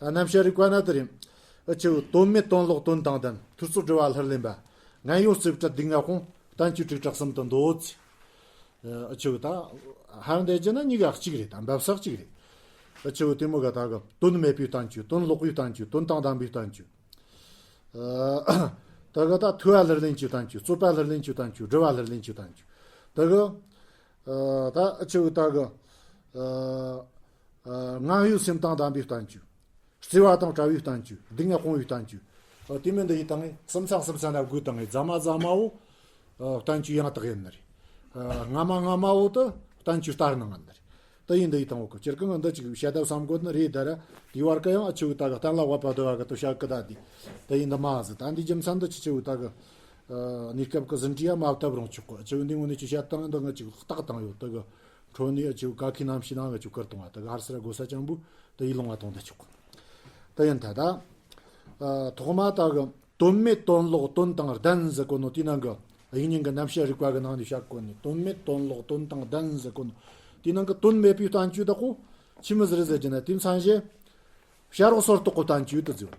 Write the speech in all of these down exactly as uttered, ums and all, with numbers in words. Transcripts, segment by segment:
རྣམ་བཤད་རིག་པ་ན་དེ་རེད། ཨ་ཆེའུ་དོན་མེད་དོན་ལོག་དོན་དང་ལྡན། ཐོས་རྩོད་དྲི་བ་ལྷུར་ལེན་པ། ངན་གཡོ་རྩིས་སྤྲད་སྡུག་བསྔལ་སྤོང་། བསྟན་བཅོས་དྲུག་སྒྲ་གསུམ་དུ་འདོད་ཅེས། ཨ་ཆེའུ་ད། ཧར་འདེད་རྒྱུ་ན་གཉིས་ཀ་གཅིག་རེད། ད་འབབ་ས་གཅིག་རེད། ཨ་ཆེའུ་དེ་མོ་ག་ད་གི་དོན་མེད་པའི་བསྟན་བཅོས། དོན་ལོག་པའི་བསྟན་བཅོས། དོན་དང་ལྡན་པའི་བསྟན་བཅོས། ཨ་ད་གི་ད་ཐོས་པ་ལྷུར་ལེན་གྱི་བསྟན་བཅོས། རྩོད་པ་ལྷུར་ལེན་གྱི་བསྟན་བཅོས། དྲི་བ་ལྷུར་ལེན་གྱི་བསྟན་བཅོས། ད་གི་ཨ་ད་ཨ་ཆེའུ་ད་གི་ཨ་ངན་གཡོའི་སེམས་དང་ལྡན་པའི་བསྟན་བཅོས། བརྩེ་བ་དང་བྲལ་བའི་བསྟན་བཅོས། སྡུག་བསྔལ་སྤོང་བའི་བསྟན་བཅོས། ཨ་དེ་མིན་འདི་ཡི་སྟེང་ནས་གསུམ་ཚང་གསུམ་ཚང་ན་དགོས་སྟེང་ནས་རྫ་མ་རྫ་མ་བོ། ཨ་བསྟན་བཅོས་ཡང་དག་ཡིན་ནི་རེད། ཨ་སྔ་མ་སྔ་མ་བོ་དེ་བསྟན་བཅོས་ལྟར་སྣང་ཡིན་ནི་རེད། དེ་ཡིན་འདི་ཡི་སྟེང་འོག་གི་སྤྱིར་གང་འདི་ཅིག་བཤད་ཐབས་བསམ་དགོས་ནི་རེད། ད་ར་དེའི་བར་ག་ཡང་ཨ་ཆེའུ་ད་གི་གཏན་ལ་དབབ་པ་འདི་བ་གི་དུ་བཤད་གི་ད་དེ་དེ་ཡིན་འདི་མ་ཟི། ད་འདི་རྒྱུ་མཚན་འདི་ཅི་ཆེའུ་ད་གི་ཨ་གནས་སྐབས་གི་ཟིན་བྲིས་ཡང་མ་བཏབ་རུང་ཆོག་གི། ཨ་ཆེའུ་འདི་ངོ་ནས་ཅི་བཤད་སྟངས་འདི་ང་ཅིག་རྟགས་དང་ཡོད། ད་གི་འཕྲོ་ནས་ཨ་ཆེའུ་ག་ཁའི་རྣམ་ཤེས་ནང་ང་ཅིག་བཀུར་གཏོང་བ། ད་གི་ཧར་སེ་ར་གོ་ས་ཅན་པོ་དེ་ཡི་ལུང་བ་གཏོང་ད་ཆོག་གི། དེ་ཡིན་ད་ད། ཨ་ཐོག་མ་ད་གི་དོན་མེད་དོན་ལོག་དོན་དང་ལྡན་ཟེར་གོ་ནོ་དེ་ནང་གི་དབྱིག་གཉེན་གི་རྣམ་བཤད་རིག་པ་གི་ནང་ནས་བཤད་གོ་ནི་དོན་མེད་དོན་ལོག་དོན་དང་ལྡན་ཟེར་གོ་ནོ་དེ་ནང་གི་དོན་མེད་པའི་བསྟན་བཅོས་དག་གོ་ཆི་མོ་ཟིག་རེད་ཟེར་གྱི་ན། དེ་མཚན་གཞི་བྱ་རོག་སོར་རྟོག་གི་བསྟན་བཅོས་དུ་བརྩིས་པ།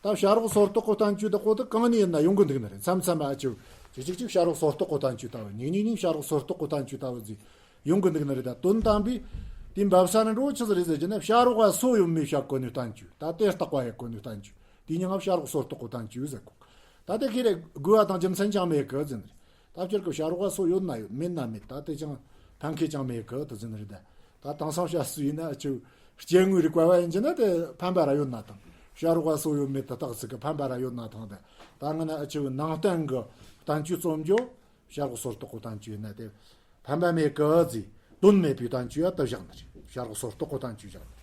ད་བྱ་རོག་སོར་རྟོག་གི་བསྟན་བཅོས་དག་གོ་དེ་གང་ནས་ཡིན་ན་ཡོང་གི་འདུག་ནི་རེད། མཚམས་མཚམས་ཨ་ཆེའུ་ཅིག་ཅིག་ཅིག་བྱ་རོག་སོར་རྟོག་གི་བསྟན་བཅོས་ལྟ་བུ། ཉིག་ཉིག་ཉིག་བྱ་རོག་སོར་རྟོག་གི་བསྟན་བཅོས་ལྟ་བུ་ཟིག་ཡོང་གི་འདུག་ནི་རེད། ད་དོན་དམ་པའི་དེ་འབབ་ས་ནི་འགྲོ་ཆི་ཟིག་རེད་ཟེར་གྱི་ན། བྱ་རོག་ག་སོ་ཡོད་མེད་བཤད་གོ་ནི་བསྟན་བཅོས། ད་དེ་རྟག་པ་ཡོད་གོ་ནི་བསྟན་བཅོས། དེ་ཉིད་ང་བྱ་རོག་སོར་རྟོག་གི་བསྟན་བཅོས་ཟེར་གོ། ད་དེ་ཁེ་རེ་དགོས་པ་དང་རྒྱུ་མཚན་ཅང་མེད་གི་ཟེར་ནི་རེད། ད་སྤྱིར་གི་བྱ་རོག་ག་སོ་ཡོད་ན་ཡོད། མེད་ན་མེད། ད་དེ་ཅང་ཕན་ཁེ་ཅང་མེད་གི་དུ་ཟེར་ནི་རེད། ད་ད་དེང་སང་བྱ་སུ་ཡིན་ན་ཨ་ཆེའུ་སྐྱེ་དངོས་རིག་པ་བ་ཡིན་གྱི་ན་དེ་ཕན་པ་ར་ཡོད་ན་ཐང་། བྱ་རོག་ག་སོ་ཡོད་མེད་དུ་རྟགས་ཚིག་གི་ཕན་པ་ར་ཡོད་ན་ཐང་། དེ་ད་ང་ན་ཨ་ཆེའུ་ནང་བསྟན་གི་བསྟན་བཅོས་རྩོམ་རྒྱུ་བྱ་རོག་སོར་རྟོག་གི་བསྟན་བཅོས་ཡིན་ན་དེ་ཕན་པ་མེད་གི་ཟེར། དོན་མེད་པའི་བསྟན་བཅོས་ཡ་དུ་བཞག་ནི་རེད། བྱ་རོག་སོར་རྟོག་གི་བསྟན་བཅོས་བཞག་ནི་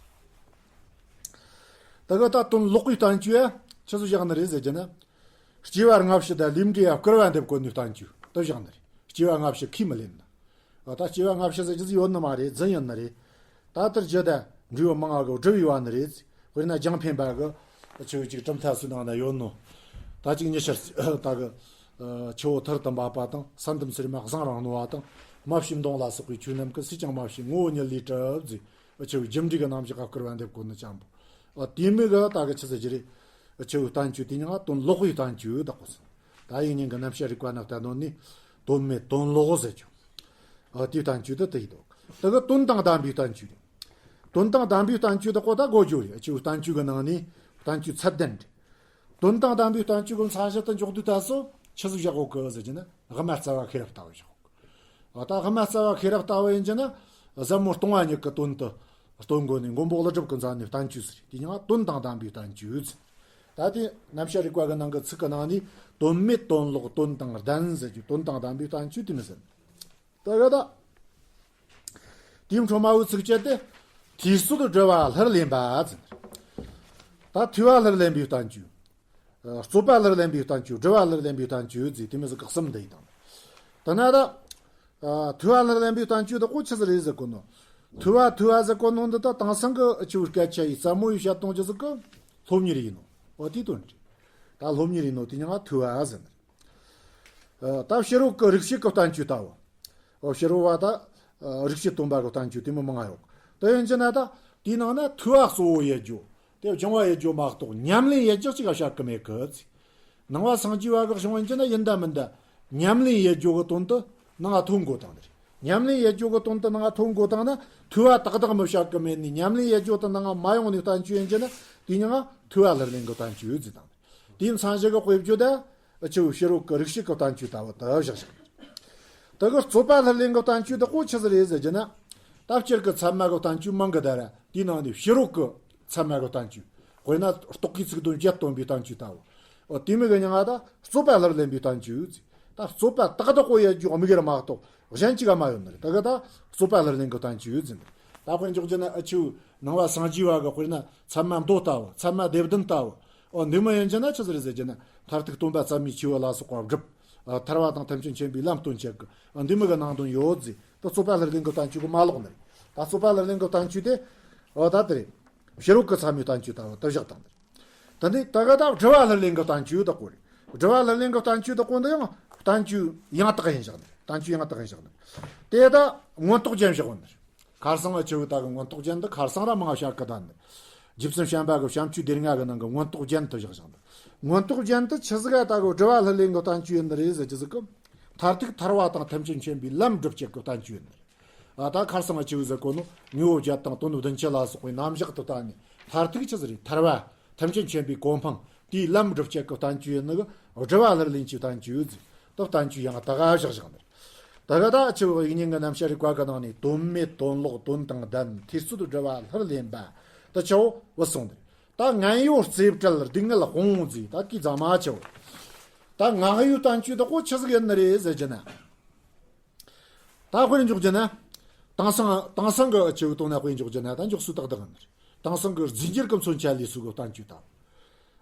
རེད། ད་གི་ད་དོན་ལོག་པའི་བསྟན་བཅོས་ཡ་ཆི་ཟིག་བཞག་ནི་རེད་ཟེར་གྱི་ན། སྐྱེ་བ་སྔ་ཕྱི་དང་ལས་འབྲས་ཡ་བསྐུར་བ་འདེབས་གོ་ནི་བསྟན་བཅོས་དུ་བཞག་ནི་རེད། སྐྱེ་བ་སྔ་ཕྱི་ཁས་མི་ལེན་ན། ཨ་ད་སྐྱེ་བ་སྔ་ཕྱི་ཟེར་རྒྱུ་ཟིག་ཡོད་ནི་མ་རེད། རྫུན་ཡིན་ནི་རེད། ད་ལྟར་རྒྱུད་ད་འབྲས་བུ་མང་ང་གི་སྒྲུབ་ཡོད་བ་ནི་རེད། དཔེར་ན་རྒྱང་འཕེན་པ་གི་ཆུ་གཅིག་གྲུབ་མཐའ་སུ་ནང་ན་ཡོད་ནོ། ད་ཅིག་ཉི་ཤར་ད་གི་ཆུ་བོ་ཐུར་དུ་འབབ་པ་དང་། ས་འདམ་སིལ་མ་བཟང་རང་རྣོ་བ་དང་། རྨ་བྱའི་མདུང་ལ་སོགས་པའི་ཆོས་རྣམས་ཀྱི། སུས་ཀྱང་སྨྲ་བྱའི་ངོ་བོ་ཉིད་ལས་གྲུབ་ཟེར། ཨ་ཆུ་རྒྱུ་འབྲས་ཀྱི་རྣམ་གཞག་ག་བསྐུར་བ་འདེབས་གོ་ནི་ཅན་པོ། ཨ་དེ་མོ་གི་ད་གི་ཆི་ཟེར་རྒྱུ་རེད། ཨ་ཆུ་བསྟན་བཅོས་དེ་ཉིད་ང་དོན་ལོག་པའི་བསྟན་བཅོས་དག་གོ་ཟེར། ད་དབྱིག་གཉེན་གྱི་རྣམ་བཤད་རིག་པ་ནང་ལྟར་ནོ་ནི་དོན་མེད་དོན་ལོག་ཟེར་རྒྱུ། ཨ་དེའི་བསྟན་བཅོས་དེ་དེ་ཡིན་འདུག་ད་གི་དོན་དང་ལྡན་པའི་བསྟན་བཅོས་རེད། དོན་དང་ལྡན་པའི་བསྟན་བཅོས་དག་གོ་ད་གོ་རྒྱུ་རེད། ཨ་ཆུ་བསྟན་བཅོས་གི་ནང་ནས་བསྟན་བཅོས་ཚད་ལྡན་རེད། དོན་དང་ལྡན་པའི་བསྟན་བཅོས་གི་མཚན་གཞི་དུ་འཇོག་དུས་ད་སོ་ཆི་ཟིག་བཞག་གོ་གི་ཟེར་གྱི་ན། དབུ་མ་རྩ་བ་ཤེས་རབ་ལྟ་བུ་བཞག་གོ་གི། ཨ་ད་དབུ་མ་རྩ་བ་ཤེས་རབ་ལྟ་བུ་ཡིན་གྱི་ན། ཟབ་མོ་སྟོང་པ་ཉིད་ཀྱི་དོན་དུ་སྟོན་གོ་ནི་མགོན་པོ་ཀླུ་སྒྲུབ་ཀྱིས་མཛད་ནི་བསྟན་བཅོས་ཟེར། དེ་ཉིད་དོན་དང་ལྡན་པའི་བསྟན་བཅོས་ཟེར། ད་དེ་རྣམ་བཤད་རིག་པ་གི་ནང་གི་ཚིག་གི་ནང་ནས་དོན་མེད་དོན་ལོག་དོན་དང་ལྡན་ཟེར་རྒྱུ། དོན་དང་ལྡན་པའི་བསྟན་བཅོས་དེ་མོ་ཟེར། ད་ག་ད། དེའི་འཕྲོ་མ་བོའི་ཚིགས་བཅད་དེ། ཐོས་རྩོད་དྲི་བ་ལྷུར་ལེན་པ་ཟེར། ད་ཐོས་པ་ལྷུར་ལེན་པའི་བསྟན་བཅོས། ཨ་རྩོད་པ་ལྷུར་ལེན་པའི་བསྟན་བཅོས། དྲི་བ་ལྷུར་ལེན་པའི་བསྟན་བཅོས་ཟེར། དེ་མོ་ཟིག་གི་གསུམ་འདི་ཡི་དང་། དེ་ན་ད། ཨ་ཐོས་པ་ལྷུར་ལེན་པའི་བསྟན་བཅོས་དག་གོ་ཆི་ཟིག་རེད་ཟེར་གོ་ནོ། ཐོས་པ་ཐོས་པ་ཟེར་གོ་ནོ་འདི་ད་དེང་སང་གི་ཨ་ཆུ་སྐད་ཆ་ཡི་ཟབ་མོ་ཡི་བཤད་གཏོང་རྒྱུ་ཟིག་གི་སློབ་གཉེར་ཡིན་ནོ། འོ་དེའི་དོན་རེད། ད་སློབ་གཉེར་ཡིན་ནོ་དེ་ཉིད་ང་ཐོས་པ་ཟེར་ནི། ཨ་ད་ཕྱི་རོལ་གྱི་རིག་བྱེད་ཀྱི་བསྟན་བཅོས་ལྟ་བུ། ཨོ་ཕྱི་རོལ་བ་ད་ཨ་རིག་བྱེད་སྟོན་པ་གི་བསྟན་བཅོས་དེ་མོ་མང་ང་ཡོད། དེ་ཡིན་གྱི་ན་ད་དེའི་ནང་ན་ཐོས་པ་གཙོ་བོ་ཡེད་རྒྱུ། དེ་སྦྱང་བ་ཡེད་རྒྱུ་མ་གཏོགས་ཉམས་ལེན་ཡེད་རྒྱུ་གཅིག་ག་བཤད་གི་མེད་གི་ཟེར། ནང་པ་སངས་རྒྱས་པ་གི་གཞུང་ཡིན་གྱི་ན་ཡིན་ད་མིན་ད་ཉམས་ལེན་ཡེད་རྒྱུ་གི་དོན་དུ་ནང་ང་ཐོན་དགོས་དང་ནི་རེད། ཉམས་ལེན་ཡེད་རྒྱུ་གི་དོན་དུ་ནང་ང་ཐོན་དགོས་དང་ན་ཐོས་པ་ཏག་ཏག་མི་བཤད་གི་མེད་ནི། ཉམས་ལེན་ཡེད་རྒྱུ་དེ་ནང་ང་མ་ཡོང་ནི་བསྟན་བཅོས་ཡིན་གྱི་ན་དེ་ཉིད་ང་ཐོས་པ་ལྷུར་ལེན་གི་བསྟན་བཅོས་ཟེར་དང་། དེའི་མཚན་གཞི་གི་དཔེ་བརྗོད་ད། ཨ་ཆུ་ཕྱི་རོལ་གྱི་རིག་བྱེད་ཀྱི་བསྟན་བཅོས་ལྟ་བུ་དུ་བཞག་བཞག་ནི། དེ་གི་རྩོད་པ་ལྷུར་ལེན་གྱི་བསྟན་བཅོས་དག་གོ་ཆི་ཟིག་རེད་ཟེར་རྒྱུ་ན། ད་སྤྱིར་གྱི་ཚད་མ་གི་བསྟན་བཅོས་མང་གི་ད་ར། དེའི་ནང་ནས་ཕྱི་རོལ་གྱི་ཚད་མ་གི་བསྟན་བཅོས། དཔེར་ན་རྟོག་གེའི་ཚིག་དོན་བརྒྱད་སྟོན་པའི་བསྟན་བཅོས་ལྟ་བུ། ཨོ་དེ་མོ་གི་མྱིང་ང་ད་རྩོད་པ་ལྷུར་ལེན་པའི་བསྟན་བཅོས་ཟེར། ད་རྩོད་པ་ཏག་ཏག་གོ་ཡེད་རྒྱུ་དམིགས་ཡུལ་མ་གཏོགས་གཞན་གཅིག་ག་མ་ཡོད་ནི་རེད། དེ་གི་ད་རྩོད་པ་ལྷུར་ལེན་གྱི་བསྟན་བཅོས་ཟེར་ནི། ད་དཔེ་འཇོག་རྒྱུ་ན་ཨ་ཆུ་ནང་པ་སངས་རྒྱས་པ་གི་དཔེར་ན་ཚད་མ་མདོ་ལྟ་བུ། ཚད་མ་སྡེ་བདུན་ལྟ་བུ། ཨོ་འདི་མོ་ཡིན་གྱི་ན་ཆི་ཟིག་རེད་ཟེར་རྒྱུ་ན། མཐར་ཐུག་སྟོན་པ་ཟབ་མོའི་ཆོས་ལ་སོགས་པ་སྒྲུབ། ཨ་ཐར་པ་དང་ཐམས་ཅད་མཁྱེན་པའི་ལམ་སྟོན་བྱེད་གི། ཨ་འདི་མོ་གི་ནང་དོན་ཡོད་ཟེར། ད་རྩོད་པ་ལྷུར་ལེན་གྱི་བསྟན་བཅོས་གི་མ་ལོག་ནི་རེད། ད་རྩོད་པ་ལྷུར་ལེན་གྱི་བསྟན་བཅོས་དེ། ཨོ་ད་དེ་རེད། ཕྱི་རོལ་གྱི་ཚད་མའི་བསྟན་བཅོས་ལྟ་བུ་དུ་བཞག་དང་ནི་རེད། ད་འདི་ད་ག་ད་དྲི་བ་ལྷུར་ལེན་གྱི་བསྟན་བཅོས་དག་གོ་རེད། དྲི་བ་ལྷུར་ལེན་གྱི་བསྟན་བཅོས་དག་གོ་འདི་ཡང་བསྟན་བཅོས་ཡང་དག་ཡིན་བཞག་ནི་རེད། བསྟན་བཅོས་ཡང་དག་ཡིན་བཞག་ནི་རེད། དེ་ད་མངོན་རྟོགས་རྒྱན་བཞག་ནི་རེད། ཁར་སང་ཨ་ཆུ་ད་གི་མངོན་རྟོགས་རྒྱན་འདི་ཁར་སང་ར་མང་བཤད་གི་ད་ནི། རྗེ་བཙུན་བྱམས་པ་གི་བྱམས་ཆོས་སྡེ་ལྔ་གི་ནང་གི་མངོན་རྟོགས་རྒྱན་དུ་བཞག་བཞག་འདུག། མངོན་རྟོགས་རྒྱན་དུ་ཆི་ཟིག་ག་ད་གི་སྒྲུབ་པ་ལྷུར་ལེན་གི་བསྟན་བཅོས་ཡིན་ནི་རེད་ཟེར་རྒྱུ་ཟིག་གི། མཐར་ཐུག་ཐར་པ་དང་ཐམས་ཅད་མཁྱེན་པའི་ལམ་སྒྲུབ་བྱེད་གི་བསྟན་བཅོས་ཡིན་ནི་རེད། ཨ་ད་ཁར་སང་ང་ཆེ་བོ་ཟེར་གོ་ནོ་དངོས་པོ་བརྒྱད་དང་དོན་བདུན་ཅུ་ལ་སོགས་པའི་རྣམ་གཞག་ཏུ་བལྟས་ནས་མཐར་ཐུག་ཆི་ཟིག་རེད། ཐར་པ་ཐམས་ཅད་མཁྱེན་པའི་གོ་འཕང་དེའི་ལམ་སྒྲུབ་བྱེད་གི་བསྟན་བཅོས་ཡིན་ནི་གི་སྒྲུབ་པ་ལྷུར་ལེན་གྱི་བསྟན་བཅོས་ཟེར། ད་བསྟན་བཅོས་ཡང་དག་ག་བཞག་བཞག་ནི་རེད། ད་ག་ད་ཆེ་བོ་ཡིག་རྙིང་གི་རྣམ་བཤད་རིག་པ་གི་ནང་ནས་དོན་མེད་དོན་ལོག་དོན་དང་ལྡན་ཐེར་ཚུལ་སྒྲུབ་པ་ལྷུར་ལེན་པ་ད་ཆེ་བོ་བུད་སོང་ནི་རེད། ད་ངན་གཡོ་རྩེ་བྲལ་སྡུག་བསྔལ་སྤོང་ཟེར། ད་གི་རྫ་མ་ཆེ་བོ། ད་ངན་གཡོ་བསྟན་བཅོས་དག་པོ་ཆི་ཟིག་ཡིན་ནི་རེད་ཟེར་རྒྱུ་ན། ད་དཔེར་འཇོག་རྒྱུ་ན། དེང་སང་དེང་སང་གི་ཆེ་བོ་དོན་ན་དཔེར་འཇོག་རྒྱུ་ན་ད་འཇོག་སྲོལ་ཏག་ཏག་ཡིན་ནི་རེད། དེང་སང་གི་རྫས་འགྱུར་གི་མཚོན་ཆ་ལས་སུ་གི་བསྟན་བཅོས་ལྟ་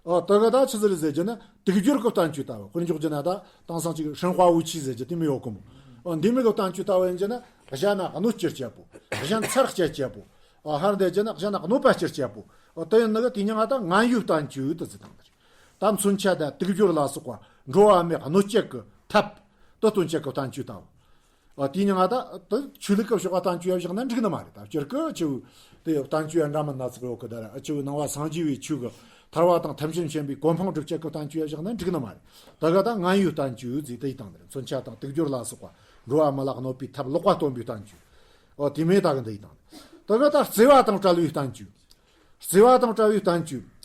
བུ། ཨ་ད་ག་ད་ཆི་ཟིག་རེད་ཟེར་རྒྱུ་ན་དུག་སྦྱོར་གི་བསྟན་བཅོས་ལྟ་བུ། དཔེར་འཇོག་རྒྱུ་ན་ད་དེང་སང་ཅིག་ཧྲེང་ཧྭ་ཝུ་ཆི་ཟེར་རྒྱུ་དེ་མོ་ཡོད་གི་མོ། ཨ་འདི་མོ་གི་བསྟན་བཅོས་ལྟ་བུ་ཡིན་རྒྱུ་ན་གཞན་ན་གནོད་སྐྱེལ་བྱེད་པོ། གཞན་ཚར་བཅད་བྱེད་པོ། ཨ་ཧར་འདི་རྒྱུ་ན་གཞན་ན་གནོད་པ་སྐྱེལ་བྱེད་པོ། ཨ་དེ་ཡིན་ནི་གི་དེ་མྱིང་ང་ད་ངན་གཡོའི་བསྟན་བཅོས་དུ་ཟེར་བཏང་ནི་རེད། ད་མཚོན་ཆ་དང་དུག་སྦྱོར་ལ་སོགས་པ་འགྲོ་བ་མིའི་གནོད་བྱེད་ཀྱི་ཐབས་དུ་སྟོན་བྱེད་ཀྱི་བསྟན་བཅོས་ལྟ་བུ། ཨ་དེའི་མྱིང་ང་ད་དུ་ཆོས་ལུགས་ཀྱི་ཕྱོགས་ཀ་བསྟན་བཅོས་ཡ་བཞག་ན་འགྲིག་ནི་མ་རེད། ད་སྤྱིར་གི་ཆེ་བོ་དེ་བསྟན་བཅོས་ཡ་འདྲ་མིན་སྣ་ཚོགས་ཡོད་གི། ད་ར་ཨ་ཆེ་བོ་ནང་པ་སངས་རྒྱས་པའི་ཆོས་ཀྱི་ཐར་པ་དང་ཐམས་ཅད་མཁྱེན་པའི་གོ་འཕང་སྒྲུབ་བྱེད་ཀྱི་བསྟན་བཅོས་ཡ་བཞག་ན་འགྲིག་ནི་མ་རེད། ད་ག་ད་ངན་གཡོའི་བསྟན་བཅོས་ཟེར་དེ་ཡི་བཏང་ནི་རེད། མཚོན་ཆ་དང་དུག་སྦྱོར་ལ་སོགས་པ་འགྲོ་བ་མི་ལ་གནོད་པའི་ཐབས་ལོག་པ་སྟོན་པའི་བསྟན་བཅོས། ཨོ་དེ་མོ་ད་གི་འདི་ཡི་བཏང་ནི། ད་ག་ད་བརྩེ་བ་དང་བྲལ་བའི་བསྟན་བཅོས། བརྩེ་བ་དང་བྲལ་བའི་བསྟན་བཅོས།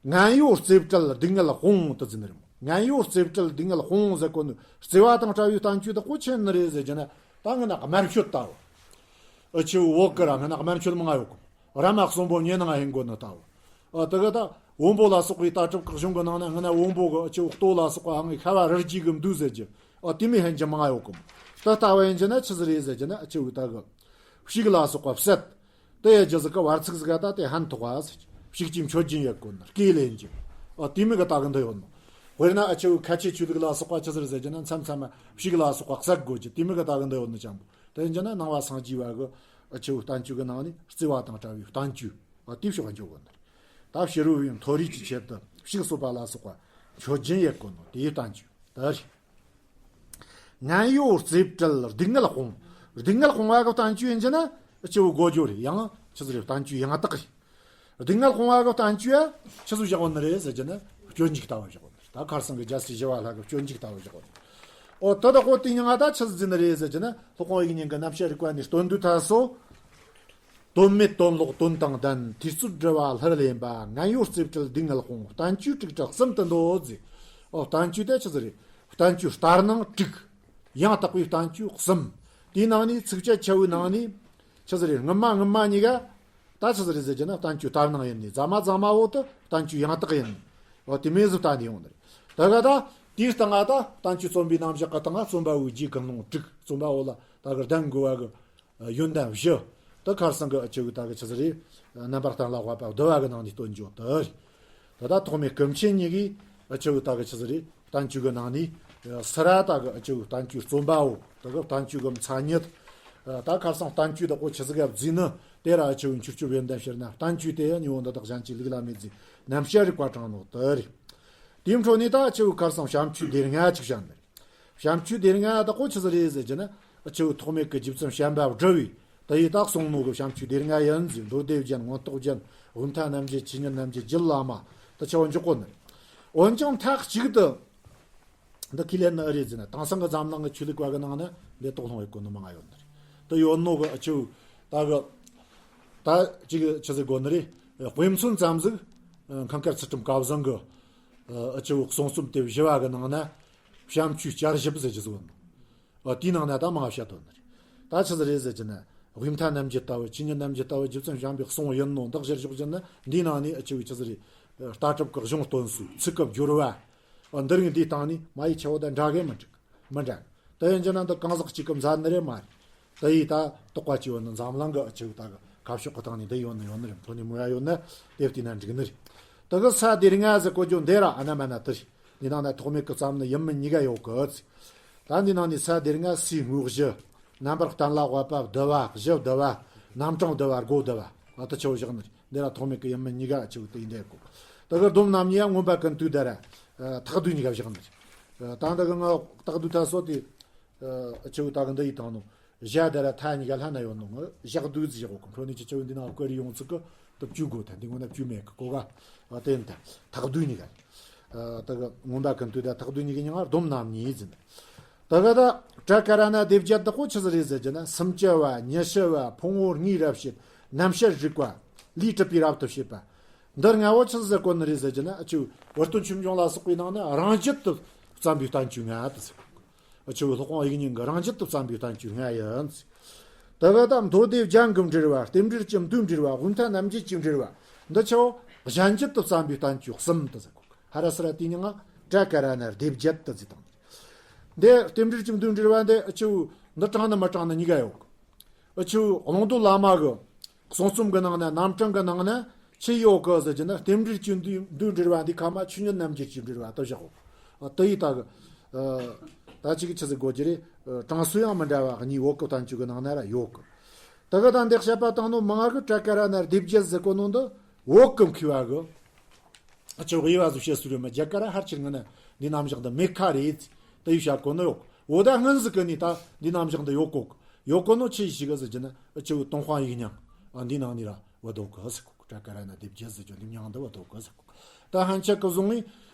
ངན་གཡོ་རྩེ་བྲལ་སྡུག་བསྔལ་སྤོང་དུ་འཛིན་རིམ། ངན་གཡོ་རྩེ་བྲལ་སྡུག་བསྔལ་སྤོང་ཟེར་གོ་ནི་བརྩེ་བ་དང་བྲལ་བའི་བསྟན་བཅོས་དག་པོ་ཆི་ཡིན་ནི་རེད་ཟེར་རྒྱུ་ན། ད་ང་ན་དམར་མཆོད་ལྟ་བུ། ཨ་ཆེ་བོ་བོད་གི་ར་ང་ན་དམར་མཆོད་མང་ང་ཡོད་གོ། ར་མ་གསུམ་པོ་ཉེ་ནང་ཧེང་གོ་ནི་ལྟ་བུ། ཨ་དེ་ག་ད་བོན་པོ་ལ་སོགས་པའི་ལྟ་གྲུབ་ཀྱི་གཞུང་གི་ནང་ན་ང་ན་བོན་པོ་གི་ཨ་ཆེ་བོ་ལྟོ་ལ་སོགས་པ་ཧང་ངི་ཁ་བ་རི་རྒྱུད་གི་འདུག་ཟེར་རྒྱུ། ཨ་དེ་མོ་ཧན་རྒྱུ་མང་ང་ཡོད་གོ། ད་ལྟ་བ་ཡིན་རྒྱུ་ན་ཆི་ཟིག་རེད་ཟེར་རྒྱུ་ན་ཨ་ཆེ་བོ་ད་གི་ཕྱུགས་ལ་སོགས་པ་བསད། དེ་ཡི་རྒྱུ་ཟིག་གི་བར་ཚིགས་ཟིག་ག་ད་དེ་ཧན་ཐོགས་པ་ཟེར། ཕྱུགས་ཀྱི་མཆོད་སྦྱིན་ཡེད་གོ་ནི་སྐེ་ལེན་རྒྱུ། ཨ་དེ་མོ་གི་ད་གི་འདི་ཡོད་ནོ། དཔེར་ན་ཨ་ཆེ་བོ་ཁ་ཆེ་ཆོས་ལུགས་ལ་སོགས་པ་ཆི་ཟིག་རེད་ཟེར་རྒྱུ་ན་མཚམས་མཚམས་ཕྱུགས་ལ་སོགས་པ་བསད་དགོས་རྒྱུ་དེ་མོ་གི་ད་གི་འདི་ཡོད་ནོ་ཅང་པོ། དེ་ཡིན་རྒྱུ་ན་ནང་པ་སངས་རྒྱས་པ་གི་ཨ་ཆེ་བོ་བསྟན་བཅོས་གི་ནང་ནས་བརྩེ་བ་དང་བྲལ་བའི་བསྟན་བཅོས། ཨ་དེ་ཕྱོགས་འཇོག་གོ་ནི། ད་ཕྱི་རོལ་པའི་མཐོ་རིས་ཀྱི་ཆེད་དུ་ཕྱུགས་གསོད་པ་ལ་སོགས་པ་མཆོད་སྦྱིན་ཡེད་གོ་ནོ་དེའི་བསྟན་བཅོས་ད་རེད། ངན་གཡོ་རྩེ་བྲལ་སྡུག་བསྔལ་སྤོང་། སྡུག་བསྔལ་སྤོང་བ་གི་བསྟན་བཅོས་ཡིན་རྒྱུ་ན་སྤྱི་བོ་སྒོ་སྦྱོར་རེད། ཡང་ཆི་ཟིག་རེད། བསྟན་བཅོས་ཡང་དག་རེད། སྡུག་བསྔལ་སྤོང་བ་གི་བསྟན་བཅོས་ཡ་ཆི་ཟིག་བཞག་གོ་ནི་རེད་ཟེར་རྒྱུ་ན་སྤྱོད་འཇུག་ལྟ་བུ་བཞག་གོ་ནི་རེད། ད་ཁར་སང་གི་རྒྱལ་སྲས་ཞི་བ་ལྷ་གི་སྤྱོད་འཇུག་ལྟ་བུ་བཞག་གོ་ནི་རེད། ཨོ་དེ་དག་པོ་དེ་མྱིང་ང་ད་ཆི་ཟིག་ཟེར་ནི་རེད་ཟེར་རྒྱུ་ན་སློབ་དཔོན་ཡིག་རྙིང་གི་རྣམ་བཤད་རིག་པ་ནས་སྟོན་དུས་ད་སོ། དོན་མེད་དོན་ལོག་དོན་དང་ལྡན་ཐེར་ཚུལ་སྒྲུབ་པ་ལྷུར་ལེན་པ། ངན་གཡོ་རྩེ་བྲལ་སྡུག་བསྔལ་སྤོང་། བསྟན་བཅོས་དྲུག་ཕྲག་གསུམ་དུ་འདོད་ཟེར། ཨོ་བསྟན་བཅོས་དེ་ཆི་ཟིག་རེད། བསྟན་བཅོས་ལྟར་སྣང་དྲུག་ཡང་དག་པའི་བསྟན་བཅོས་གསུམ། དེའི་ནང་ནས་ཚིགས་བཅད་ཆེ་བོའི་ནང་ནས་ཆི་ཟིག་རེད། སྔོན་མ་སྔོན་མ་གཉིས་ཀ་ད་ཆི་ཟིག་རེད་ཟེར་རྒྱུ་ན་བསྟན་བཅོས་ལྟར་སྣང་ཡིན་ནི། རྫ་མ་རྫ་མ་བོ་དེ་བསྟན་བཅོས་ཡང་དག་ཡིན་ནི། ཨོ་དེ་མོ་ཟིག་ད་འདི་ཡོང་ནི་རེད། ད་ག་ད་དེའི་སྟེང་ང་ད་བསྟན་བཅོས་རྩོམ་པའི་རྣམ་གཞག་གི་སྟེང་ང་རྩོམ་པ་པོའི་རྗེས་ཀུན་སློང་དྲུག་རྩོམ་པ་པོ་ལ་ད་གི་ལྡན་དགོས་པ་གི་ཡོན་ཏན་བཞི། ད་ཁར་སང་གི་ཨ་ཆེ་བོ་ད་གི་ཆི་ཟིག་རེད། རྣམ་པར་གཏན་ལ་དབབ་པ་བསྡུ་བ་གི་ནང་ནས་སྟོན་རྒྱུ་དེ་རེད། ད་ད་ཐོགས་མེད་ཀུན་མཁྱེན་གཉིས་ཀྱིས་ཨ་ཆེ་བོ་ད་གི་ཆི་ཟིག་རེད། བསྟན་བཅོས་གི་ནང་ནས་སི་ར་ད་གི་ཨ་ཆེ་བོ་བསྟན་བཅོས་རྩོམ་པ་བོ་ད་གི་བསྟན་བཅོས་གི་མཚན་ཉིད། ད་ཁར་སང་བསྟན་བཅོས་དག་པོ་ཆི་ཟིག་ག་བརྫིས་ནི་དེ་ར་ཨ་ཆེ་བོ་འཁྱུར་སྐྱོབ་ཡོན་ཏན་ཕྱིར་ན་བསྟན་བཅོས་དེ་ཡང་ཉི་བོ་འདི་དག་གཞན་གྱི་ལུགས་ལ་མེད་ཟེར་རྣམ་བཤད་རིག་པ་དྲངས་ནོ་དེ་རེད། དེའི་འཕྲོ་ནས་ད་ཨ་ཆེ་བོ་ཁར་སང་བྱམས་ཆོས་སྡེ་ལྔ་ཅིག་བཤད་ནི་རེད། བྱམས་ཆོས་སྡེ་ལྔ་དག་པོ་ཆི་ཟིག་རེད་ཟེར་རྒྱུ་ན། ཨ་ཆེ་བོ་ཐོགས་མེད་ཀྱི་རྗེ་བཙུན་བྱམས་པ་སྒྲུབ་པའི་དེ་ཡི་ད་གསུང་ནོ་གི་བྱམས་ཆོས་སྡེ་ལྔ་ཡིན་ཟེར། མདོ་སྡེ་རྒྱན། མངོན་རྟོགས་རྒྱན། དབུས་མཐའ་རྣམ་འབྱེད། ཆོས་ཉིད་རྣམ་འབྱེད། རྒྱུད་བླ་མ། ད་ཆེ་བོ་འཇོག་གོ་ནི། འོན་ཀྱང་མཐའ་གཅིག་ཏུ་འདི་ཁས་ལེན་ནི་ཨེ་རེད་ཟེར་ན། དེང་སང་གི་འཛམ་གླིང་གི་ཆོས་ལུགས་པ་གི་ནང་ན་འདི་དོགས་སློང་ཡོད་གོ་ནི་མང་ང་ཡོད་ནི་རེད། དེ་ཡོད་ནོ་གི་ཨ་ཆེ་བོ་ད་གི་ད་ཅིག་ཆི་ཟིག་གོ་ནི་རེད། དཔེ་མཚོན་ཙམ་ཟིག་ཨ་ཁང་དཀར་ཚུལ་ཁྲིམས་སྐལ་བཟང་གི་ཨ་ཆེ་བོ་གསུང་རྩོམ་དེབ་བཞི་བ་གི་ནང་ན་བྱམས་ཆོས་བསྐྱར་ཞིབ་ཟེར་རྒྱུ་ཟིག་ཡོད་ནོ། ཨ་དེའི་ནང་ན་ད་མང་བཤད་དོན་ནི་རེད། ད་ཆི་ཟིག་རེད་ཟེར་རྒྱུ་ན། དབུས་མཐའ་རྣམ་འབྱེད་ལྟ་བུ། ཆོས་ཉིད་རྣམ་འབྱེད་ལྟ་བུ། རྗེ་བཙུན་བྱམས་པའི་གསུང་ཡིན་ནོ། འདི་གཞིར་བཞག་རྒྱུ་ན་འདིའི་ནང་ནས་ཨ་ཆེ་བོའི་ཆི་ཟིག་རེད། ལྟ་གྲུབ་ཀྱི་གཞུང་སྟོན་སྲོལ། ཚིག་གི་སྦྱོར་བ། ཨ་འདི་རིགས་འདིའི་སྟེང་ནས་མ་ཡི་ཆེ་བོ་དང་འདྲ་གི་མི་འགྲིག་མི་འདྲ། དེ་ཡིན་རྒྱུ་ན་འདི་གང་ཟག་གཅིག་གི་མཛད་ནི་རེད་མ་རེད། དེ་ཡིས་ད་དོགས་པ་སྐྱེ་བོ་ནི་འཛམ་གླིང་གི་ཨ་ཆེ་བོ་ད་གི་ཁ་ཕྱོགས་གི་སྟེང་ནས་འདི་ཡོད་ནི་ཡོད་ནི་རེད། མཐོ་ནས་མོ་ཡ་ཡོད་ན་དེ་བལྟས་ན་འགྲིག་ནི་རེད། དེ་གི་ས་སྡེ་ལྔ་ཟེར་གོ་རྒྱུ་འདི་ར་ཨ་ན་མ་ན་དེ་རེད། འདི་ནང་ན་ཐོགས་མེད་ཀྱི་ཙམ་ནི་ཡིན་མིན་གཉིས་ཀ་ཡོད་གི། ད་འདི་ནང་ནས་ས་སྡེ་ལྔ་སའི་དངོས་གཞི། རྣམ་པར་གཏན་ལ་དབབ་པ་བསྡུ་བ། གཞི་བསྡུ་བ། རྣམ་གྲངས་བསྡུ་བ། སྒོ་བསྡུ་བ། ཨ་ད་ཆེ་བོ་བཞག་ནི་རེད། འདི་ལ་ཐོགས་མེད་ཀྱི་ཡིན་མིན་གཉིས་ཀ་ཆེ་བོ་དེ་ཡིན་འདྲ་གོ། ད་གི་སྡོམ་རྣམ་གཉིས་ཡང་མངོན་པ་ཀུན་བཏུས་དེ་ར་ཐག་བསྡུས་གཉིས་ཀ་བཞག་ནི་རེད། ད་ད་གི་ང་ཐག་བསྡུས་ད་སོ་དེ་ཆེ་བོ་ད་གི་འདི་ཡི་དང་ནོ། བཞག་དེ་ར་ཐ་གཉིས་ཀ་ལྷན་ན་ཡོད་ནོ། ང་བཞག་བསྡུས་ཟེར་གོ་གི། འཕྲོ་ནས་ཀྱི་ཆེ་བོ་འདི་ནང་བཀོད་རིས་ཡོང་ཚུལ་གི་ དུ་བཅུ་དགོས་ད་འདི་སྔོན་ན་བཅུ་མེད་གི་གོ་ག་ཨ་དེ་ཡིན་ད་ཐག་བསྡུས་ནི་ག་ཨ་ད་གི་མངོན་པ་ཀུན་བཏུས་ད་ཐག་བསྡུས་ནི་གི་མྱིང་ང་སྡོམ་རྣམ་གཉིས་ཟེར། ད་ག་ད་ཏྲ་ཀ་ར་ན་སྡེ་བརྒྱད་དག་གོ་ཆི་ཟིག་རེད་ཟེར་གྱི་ན། སུམ་བཅུ་བ། ཉི་ཤུ་བ། ཕུང་པོ་ལྔའི་རབ་བྱེད། རྣམ་བཤད་རིག་པ། ལས་གྲུབ་པའི་རབ་ཏུ་བྱེད་པ། འདི་ལྔ་བོ་ཆི་ཟིག་ཟེར་གོ་ནི་རེད་ཟེར་གྱི་ན། ཨ་ཆུ་བུ་སྟོན་ཆོས་འབྱུང་ལ་སོགས་པའི་ནང་ན་རང་རྒྱུད་དུ་བརྩམས་པའི་བསྟན་བཅོས་ལྔ་དེ་ཟེར། ཨ་ཆུ་སློབ་དཔོན་དབྱིག་གཉེན་གྱི་རང་རྒྱུད་དུ་བརྩམས་པའི་བསྟན་བཅོས་ལྔ་ཡིན། ད་ག་ད་མདོ་སྡེ་རྒྱན་གྱི་འགྲེལ་བ། རྟེན་འབྲེལ་གྱི་མདོའི་འགྲེལ་བ། དབུས་མཐའ་རྣམ་འབྱེད་ཀྱི་འགྲེལ་བ། འདི་ཆོ་གཞན་རྒྱུད་དུ་བརྩམས་པའི་བསྟན་བཅོས་གསུམ་དེ་ཟེར་གོ། ཧ་ར་སི་ར་དེའི་མྱིང་ང་ཏྲ་ཀ་ར་ན་སྡེ་བརྒྱད་དུ་ཟེར་དང་། འདི་རྟེན་འབྲེལ་གྱི་མདོའི་འགྲེལ་བ་འདི་ཨ་ཆུ་འདི་དྲངས་ནི་མི་དྲངས་ནི་གཉིས་ཀ་ཡོད། ཨ་ཆུ་ཀློང་རྡོལ་བླ་མ་གི་གསུང་རྩོམ་གི་ནང་ན་རྣམ་གྲངས་གི་ནང་ན་ཆི་ཡོད་གི་ཟེར་གྱི་ན། རྟེན་འབྲེལ་གྱི་མདོའི་འགྲེལ་བ་འདི་ཁ་མ་ཆོས་ཉིད་རྣམ་འབྱེད་ཀྱི་འགྲེལ་བ་དུ་བཞག་གོ། ཨ་དེ་ཡི་ད་གི་ཨ་ད་ཅིག་ཆི་ཟིག་གོ་གྱི་རེད། ཨ་གྲངས་སུ་ཡང་མི་འདྲ་བ་གཉིས་ཡོད་གི། བསྟན་བཅོས་གི་ནང་ན་ར་ཡོད་གི། ད་གི་ད་འདི་བཤད་པ་བཏང་ནོ་མང་ང་གི་ཏྲ་ཀ་ར་ན་སྡེ་བརྒྱད་ཟེར་གོ་ནོ་འདི་བོད་གི་མཁས་པ་གི་ཨ་ཆུ་དབྱེ་བ་ཟིག་བཤད་སྲོལ་ཡོད་མ། རྒྱ་གར་ར་ཧར་ཆེར་ངི་ན་འདི་རྣམ་གཞག་འདི་མེད་ཁ་རེད། དེ་ཡི་བཤད་གོ་ནི་ཡོད། འོ་ད་སྔོན་ཟིག་གི་ནི་ད་འདི་རྣམ་གཞག་འདི་ཡོད་གོ་གི། ཡོད་གོ་ནོ་ཆི་ཞིག་གི་ཟེར་གྱི་ན། ཨ་ཆུ་ཏུན་ཧོང་དབྱིག་གཉེན་ཨ་འདི་ནང་ནི་ར་བ་དོ་གི་ཟེར་གོ། ཏྲ་ཀ་ར་ན་སྡེ་བརྒྱད་ཟེར་གྱི་འདི་མྱིང་འདི་བ་དོ་གི་ཟེར་གོ། ད་ཧན་ཆད་གི་བཟུང་ངི་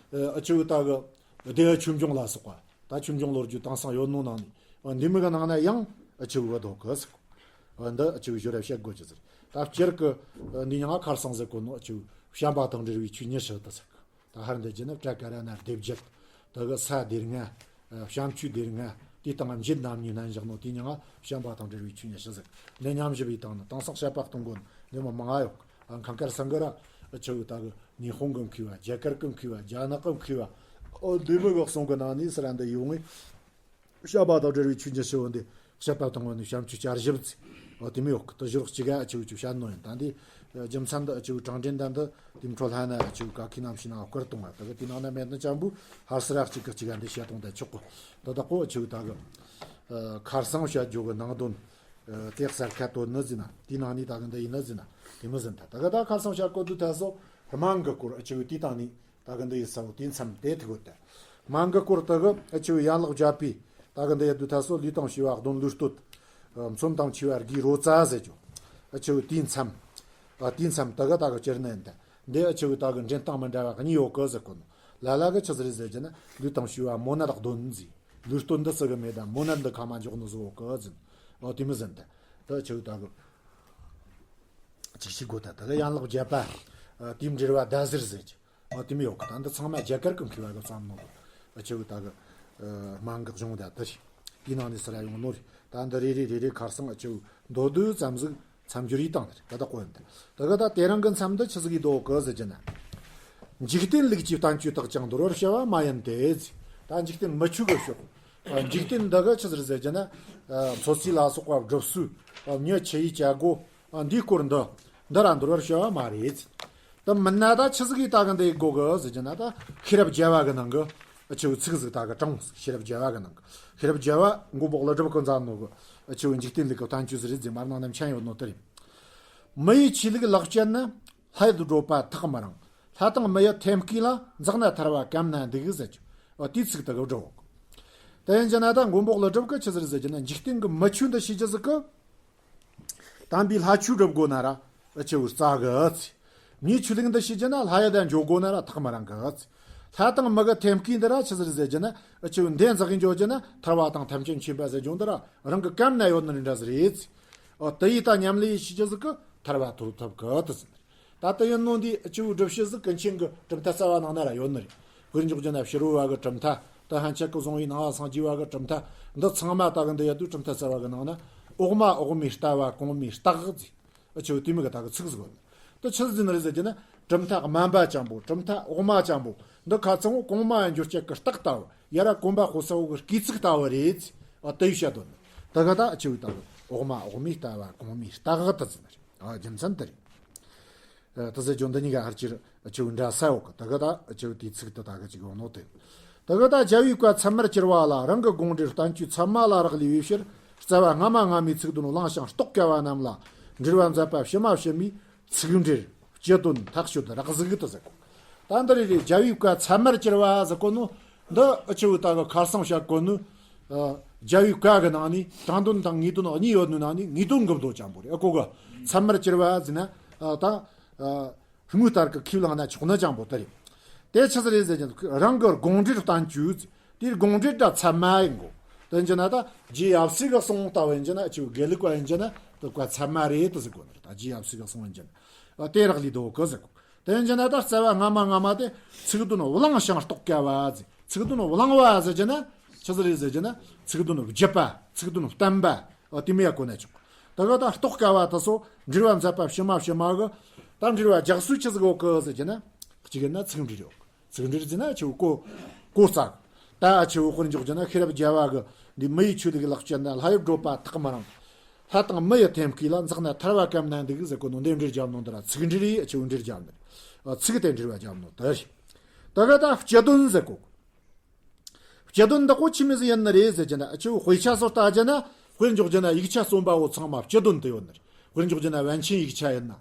ཨ་ཆུ་ད་གི་སྡེ་ཆོས་འབྱུང་ལ་སོགས་པ། ད་ཆོས་འབྱུང་ལོ་རྒྱུས་དེང་སང་ཡོད་ནོ་ནང་ནི་འདི་མི་གི་ནང་ན་ཡང་ཨ་ཆུ་བ་དོ་གི་ཟེར་གོ། འདི་ཨ་ཆུ་ཞོར་ར་བཤད་དགོས་ཀྱི་ཟེར། ད་སྤྱིར་གི་འདི་མྱིང་ང་ཁར་སང་ཟེར་གོ་ནོ་ཨ་ཆུ་བྱམས་པ་དང་འབྲེལ་བའི་ཆོས་ཉི་ཤུ་དེ་ཟེར་གོ། ད་ཧར་འདི་བརྒྱུད་ནི་ཏྲ་ཀ་ར་ན་སྡེ་བརྒྱད། ད་གི་ས་སྡེ་ལྔ། བྱམས་ཆོས་སྡེ་ལྔ། དེ་དང་འབྱེད་རྣམ་གཉིས་ནན་བཞག་ནོ་དེ་མྱིང་ང་བྱམས་པ་དང་འབྲེལ་བའི་ཆོས་ཉི་ཤུ་ཟེར། འདི་ཉམས་ཞིབ་ཡི་དང་ནི་དེང་སང་བཤད་པ་གཏོང་གོ་ནི་མི་མང་ང་ཡོད། ཨ་ཁང་དཀར་སང་གི་ར་ཨ་ཆུ་ད་གི་ཉི་ཧོང་གི་མཁས་པ། རྒྱ་གར་གི་མཁས་པ། རྒྱ་ནག་གི་མཁས་པ། ཨོ་འདི་མི་གི་གསུང་གི་ནང་ནས་སི་ར་འདི་ཡོང་ངེ། བཤད་པ་དང་འབྲེལ་བའི་ཆོས་ཉི་ཤུ་བོ་འདི་བཤད་པ་དང་བོ་ནི་བྱམས་ཆོས་བསྐྱར་ཞིབ་ཟེར། ཨོ་དེ་མི་ཡོད་གི། དེ་བཞི་རོགས་གཅིག་ག་ཨ་ཆུ་ཆུ་བཤད་ནོ་ཡིན། ད་འདི་རྒྱུ་མཚན་འདི་ཨ་ཆུ་དྲང་འདྲེན་ད་འདི་དེ་འཕྲོ་ལྷ་ན་ཨ་ཆུ་ག་ཁི་ནམ་ཤི་ན་བསྐུར་གཏོང་བ། ད་གི་དེ་ནང་ན་མེད་ནི་ཅམ་བུ་ཧར་སི་ར་གཅིག་གི་གཅིག་ག་འདི་བཤད་གཏོང་ད་ཆོག་གོ། ད་ད་ཀོ་ཨ་ཆུ་ད་གི་ཁར་སང་བཤད་རྒྱུ་གི་ནང་དོན་དེ་གསར་ཁ་དོན་ནི་ཟིན་ན། དེ་ནང་ནི་ད་གི་འདི་ཡིན་ནི་ཟིན་ན་དེ་མི་ཟིན། ད་ད་གི་ད་ཁར་སང་བཤད་གོ་དུ་ད་སོ་སྨན་གི་སྐོར་ཨ་ཆུ་དེ་དང་ནི། ད་གི་འདི་ཡི་ས་བོ་དེ་མཚམས་དེ་ཐུག་གོ་ད། སྨན་གི་སྐོར་ད་གི་ཨ་ཆུ་ཡན་ལག་བརྒྱད་པའི་ད་གི་འདི་ཡི་དུ་ད་སོ་ལུས་དང་བྱེ་བ་གདོན་ལུས་སྟོད། མཚོན་དང་མཆེ་བ་དགུའི་རོ་ཙ་ཟེར་རྒྱུ། ཨ་ཆུ་དེ་མཚམས། ཨ་དེ་མཚམས་ད་གི་ད་གི་སྤྱིར་ནི་ཡིན་ད། འདི་ཨ་ཆུ་ད་གི་འདྲེན་སྟངས་མི་འདྲ་བ་གཉིས་ཡོད་གི་ཟེར་གོ་ནོ། ལ་ལ་གི་ཆི་ཟིག་རེད་ཟེར་གྱི་ན། ལུས་དང་བྱེ་བ་མོ་ནད་གདོན་ཟེར། ལུས་སྟོད་འདི་ཟེར་གི་མེད་ད། མོ་ནད་འདི་ཁ་མ་འཇོག་ནི་ཟིག་ཡོད་གི་ཟེར། ཨོ་དེ་མི་ཟིན་ད། ད་ཨ་ཆུ་ད་གི་ཅིག་ཤི་དགོས་ད། ད་གི་ཡན་ལག་བརྒྱད་པ། ཨ་དེའི་འགྲེལ་བ་ཟླ་ཟེར་ཟེར་གྱི། ཨ་དེ་མི་ཡོད་གི། ད་འདི་ཚང་མ་རྒྱ་གར་གི་མཁས་པ་གི་བརྩམས་ནོ་གི། ཨ་ཆུ་ད་གི་ཨ་སྨན་གི་གཞུང་ད་དེ་རེད། དེའི་ནང་ནས་སི་ར་ཡོང་ནོ་རེད། ད་འདི་རེ་རེ་རེ་རེ་ཁར་སང་ཨ་ཆུ་མདོར་བསྡུས་ཙམ་ཟིག་མཚམས་སྦྱོར་ཡི་དང་རེད། ད་ད་ཀོ་ཡིན་ད། ད་གི་ད་དེ་རིང་གི་མཚམས་འདི་ཆི་ཟིག་ཡི་དོ་གི་ཟེར་གྱི་ན། འཇིག་རྟེན་ལུགས་ཀྱི་བསྟན་བཅོས་དག་ཀྱང་འདོར་བར་བྱ་བ་མ་ཡིན་ཏེ་ཟེར། ད་འཇིག་རྟེན་མི་ཆོས་གི་ཕྱོགས། ཨ་འཇིག་རྟེན་འདི་གི་ཆི་ཟིག་རེད་ཟེར་གྱི་ན། ཨ་མཚོ་རྩིས་ལ་སོགས་པ་སྒྲུབ་སྲོལ། ཨ་མྱི་ཆུ་ཡི་བྱ་སྒོ། ཨ་འདིའི་སྐོར་འདི་འདི་ར་འདོར་བར་བྱ་བ་མ་རེད། ད་མིན་ན་ད་ཆི་ཟིག་གིས་ད་གི་འདི་དགོས་གི་ཟེར་གྱི་ན། ད་ཤེས་རབ་རྒྱལ་བ་གི་ནང་གི་ཨ་ཆུ་ཚིག་ཟིག་ད་གི་དྲངས། ཤེས་རབ་རྒྱལ་བ་གི་ནང་གི། ཤེས་རབ་རྒྱལ་བ་མགོན་པོ་ཀླུ་སྒྲུབ་ཀྱིས་མཛད་ནོ་གི་ཨ་ཆུ་འཇིག་རྟེན་ལུགས་ཀྱི་བསྟན་བཅོས་ཟིག་རེད་ཟེར། མར་ནང་ན་མཆན་ཡོད་ནོ་དེ་རེད། མི་ཡི་ཆོས་ལུགས་ལེགས་བཅད་ནི། ལྷ་ཡུལ་འགྲོ་བ་ཐག་མི་རིང་། ལྷ་དང་མི་ཡི་ཐེམ་སྐས་ལ། འཛེགས་ན་ཐར་བ་གམ་ན་འདུག་ཟེར་གྱི། ཨ་དེའི་ཚིག་དེ་གི་སྒྲུབ། དེ་ཡིན་གྱི་ན་ད་མགོན་པོ་ཀླུ་སྒྲུབ་ཀྱིས་ཆི་ཟིག་རེད་ཟེར་གྱི་ན། འཇིག་རྟེན་གྱི་མི་ཆོས་འདི་ཤེས་རྒྱུ་ཟིག་གི། དམ་པའི་ལྷ་ཆོས་སྒྲུབ་དགོས་ན་ར་ཨ་ཆུ་རྩ་གི་ཚེ། མིའི་ཆོས་ལུགས་འདི་ཤེས་རྒྱུ་ན་ལྷ་ཡུལ་དུ་འགྲོ་དགོས་ན་ར་ཐག་མི་རིང་གི་ཚེ། ལྷ་དང་མི་གི་ཐེམ་སྐས་འདི་ར་ཆི་ཟིག་རེད་ཟེར་གྱི་ན། ཨ་ཆུ་འདི་འཛེགས་གི་འགྱོ་རྒྱུ་ན་ཐར་བ་དང་ཐམས་ཅད་མཁྱེན་པ་ཟེར་རྒྱུ་འདི་ར་རང་གི་གམ་ན་ཡོད་ནི་འདྲ་ཟིག་རེད་ཚེ། ཨ་དེ་ཡི་ད་ཉམས་ལེན་ཤེས་རྒྱུ་ཟིག་གི་ཐར་བ་ཐོབ་ཐུབ་གི་དེ་ཟིག་རེད། ད་ལྟ་ཡིན་ནོ་འདི་ཨ་ཆུ་སྒྲུབ་བྱེད་ཟིག་ཀུན་མཁྱེན་གྱི་གྲུབ་མཐའ་གསར་བ་ནང་ན་ར་ཡོད་ནི་རེད། དཔེར་འཇོག་རྒྱུ་ན་ཕྱི་རོལ་བ་གི་གྲུབ་མཐའ། ད་ཧན་ཆད་ཀྱི་བཟུང་བའི་ནང་བ་སངས་རྒྱས་བ་གི་གྲུབ་མཐའ། འདི་ཚང་མ་ད་གི་འདི་ཡ་དུས་གྲུབ་མཐའ་གསར་བ་གི་ནང་ན། འོག་མ་འོག་མའི་ལྟ་བ། གོང་མའི་རྟགས་ཟེར། ཨ་ཆུ་དེ་མི་གི་ད་གི་ཚིག་ཟིག་ཡོད། འདི་ཆི་ཟིག་ནི་རེད་ཟེར་གྱི་ན། གྲུབ་མཐའ་དམན་པ་ཅན་པོ། གྲུབ་མཐའ་འོག་མ་ཅན་པོ། འདི་ཁ་ཚང་གོང་མ་ཡང་འགྱུར་བཅུག་གི་རྟགས་ལྟ་བུ། ཡ་ར་གོམ་པ་སྤོ་ས་བོ་གི་སྐེ་ཚིགས་ལྟ་བུ་རེད། ཨ་དེ་ཡི་བཤད་དོན། ད་གི་ད་ཨ་ཆུ་ད་གི་འོག་མ་འོག་མའི་ལྟ་བ། གོང་མའི་རྟགས་དེ་ཟིག་ནི་རེད། ཨ་རྒྱུ་མཚན་དེ་རེད། ཨ་དེ་ཟེར་རྒྱུ་འདི་གཉིས་ཀ་ཧར་ཅིར་ཨ་ཆུ་འདྲ་ས་ཡོད་གི། ད་གི་ད་ཨ་ཆུ་དེའི་ཚིག་དེ་ད་གི་ཅིག་ཡོང་ནོ་དེ། ད་གི་ད་རྒྱལ་བའི་བཀའ་ཚད་མར་གྱུར་པ་ལ། རང་གི་དགོངས་འགྲེལ་བསྟན་བཅོས་ཚད་མ་ལ་རག་ལས་པའི་ཕྱིར། རྩ་བ་སྔ་མ་སྔ་མའི་ཚིག་དོན་བླངས་ཤིང་རྟོགས་དཀའ་བ་རྣམས་ལ། འགྲེལ་བ་མཛད་པ་ཕྱི་མ་ཕྱི་མའི་ཚིག་འགྲེལ་སྤྱི་དོན་ཐག་ཆོད་རགས་གཟིགས་དུ་ཟེར་གོ། ད་འདི་རེ་རེ་རྒྱལ་བའི་བཀའ་ཚད་མར་གྱུར་པ་ཟེར་གོ་ནོ། འདི་ཨ་ཆུ་ད་གི་ཁ་སང་བཤད་གོ་ནོ། ཨ་རྒྱལ་བའི་བཀའ་གི་ནང་ནས་དྲང་དོན་དང་ངེས་དོན་གཉིས་ཡོད་ནོ་ནང་ནས་ངེས་དོན་གི་མདོ་ཅན་པོ་རེད། ཨ་གོ་གི། ཚད་མར་གྱུར་པ་ཟེར་ན། ཨ་ད་ ཨ། དངུལ་ལྟར་གི་ཁས་བླངས་ན་ཆོག་ནི་ཅང་པོ་དེ་རེད། དེ་ཆི་ཟིག་རེད་ཟེར་གྱི་འདུག་རང་གི་དགོངས་འགྲེལ་བསྟན་བཅོས་ཟེར། དེའི་དགོངས་འགྲེལ་འདྲ་ཚད་མ་ཡིན་གོ། དེ་ཡིན་གྱི་ན་ད་རྗེ་ཡབ་སྲས་ཀྱི་གསུང་ལྟ་བུ་ཡིན་གྱི་ན་ཨ་ཆེ་བོ་དགེ་ལུགས་པ་ཡིན་གྱི་ན་དེ་བཀའ་ཚད་མ་རེད་དེ་ཟེར་གོ་ནི་རེད། ད་རྗེ་ཡབ་སྲས་ཀྱི་གསུང་ཡིན་གྱི་ན་ཨ་དེ་རག་ལས་འདུག་གི་ཟེར་གོ། དེ་ཡིན་གྱི་ན་ད་རྩ་བ་སྔ་མ་སྔ་མ་དེ་ཚིག་དོན་བླང་ཞིང་རྟོགས་དཀའ་བ་ཟེར། ཚིག་དོན་བླང་བ་ཟེར་གྱི་ན་ཆི་ཟིག་རེད་ཟེར་གྱི་ན་ཚིག་དོན་བརྒྱུད་པ། ཚིག་དོན་བསྟན་པ། ཨ་དེ་མོ་ཡ་གོ་ན་ཆོག་ད་ག་ད་རྟོགས་དཀའ་བ་དེ་ཚོ་འགྲེལ་བ་མཛད་པ་ཕྱི་མ་ཕྱི་མ་གི་ད་འགྲེལ་བ་རྒྱག་སྲོལ་ཆི་ཟིག་ཡོད་གི་ཟེར་གྱི་ན། གཅིག་ཡིན་ན་ཚིག་འགྲེལ་ཡོད། ཚིག་འགྲེལ་ཟེར་ན་ཆེ་བོ་གོ་གོ་རྩ། ད་ཨ་ཆེ་བོ་དཔེར་འཇོག་རྒྱུ་ན་ཤེས་རབ་རྒྱལ་བ་གི་འདི་མི་ཡི་ཆོས་ལུགས་ལག་སྤྱད་ན་ལྷ་ཡུལ་བགྲོད་པ་ཐག་མི་རིང་། ལྷ་དང་མི་ཡི་ཐེམ་སྐས་ལ་འཛེགས་ན་ཐར་བ་གམ་ན་འདུག་ཟེར་གོ་ནོ་འདི་འགྲེལ་རྒྱབ་ནོ་འདི་ར་ཚིག་འགྲེལ་ཡི་ཨ་ཆེ་བོ་འགྲེལ་རྒྱབ་ནི། ཨ་ཚིག་དེ་འགྲེལ་བ་རྒྱབ་ནོ་དེ་རེད། ད་ག་ད་སྤྱི་དོན་ཟེར་གོ། སྤྱི་དོན་འདི་ཀོ་ཆི་མི་ཟིག་ཡིན་ནི་རེད་ཟེར་གྱི་ན་ཨ་ཆེ་བོ་དཔེ་ཆ་སོགས་ལྟ་གྱི་ན་དཔེར་འཇོག་རྒྱུ་ན་ཡིག་ཆ་རྩོམ་པ་བོ་ཚང་མ་སྤྱི་དོན་དུ་ཡོད་ནི་རེད། དཔེར་འཇོག་རྒྱུ་ན་པཎ་ཆེན་ཡིག་ཆ་ཡིན་ན།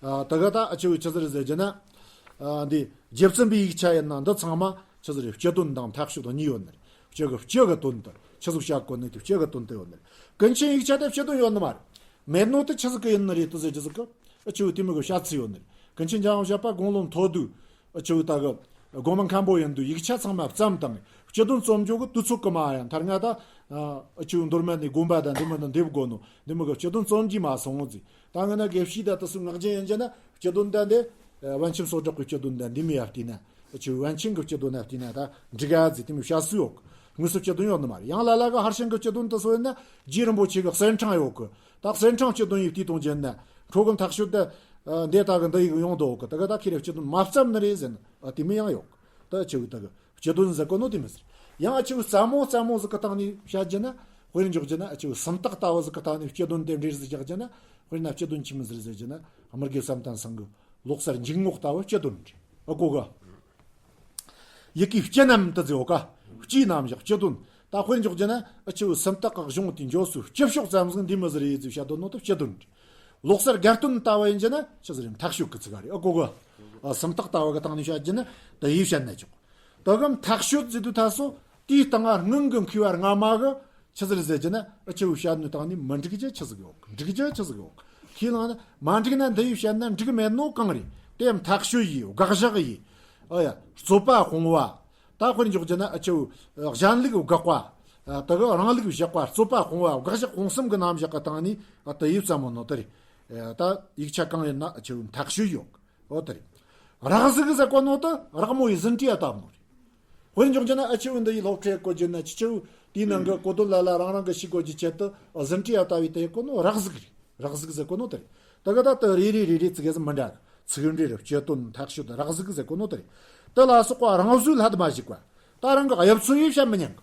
ཨ་ད་ག་ད་ཨ་ཆེ་བོ་ཆི་ཟིག་རེད་ཟེར་གྱི་ན། ཨ་འདི་རྗེ་བཙུན་པའི་ཡིག་ཆ་ཡིན་ན་འདི་ཚང་མ་ཆི་ཟིག་རེད། སྤྱི་དོན་དང་མཐའ་དཔྱོད་གཉིས་ཡོད་ནི་རེད། སྤྱི་གི་སྤྱི་གི་དོན་དུ་ཆི་ཟིག་བཤད་དགོས་ནི་དེ་སྤྱི་གི་དོན་དུ་ཡོད་ནི་རེད། ཀུན་མཁྱེན་ཡིག་ཆ་དེ་སྤྱི་དོན་ཡོད་ནི་མ་རེད། མེད་ནོ་དེ་ཆི་ཟིག་གི་ཡིན་ནི་རེད་དེ་ཟེར་གྱི་ཟིག་གི། ཨ་ཆེ་བོ་དེ་མོ་གི་བཤད་ཚུལ་ཡོད་ནི་རེད། ཀུན་མཁྱེན་འཇམ་དབྱངས་བཞད་པ་དགུང་ལོ་མཐོ་དུས། ཨ་ཆེ་བོ་ད་གི་དགོངས་པ་མཁན་པོ་ཡིན་དུས་ཡིག་ཆ་ཚང་མ་བརྩམས་དང་སྤྱི་དོན་རྩོམ་རྒྱུ་གི་དུས་ཚོད་གི་མ་ཡང་མཐར་ང་ད། ཨ་ཆེ་བོ་མདོ་སྨད་ནས་དགོན་པ་དང་འདི་མོ་དང་འདེབས་དགོས་ནོ་འདི་མོ་གི་སྤྱི་དོན་རྩོམ་རྒྱུ་མ་སོང་ཟིག་ད་ང་ན་དགེ་བཤེས་ད་དུ་སུ་ངག་རྒྱུན་ཡིན་གྱི་ན་སྤྱི་དོན་ད་འདི། ཨ་པཎ་ཆེན་སོ་དྲག་གི་སྤྱི་དོན་ད་འདི་མོ་ཡ་བལྟས་ན། ཨ་ཆེ་བོ་པཎ་ཆེན་གི་སྤྱི་དོན་ན་བལྟས་ན་ད་འགྲིག་ག་ཟིག་དེ་མོ་བཤད་སྲོལ་ཡོད། དངོས་སུ་སྤྱི་དོན་ཡོད་ནི་མ་རེད། ཡང་ལ་ལ་གི་ཧར་ཤང་གི་སྤྱི་དོན་དུ་སོ་ཡིན་ན་རྗེ་རིན་པོ་ཆེ་གི་གསེར་ཕྲེང་ཡོད་གི། ད་གསེར་ཕྲེང་སྤྱི་དོན་ཡི་དུས་དང་རྒྱན་ན་ཁྲོ་གི་མཐའ་དཔྱོད་དེ། ཨ་འདི་ད་གི་འདི་ཡི་ཡོང་དོ་གི་ད་གི་ད་ཁྱེད་རེ་སྤྱི་དོན་མ་བརྩམས་ནི་རེད་ཟེར་ན་ཨ་དེ་མོ་ཡང་ཡོད། ད་ཆེ་བོ་ད་གི་སྤྱི་དོན་ཟེར་གོ་ནོ་དེ་མི་ཟེར། ཡང་ཨ་ཆེ་བོ་རྩ་མོ་རྩ་མོ་ཟིག་གི་སྟེང་ནས་བཤད་རྒྱུ་ན་དཔེར་འཇོག་རྒྱུ་ན་ཨ་ཆེ་བོ་སུམ་རྟགས་ལྟ་བུ་ཟིག་གི་སྟེང་ནས་སྤྱི་དོན་དེ་འགྲེལ་ཟིག་རྒྱག་རྒྱུ་ན་དཔེར་ན་སྤྱི་དོན་ཆི་མོ་ཟིག་ཟེར་རྒྱུ་ན་དམུ་དགེ་བསམ་གཏན་སེང་གི་ལོག་སར་འཇུག་ངོགས་ལྟ་བུ་སྤྱི་དོན་རེད། ཨ་གོ་ག་ཡི་གེ་སྤྱི་རྣམ་དུ་ཟེར་བ་ཀ་སྤྱིའི་རྣམ་གཞག་སྤྱི་དོན། ད་དཔེར་འཇོག་རྒྱུ་ན་ཨ་ཆེ་བོ་སུམ་རྟགས་ཀྱི་གཞུང་དེ་འཇོག་སྲོལ་སྤྱི་ཕྱོགས་ཙམ་ཟིག་འདི་མོ་ཟིག་རེད་ཟེར་བཤད་དོ་ནོ་དེ་སྤྱི་དོན་རེད། ལོག་སར་དགའ་སྟོན་ལྟ་བུ་ཡིན་རྒྱུ་ན་ཆི་ཟིག་རེད། མཐའ་དཔྱོད་ཀྱི་ཚིག་ག་རེད། ཨ་གོ་ག་ཨ་སུམ་རྟགས་ལྟ་བུ་གི་སྟེང་ནས་བཤད་རྒྱུ་ན་དེ་ཡིས་བཤད་ན་ཆོག་ད་གམ་མཐའ་དཔྱོད་ཟེར་དུས་ད་སོ་དེའི་སྟེང་ང་སྔོན་གྱི་མཁས་པ་སྔ་མ་གི་ཆི་ཟིག་རེད་ཟེར་རྒྱུ་ན་ཨ་ཆེ་བོ་བཤད་ནོ་སྟེང་ནས་མི་འགྲིག་རྒྱུ་ཆི་ཟིག་ཡོད། འགྲིག་རྒྱུ་ཆི་ཟིག་ཡོད། ཁས་བླངས་ན་མ་འགྲིག་ན་འདི་ཡིས་བཤད་ན་འགྲིག་མེད་ནོ་གང་རེད། དེ་མཐའ་དཔྱོད་ཡིས་དགག་བཞག་ཡིས། ཨ་ཡ་རྩོད་པ་སྤོང་བ། ད་དཔེར་འཇོག་རྒྱུ་ན་ཨ་ཆེ་བོ་གཞན་ལུགས་དགག་པ། ད་གི་རང་ལུགས་བཞག་པ། རྩོད་པ་སྤོང་བ། དགག་བཞག་སྤོང་གསུམ་གྱི་རྣམ་གཞག་གི་སྟེང་ནས་ཨ་དེ་ཡིས་བརྩམས་མོ་ནོ་དེ་རེད། ད་ཡིག་ཆ་གང་ཡིན་ན་ཨ་ཆེ་བོ་མཐའ་དཔྱོད་ཡོད། འོ་དེ་རེད། རག་གཟུགས་ཟེར་གོ་ནོ་དེ་རག་མོ་ཡི་ཟིན་བྲིས་ཡ་བཏབ་ནོ་རེད། དཔེར་འཇོག་རྒྱུ་ན་ཨ་ཆེ་བོ་འདི་ཡི་སློབ་ཁྲིད་གོ་རྒྱུ་ན་ཆི་ཆེ་བོ་དེའི་ནང་གི་གོ་དོན་ལ་ལ་རང་རང་གི་ཤེས་དགོས་རྒྱུ་ཆེད་དུ་ཟིན་བྲིས་ཡ་བཏབ་བའི་དེ་ཡི་གོ་ནོ་རག་གཟུགས་རེད། རག་གཟུགས་ཟེར་གོ་ནོ་དེ་རེད། ད་ག་ད་དེ་རེ་རེ་རེ་རེ་ཙི་གེ་ཟིག་མི་འདྲ་གི་ཚིག་འགྲེལ་རེ་སྤྱི་དོན་མཐའ་དཔྱོད་རག་གཟུགས་ཟེར་གོ་ནོ་དེ་རེད། དེ་ལ་སོགས་པ་རང་བཟོས་ལྷད་མ་ཞིག་པ། ད་རང་གི་དབྱིབས་མཚོན་ཡིས་བཤད་མི་ཉན་གི།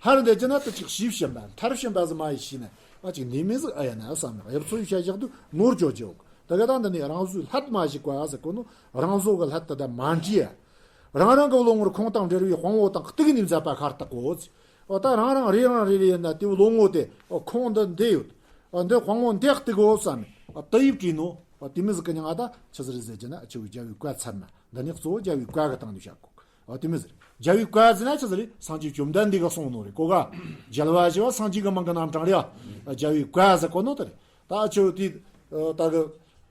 ཧར་འདི་རྒྱུ་ན་དུ་ཅིག་ཞིབ་ཕྱིན་པ་མཐར་ཕྱིན་པ་ཟིག་མ་ཡིས་ཤེས་ན་ཨ་ཅིག་འདི་མི་ཟིག་ཨ་ཡ་ན་བསམ་ཡང་དབྱིབས་མཚོན་ཡིས་བཤད་བཞག་དུས་ནོར་བཅོ་བཅོ་གི། ད་ག་ད་འདི་ནི་རང་བཟོས་ལྷད་མ་ཞིག་པ་ཟེར་གོ་ནོ་རང་བཟོ་གི་ལྷད་དུ་ད་མ་འདྲིས་ཡ། རང་རང་གི་བློ་ངོར་ཁུངས་དང་འབྲེལ་བའི་དཔང་བོ་དང་གཏུག་ནས་མཛད་པ་ཤ་སྟག་གོ། འོ་ད་རང་རང་རེ་རང་རེ་རེ་ཡིན་ན་དེ་བློ་ངོ་དེ་ཁུངས་འདི་འདི་ཡོད། འདི་དཔང་བོ་འདི་གཏུག་གོ་བསམ་ནས་དེ་ཡིས་བྲིས་ནོ། དེ་མི་ཟིག་གི་མྱིང་ང་ད་ཆི་ཟིག་རེད་ཟེར་གྱི་ན་ཨ་ཆེ་བོ་རྒྱལ་བའི་བཀའ་ཚད་མ། འདི་ནི་གཙོ་བོ་རྒྱལ་བའི་བཀའ་གི་སྟེང་ནས་བཤད་གོ། ཨ་དེ་མི་ཟེར། རྒྱལ་བའི་བཀའ་ཟེར་ན་ཆི་ཟིག་རེད། སངས་རྒྱས་བཅོམ་ལྡན་འདས་ཀྱིས་གསུངས་ནོ་རེད་གོ་ག་རྒྱལ་བ་ཞེས་པ་སངས་རྒྱས་ཀྱི་མིང་གི་རྣམ་གྲངས་རེད། ཨ་རྒྱལ་བའི་བཀའ་ཟེར་གོ་ནོ་དེ་རེད། ད་ཨ་ཆེ་བོ་དེ་ད་གི་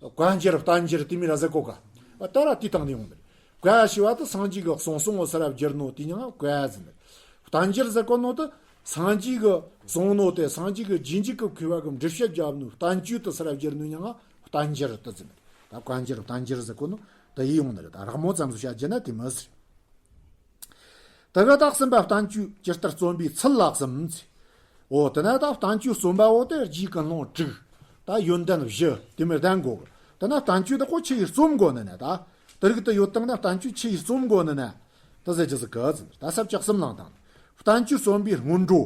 བཀའ་འགྱུར་བསྟན་འགྱུར་དེ་མི་ར་ཟེར་གོ་ག་ཨ་ད་ར་དེའི་སྟེང་ནས་ཡོང་ནི་རེད། བཀའ་ཞེས་པ་དེ་སངས་རྒྱས་ཀྱིས་གསུངས་གསུངས་པ་ཟེར་ར་བསྒྱུར་ནོ་དེ་མྱིང་ང་བཀའ་ཟེར་ནི་རེད། བསྟན་འགྱུར་ཟེར་གོ་ནོ་དེ་སངས་རྒྱས་ཀྱིས་གསུངས་ནོ་དེ་སངས་རྒྱས་ཀྱི་རྗེས་འཇུག་གི་མཁས་པ་གིས་འགྲེལ་བཤད་བརྒྱབ་ནོ་བསྟན་བཅོས་དེ་ཟེར་ར་བསྒྱུར་ནོ་མྱིང་ང་བསྟན་འགྱུར་དེ་ཟེར་ནི་རེད། ད་བཀའ་འགྱུར་བསྟན་འགྱུར་ཟེར་གོ་ནོ་དེ་ཡིས་ཡོང་ནི་རེད། ད་རགས་མོ་ཙམ་ཟིག་བཤད་རྒྱུ་ན་དེ་མི་ཟེར། དེ་ག་ད་གསུམ་པ་བསྟན་བཅོས་ཇི་ལྟར་རྩོམ་པའི་ཚུལ་ལ་གསུམ་ཟེར། འོ་དེ་ན་ད་བསྟན་བཅོས་རྩོམ་པ་བོ་དེ་རྗེ་ཀུན་སློང་དྲུག་ད་ཡོན་ཏན་བཞི་དེ་མི་ལྡན་དགོས། དེ་ན་བསྟན་བཅོས་དེ་ཁོ་ཆི་ཡིས་རྩོམ་དགོས་ནི་ན་ད། དེ་རིགས་དེ་ཡོད་དང་ན་བསྟན་བཅོས་ཆི་ཡིས་རྩོམ་དགོས་ནི་ན། དེ་ཟེར་རྒྱུ་ཟིག་གི་ཟེར། ད་ས་བཅད་གསུམ་བླངས་དང་། བསྟན་བཅོས་རྩོམ་པའི་སྔོན་འགྲོ།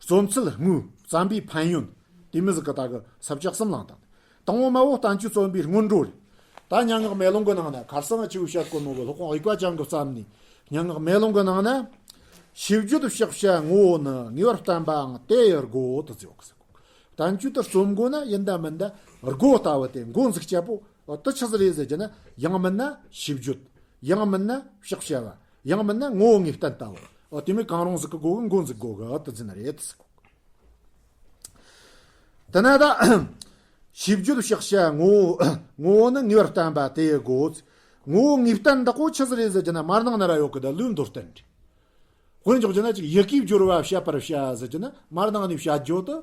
རྩོམ་ཚུལ་དངོས། བརྩམ་པའི་ཕན་ཡོན། དེ་མི་ཟིག་གི་ད་གི་ས་བཅད་གསུམ་བླངས་དང་། དང་པོ་མ་བོ་བསྟན་བཅོས་རྩོམ་པའི་སྔོན་འགྲོ་རེད། ད་སྙན་ངག་མེ་ལོང་གི་ནང་ན་ཁར་སང་ང་ཆེ་བོ་བཤད་གོ་ནོ་གི་སློབ་དཔོན་དབྱུག་པ་ཅན་གྱིས་བརྩམས་ནས་སྙན་ངག་མེ་ལོང་གི་ནང་ན། ཤེས་བརྗོད་ཕྱག་བྱ་ངོ་བོ་ནི། ངེས་པར་བསྟན་པའང་དེ་ཡི་སྒོ་དུ་ཟེར་གི་ཟེར་གོ། བསྟན་བཅོས་དེ་རྩོམ་དགོས་ན་ཡིན་ད་མིན་ད་སྒོ་ལྟ་བུ་དེ་འགོ་འཛུགས་བྱེད་པོ་དེ་ཆི་ཟིག་རེད་ཟེར་གྱི་ན་ཡང་མིན་ན་ཤེས་བརྗོད། ཡང་མིན་ན་ཕྱག་བྱ་བ། ཡང་མིན་ན་ངོ་བོ་ངེས་བསྟན་ལྟ་བུ། དེ་མོ་གང་རུང་ཟིག་གི་སྒོ་གི་འགོ་འཛུགས་དགོས་གི་དུ་འཛིན་རེད་ཟེར་གོ། དེ་ན་ད་ ཕྱི་བརྗོད་བཤགས་བྱ་ངོ་བོ། ངོ་བོ་ནི་ངེས་པར་བསྟན་པ་དེ་ཡི་སྒོ། ངོ་བོ་ངེས་བསྟན་འདི་གོ་ཆི་ཟིག་རེད་ཟེར་གྱི་ན་མར་ནང་ན་ར་ཡོད་གི། ད་ལུགས་མདོར་བསྟན་རེད། དཔེར་འཇོག་རྒྱུ་ན་ཅིག་ཡི་གེའི་སྦྱོར་བ་བཤད་པར་བྱ་ཟེར་གྱི་ན་མར་ནང་ནས་བཤད་རྒྱུ་དེ་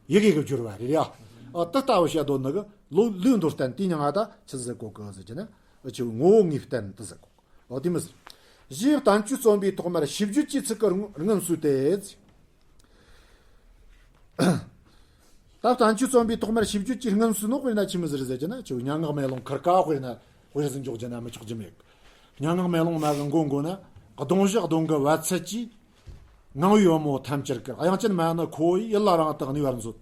ཡི་གེ་གི་སྦྱོར་བ་རེད་ཡ། ཨ་དེ་ལྟ་བུ་བཤད་དོན་ནི་གི་ལུགས་ལུགས་མདོར་བསྟན་དེ་མྱིང་ང་ད་ཆི་ཟེར་གོ་གི་ཟེར་གྱི་ན་ཨ་ཆི་ངོ་བོ་ངེས་བསྟན་དེ་ཟེར་གོ་གི། ཨོ་དེ་མི་ཟེར། ཞེས་བསྟན་བཅོས་རྩོམ་པའི་ཐོག་མར་ཕྱི་བརྗོད་ཀྱི་ཚིག་གི་སྔོན་སྲོལ་ཏེ། ད་བསྟན་བཅོས་རྩོམ་པའི་ཐོག་མར་ཕྱི་བརྗོད་ཀྱི་སྔོན་སྲོལ་ནོ་དཔེར་ན་ཆི་མི་ཟེར་ཟེར་གྱི་ན་ཆི་སྙན་ངག་མེ་ལོང་ཁར་ཀ་དཔེར་ན་དཔེར་ཟིན་འཇོག་རྒྱུ་ན་མི་ཆོག་རྒྱུ་མེད། སྙན་ངག་མེ་ལོང་ན་གི་མགོ་མགོ་ན་གདོང་བཞི་གདོང་གི་བད་ཚལ་གྱིས། ངང་པའི་བུ་མོ་ཐམས་ཅད་ཀྱི། དབྱངས་ཅན་མ་ནི་ཁོ་བོ་ཡི། ཡིད་ལ་རིང་དུ་གནས་པར་མཛོད།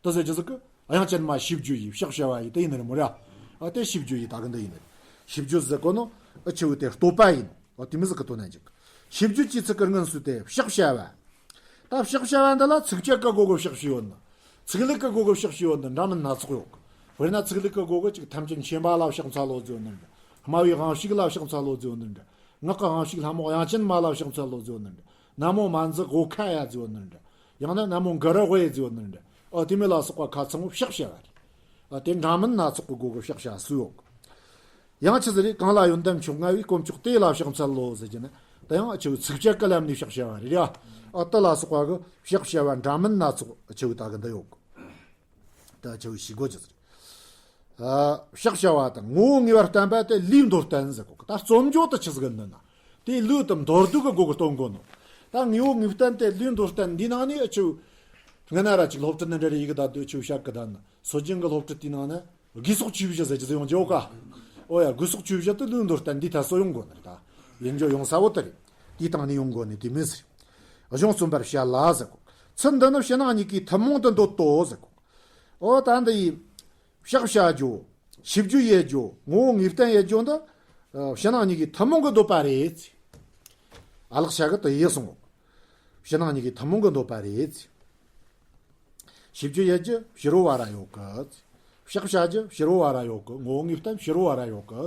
དེ་ཟེར་རྒྱུ་ཟིག་གི་དབྱངས་ཅན་མ་ཕྱི་བརྗོད་ཡི་བཤགས་བྱ་བ་ཡི་དེ་ཡིན་ནི་རེད་མོ་ར། ཨ་དེ་ཕྱི་བརྗོད་ཡི་ད་གི་འདི་ཡིན་ནི་རེད། ཕྱི་བརྗོད་ཟེར་གོ་ནོ་ཨ་ཆི་བོ་དེ་བསྟོད་པ་ཡིན། ཨ་དེ་མི་ཟིག་གི་དོན་ན་འཇུག་ཕྱི་བརྗོད་ཀྱི་ཚིག་གི་སྔོན་སྲོལ་ཏེ་བཤགས་བྱ་བ། ད་བཤགས་བྱ་བ་འདི་ལ་ཚིགས་བཅད་ཀྱི་སྒོ་གི་བཤགས་བྱས་ཡོད་ནི། ཚིག་ལེགས་ཀྱི་སྒོ་གི་བཤགས་བྱས་ཡོད་ནི་འདྲ་མིན་སྣ་ཚོགས་ཡོད་གི། དཔེར་ན་ཚིག་ལེགས་ཀྱི་སྒོ་གི་ཅིག་ཐམས་ཅད་མཁྱེན་པ་ལ་བཤགས་འཚལ་ལོ་ཟེར་ཡོད་ནི་འདྲ། སྨྲ་བའི་དབང་ཕྱུག་ལ་བཤགས་འཚལ་ལོ་ཟེར་ཡོད་ནི་འདྲ། ངག་གི་དབང་ཕྱུག་ལྷ་མོ་དབྱངས་ཅན་མ་ལ་བཤགས་འཚལ་ལོ་ཟེར་ཡོད་ནི་འདྲ། ན་མོ་མ་འཛི་གྷོ་ཁ་ཡ་ཟེར་ཡོད་ནི་འདྲ། ཡང་ན་ན་མོ་གུ་རུ་ཝེ་ཟེར་ཡོད་ནི་འདྲ། ཨོ་དེ་མི་ལ་སོགས་པ་ཁ་ཚང་བོ་བཤགས་བྱ་བ་རེད། ཨོ་དེ་འདྲ་མིན་སྣ་ཚོགས་ཀྱི་སྒོ་གི་བཤགས་བྱ་སུ་ཡོད་གི། ཡང་ཆི་ཟིག་རེད། གང་ལ་ཡོན་ཏན་མཆོག་མངའ་བའི། དཀོན་མཆོག་དེ་ལ་བཤགས་འཚལ་ལོ་ཟེར་གྱི་ན། དེ་ཡང་ཨ་ཆི་བོ་ཚིགས་བཅད་ཀྱི་ལམ་ནས་བཤགས་བྱ་བ་རེད་ཡ། ཨ་དེ་ལ་སོགས་པ་གི་བཤགས་བྱ་བ་འདྲ་མིན་སྣ་ཚོགས་ཨ་ཆི་བོ་ད་གི་འདི་ཡོད་གི། ད་ཨ་ཆི་བོ་ཤེས་དགོས་ཀྱི་ཟེར། ཨ་བཤགས་བྱ་བ་དང་ངོ་བོ་ངེས་པར་བསྟན་པ་དེ་ལུགས་མདོར་བསྟན་ཟེར་གོ་གི། ད་རྩོམ་འཇོག་ཏུ་ཆི་ཟིག་འདི་ན་དེ་ལུགས་དང་མདོར་བསྡུས་ཀྱི་སྒོ་གི་སྟོན་དགོས་ནོ། ད་ངོ་བོ་ངེས་བསྟན་དེ་ལུགས་མདོར་བསྟན་འདི་ནང་ནས་ཨ་ཆི་བོ་སྔ་ན་ར་ཅིག་སློབ་ཁྲིད་ནི་འདྲ་རེ་ཡི་གེ་ད་དུ་ཆི་བོ་བཤད་གི་ད་ན་སྲོལ་རྒྱུན་གི་སློབ་ཁྲིད་དེའི་ནང་ན། དགོས་སོགས་བཅུ་བཞི་ཟེར་གྱི་ཟེར་ཡོང་རྒྱུ་ཡོད་ཀ། ཨོ་ཡ་དགོས་སོགས་བཅུ་བཞི་དེ་ལུགས་མདོར་བསྟན་འདི་ད་སོ་ཡོང་དགོས་ནི་རེད་ད། ཡིན་རྒྱུ་ཡོང་ས་བོ་དེ་རེད། དེའི་སྟེང་ནས་ཡོང་དགོས་ནི་དེ་མིན་ཟེར། གཞུང་རྩོམ་པར་བྱ་ལ་ཟེར་གོ། ཚུལ་འདི་ནི་ཕྱི་ནང་གཉིས་ཀའི་ཐུན་མོང་དུ་འདོད་དོ་ཟེར་གོ། ཨོ་ད་འདི་ཡི་བཤགས་བྱ་རྒྱུ། ཕྱི་བརྗོད་ཡེ་རྒྱུ། ངོ་བོ་ངེས་བསྟན་ཡེ་རྒྱུ་འདི། ཕྱི་ནང་གཉིས་ཀའི་ཐུན་མོང་གི་འདོད་པ་རེད། ཨ་ལགས་བྱ་གི་དེ་ཡེ་སོང་ངོ་། ཕྱི་ནང་གཉིས་ཀའི་ཐུན་མོང་གི་འདོད་པ་རེད། ཕྱི་བརྗོད་ཡེ་རྒྱུ་ཕྱི་རོལ་བ་ར་ཡོད་གི། བཤགས་བྱ་རྒྱུ་ཕྱི་རོལ་བ་ར་ཡོད་གི། ངོ་བོ་ངེས་བསྟན་ཕྱི་རོལ་བ་ར་ཡོད་གི།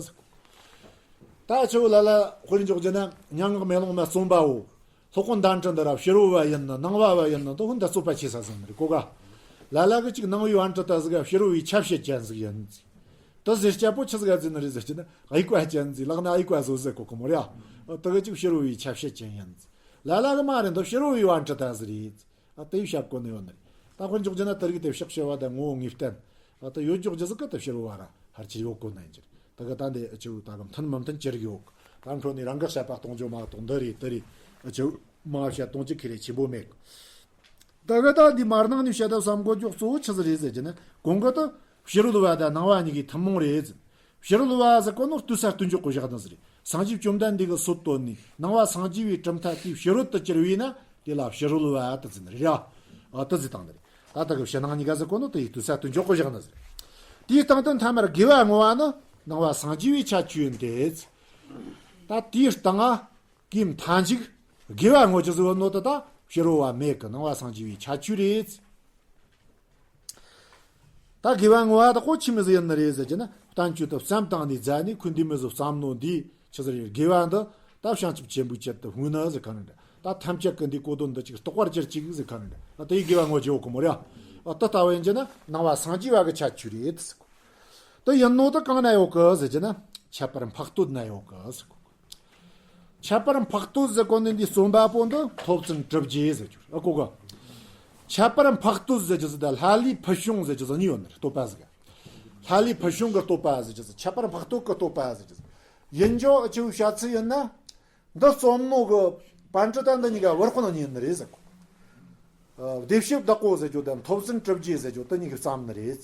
ད་ཆི་བོ་ལ་ལ་དཔེར་འཇོག་རྒྱུ་ན་སྙན་ངག་མེ་ལོང་མ་རྩོམ་པ་བོ། སློབ་དཔོན་དཎྜི་ཏ་ར་ཕྱི་རོལ་བ་ཡིན་ནི་ནང་བ་བ་ཡིན་ནི་འདི་ཧོན་ད་རྩོད་པ་ཆེ་ས་ཟིན་རེད་གོ་ག། ལ་ལ་གི་ཅིག་ནང་བའི་པཎྜི་ཏ་ཟིག་ག་ཕྱི་རོལ་བའི་ཆ་བྱད་ཅན་ཟིག་ཡིན། དེ་ཟེར་སྐྱ་པོ་ཆི་ཟིག་ག་ཟིན་རེད་ཟེར་གྱི་ན་དབྱུག་པ་ཅན་ཟིག་ལག་ན་དབྱུག་པ་བཟོ་ཟེར་གོ་གི་མོ་ར། དེ་གི་ཅིག་ཕྱི་རོལ་བའི་ཆ་བྱད་ཅན་ཡིན། ལ་ལ་གི་མ་རེད་འདི་ཕྱི་རོལ་བའི་པཎྜི་ཏ་ཟིག་རེད། ཨ་དེ་བཤད་གོ་ནི་ཡོད་ནི་རེད། ད་དཔེར་འཇོག་རྒྱུ་ན་དེ་རིགས་དེ་བཤགས་བྱ་བ་དང་ངོ་བོ་ངེས་བསྟན། ཨ་དེ་ཡོད་འཇོག་རྒྱུ་ཟིག་གི་དེ་ཕྱི་རོལ་བ་ར་ཕལ་ཆེར་ཡོད་གོ་ནི་ཡིན་གྱི་རེད། དེ་གི་ད་འདི་ཨ་ཆི་བོ་ད་གི་མཐུན་མི་མཐུན་ཅི་རིགས་ཡོད་གི། ད་འཕྲོ་ནས་རང་གི་བཤད་པ་གཏོང་རྒྱུ་མ་གཏོང་འདི་རེད་དེ་རེད། ཨ་ཆི་བོ་མ་བཤད་གཏོང་རྒྱུ་ཁེ་རེ་ཆེན་པོ་མེད་གི། ད་གི་ད་འདི་མར་ནང་ནས་བཤད་ད་བསམ་གོ་འཇོག་གཙོ་བོ་ཆི་ཟིག་རེད་ཟེར་གྱི་ན་གོང་གི་དེ་ཕྱི་རོལ་བ་དང་ནང་བ་གཉིས་ཀའི་ཐུན་མོང་རེད་ཟེར། ཕྱི་རོལ་བ་ཟེར་གོ་ནོ་ལྟོས་ས་ལྟོས་འཇོག་གི་བཞག་ནི་ཟེར། སངས་རྒྱས་བཅོམ་ལྡན་འདས་ཀྱིས་སྲོལ་བཏོད་ནས་ནང་བ་སངས་རྒྱས་པའི་གྲུབ་མཐའ་དེའི་ཕྱི་རོལ་དུ་གྱུར་པས་ན་དེ་ལ་ཕྱི་རོལ་བ་དུ་ཟེར་ནི་རེད་ཡ། ཨ་དུ་ཟེར་བཏང་ནི་རེད། ད་ལྟ་གི་ཕྱི་ནང་གཉིས་ཀ་ཟེར་གོ་ནོ་དེ་ཡི་ལྟོས་ས་ལྟོས་འཇོག་གི་བཞག་ནི་ཟེར། དེའི་སྟེང་དུ་མཐའ་མར་དགེ་བ་བསྔོ་བ་ནི་ནང་བ་སངས་རྒྱས་པའི་ཁྱད་ཆོས་ཡིན་ཏེ། ད་དེའི་སྟེང་ང་གི་མཐའ་མཇུག་དགེ་བ་བསྔོ་རྒྱུ་ཟེར་བ་ནོ་དེ་ད་ཕྱི་རོལ་བ་མེད་གི། ནང་བ་སངས་རྒྱས་པའི་ཁྱད་ཆོས་རེད། ད་དགེ་བ་བསྔོ་བ་དག་གོ་ཆི་མི་ཟིག་ཡིན་ནི་རེད་ཟེར་གྱི་ན་བསྟན་བཅོས་དུ་བསམ་བཏང་ནས་མཛད་ནས་ཁོས་འདི་མི་ཟིག་བསམ་ནོ་འདི་ཆི་ཟིག་རེད། དགེ་བ་འདི་ད་བྱང་ཆུབ་ཆེན་པོའི་ཆེད་དུ་བསྔོས་ནི་ཟེར་ག་ནི་འདྲ། ད་ཐམས་ཅད་ཀྱི་འདི་གོ་དོན་འདི་ཅིག་རྟོགས་པར་གྱུར་ཅིག་ཟེར་ག་ནི་འདྲ། ད་དེའི་དགེ་བ་བསྔོ་རྒྱུ་ཡོད་གི་མོ་ར། ཨ་ད་ལྟ་བ་ཡིན་གྱི་ན་ནང་བ་སངས་རྒྱས་པ་གི་ཁྱད་ཆོས་རེད་ཟེར་གོ། དེ་ཡིན་ནོ་དེ་གང་ན་ཡོད་གི་ཟེར་གྱི་ན་ཁྱད་པར་འཕགས་བསྟོད་ན་ཡོད་གི་ཟེར་གོ། ཁྱད་པར་འཕགས་བསྟོད་ཟེར་གོ་ནི་འདི་རྩོམ་པ་པོ་འདི་ཐོབ་བཙུན་གྲུབ་རྗེ་ཟེར་རྒྱུ་ཨ་གོ་ག། ཁྱད་པར་འཕགས་བསྟོད་ཟེར་རྒྱུ་ཟེར་ད་ལྷ་ལས་ཕུལ་བྱུང་ཟེར་རྒྱུ་ཟེར་གཉིས་ཡོད་ནི་རེད། བསྟོད་པ་ཟེར་ག། ལྷ་ལས་ཕུལ་བྱུང་གི་བསྟོད་པ་ཟེར་རྒྱུ་ཟེར། ཁྱད་པར་འཕགས་བསྟོད་ཀྱི་བསྟོད་པ་ཟེར་རྒྱུ་ཟེར། ཡིན་རྒྱུ་ཨ་ཆི་བོ་བཤད་ཚུལ་ཡིན་ན། འདི་རྩོམ་ནོ་གི་པཎྜི་ཏ་འདི་གཉིས་ཀ་བར་དཔོན་གཉིས་ཡིན་ནི་རེད་ཟེར་གོ། ཨ་བདེ་གཤེགས་བདག་པོ་ཟེར་རྒྱུ་དང་ཐོབ་བཙུན་གྲུབ་རྗེ་ཟེར་རྒྱུ་དེ་གཉིས་ཀ་བརྩམས་ནི་རེད།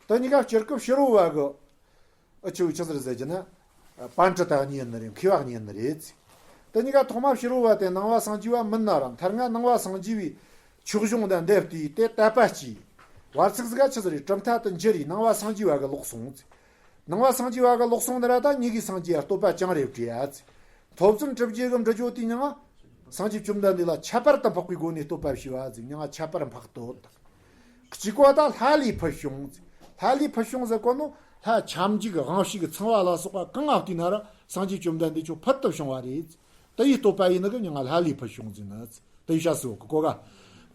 དེ་གཉིས་ཀ་སྤྱིར་གི་ཕྱི་རོལ་བ་གི་ཨ་ཆི་བོ་ཆི་ཟེར་ཟེར་གྱི་ན། པཎྜི་ཏ་གཉིས་ཡིན་ནི་རེད། མཁས་པ་གཉིས་ཡིན་ནི་རེད། དེ་གཉིས་ཀ་ཐོག་མ་ཕྱི་རོལ་བ་དེ་ནང་བ་སངས་རྒྱས་པ་མིན་ན་ར་མཐར་ང་ནང་བ་སངས་རྒྱས་པའི་ཆོས་གཞུང་དང་འདི་བལྟས་ཏེ་དད་པ་སྐྱེས། བར་ཚིགས་ཟིག་ག་ཆི་ཟིག་རེད། གྲུབ་མཐའ་དུ་འགྱུར་རེ་ནང་བ་སངས་རྒྱས་པ་གི་ལོག་སོང་། ནང་བ་སངས་རྒྱས་པ་གི་ལོག་སོང་ནི་ར་ད་གཉིས་ཀའི་སངས་རྒྱས་པ་བསྟོད་པ་ཅང་རེ་བྲིས་ཡ། ཐོབ་བཙུན་གྲུབ་རྗེ་གི་འབྲི་རྒྱུ་དེའི་མྱིང་ང་། སངས་རྒྱས་བཅོམ་ལྡན་འདས་ལ་ཁྱད་པར་དུ་འཕགས་པའི་སྒོ་ནས་བསྟོད་པ་ཞུ་བ་ཟིག་མྱིང་ང་ཁྱད་པར་འཕགས་བསྟོད། གཅིག་པ་ད་ལྷ་ལས་ཕུལ་བྱུང་། ལྷ་ལས་ཕུལ་བྱུང་ཟེར་གོ་ནོ་ལྷ་ཁྱབ་འཇུག་དབང་ཕྱུག་གི་ཚངས་པ་ལ་སོགས་པ་གང་ང་བལྟས་ན་ར་སངས་རྒྱས་བཅོམ་ལྡན་འདས་ཁྱོད་ཕུལ་དུ་བྱུང་བ་རེད། དེ་ཡི་བསྟོད་པ་ཡིན་ནི་གི་མྱིང་ང་ལྷ་ལས་ཕུལ་བྱུང་ཟེར་ནི། དེ་ཡི་བཤད་སྲོལ་གི་གོ་ག།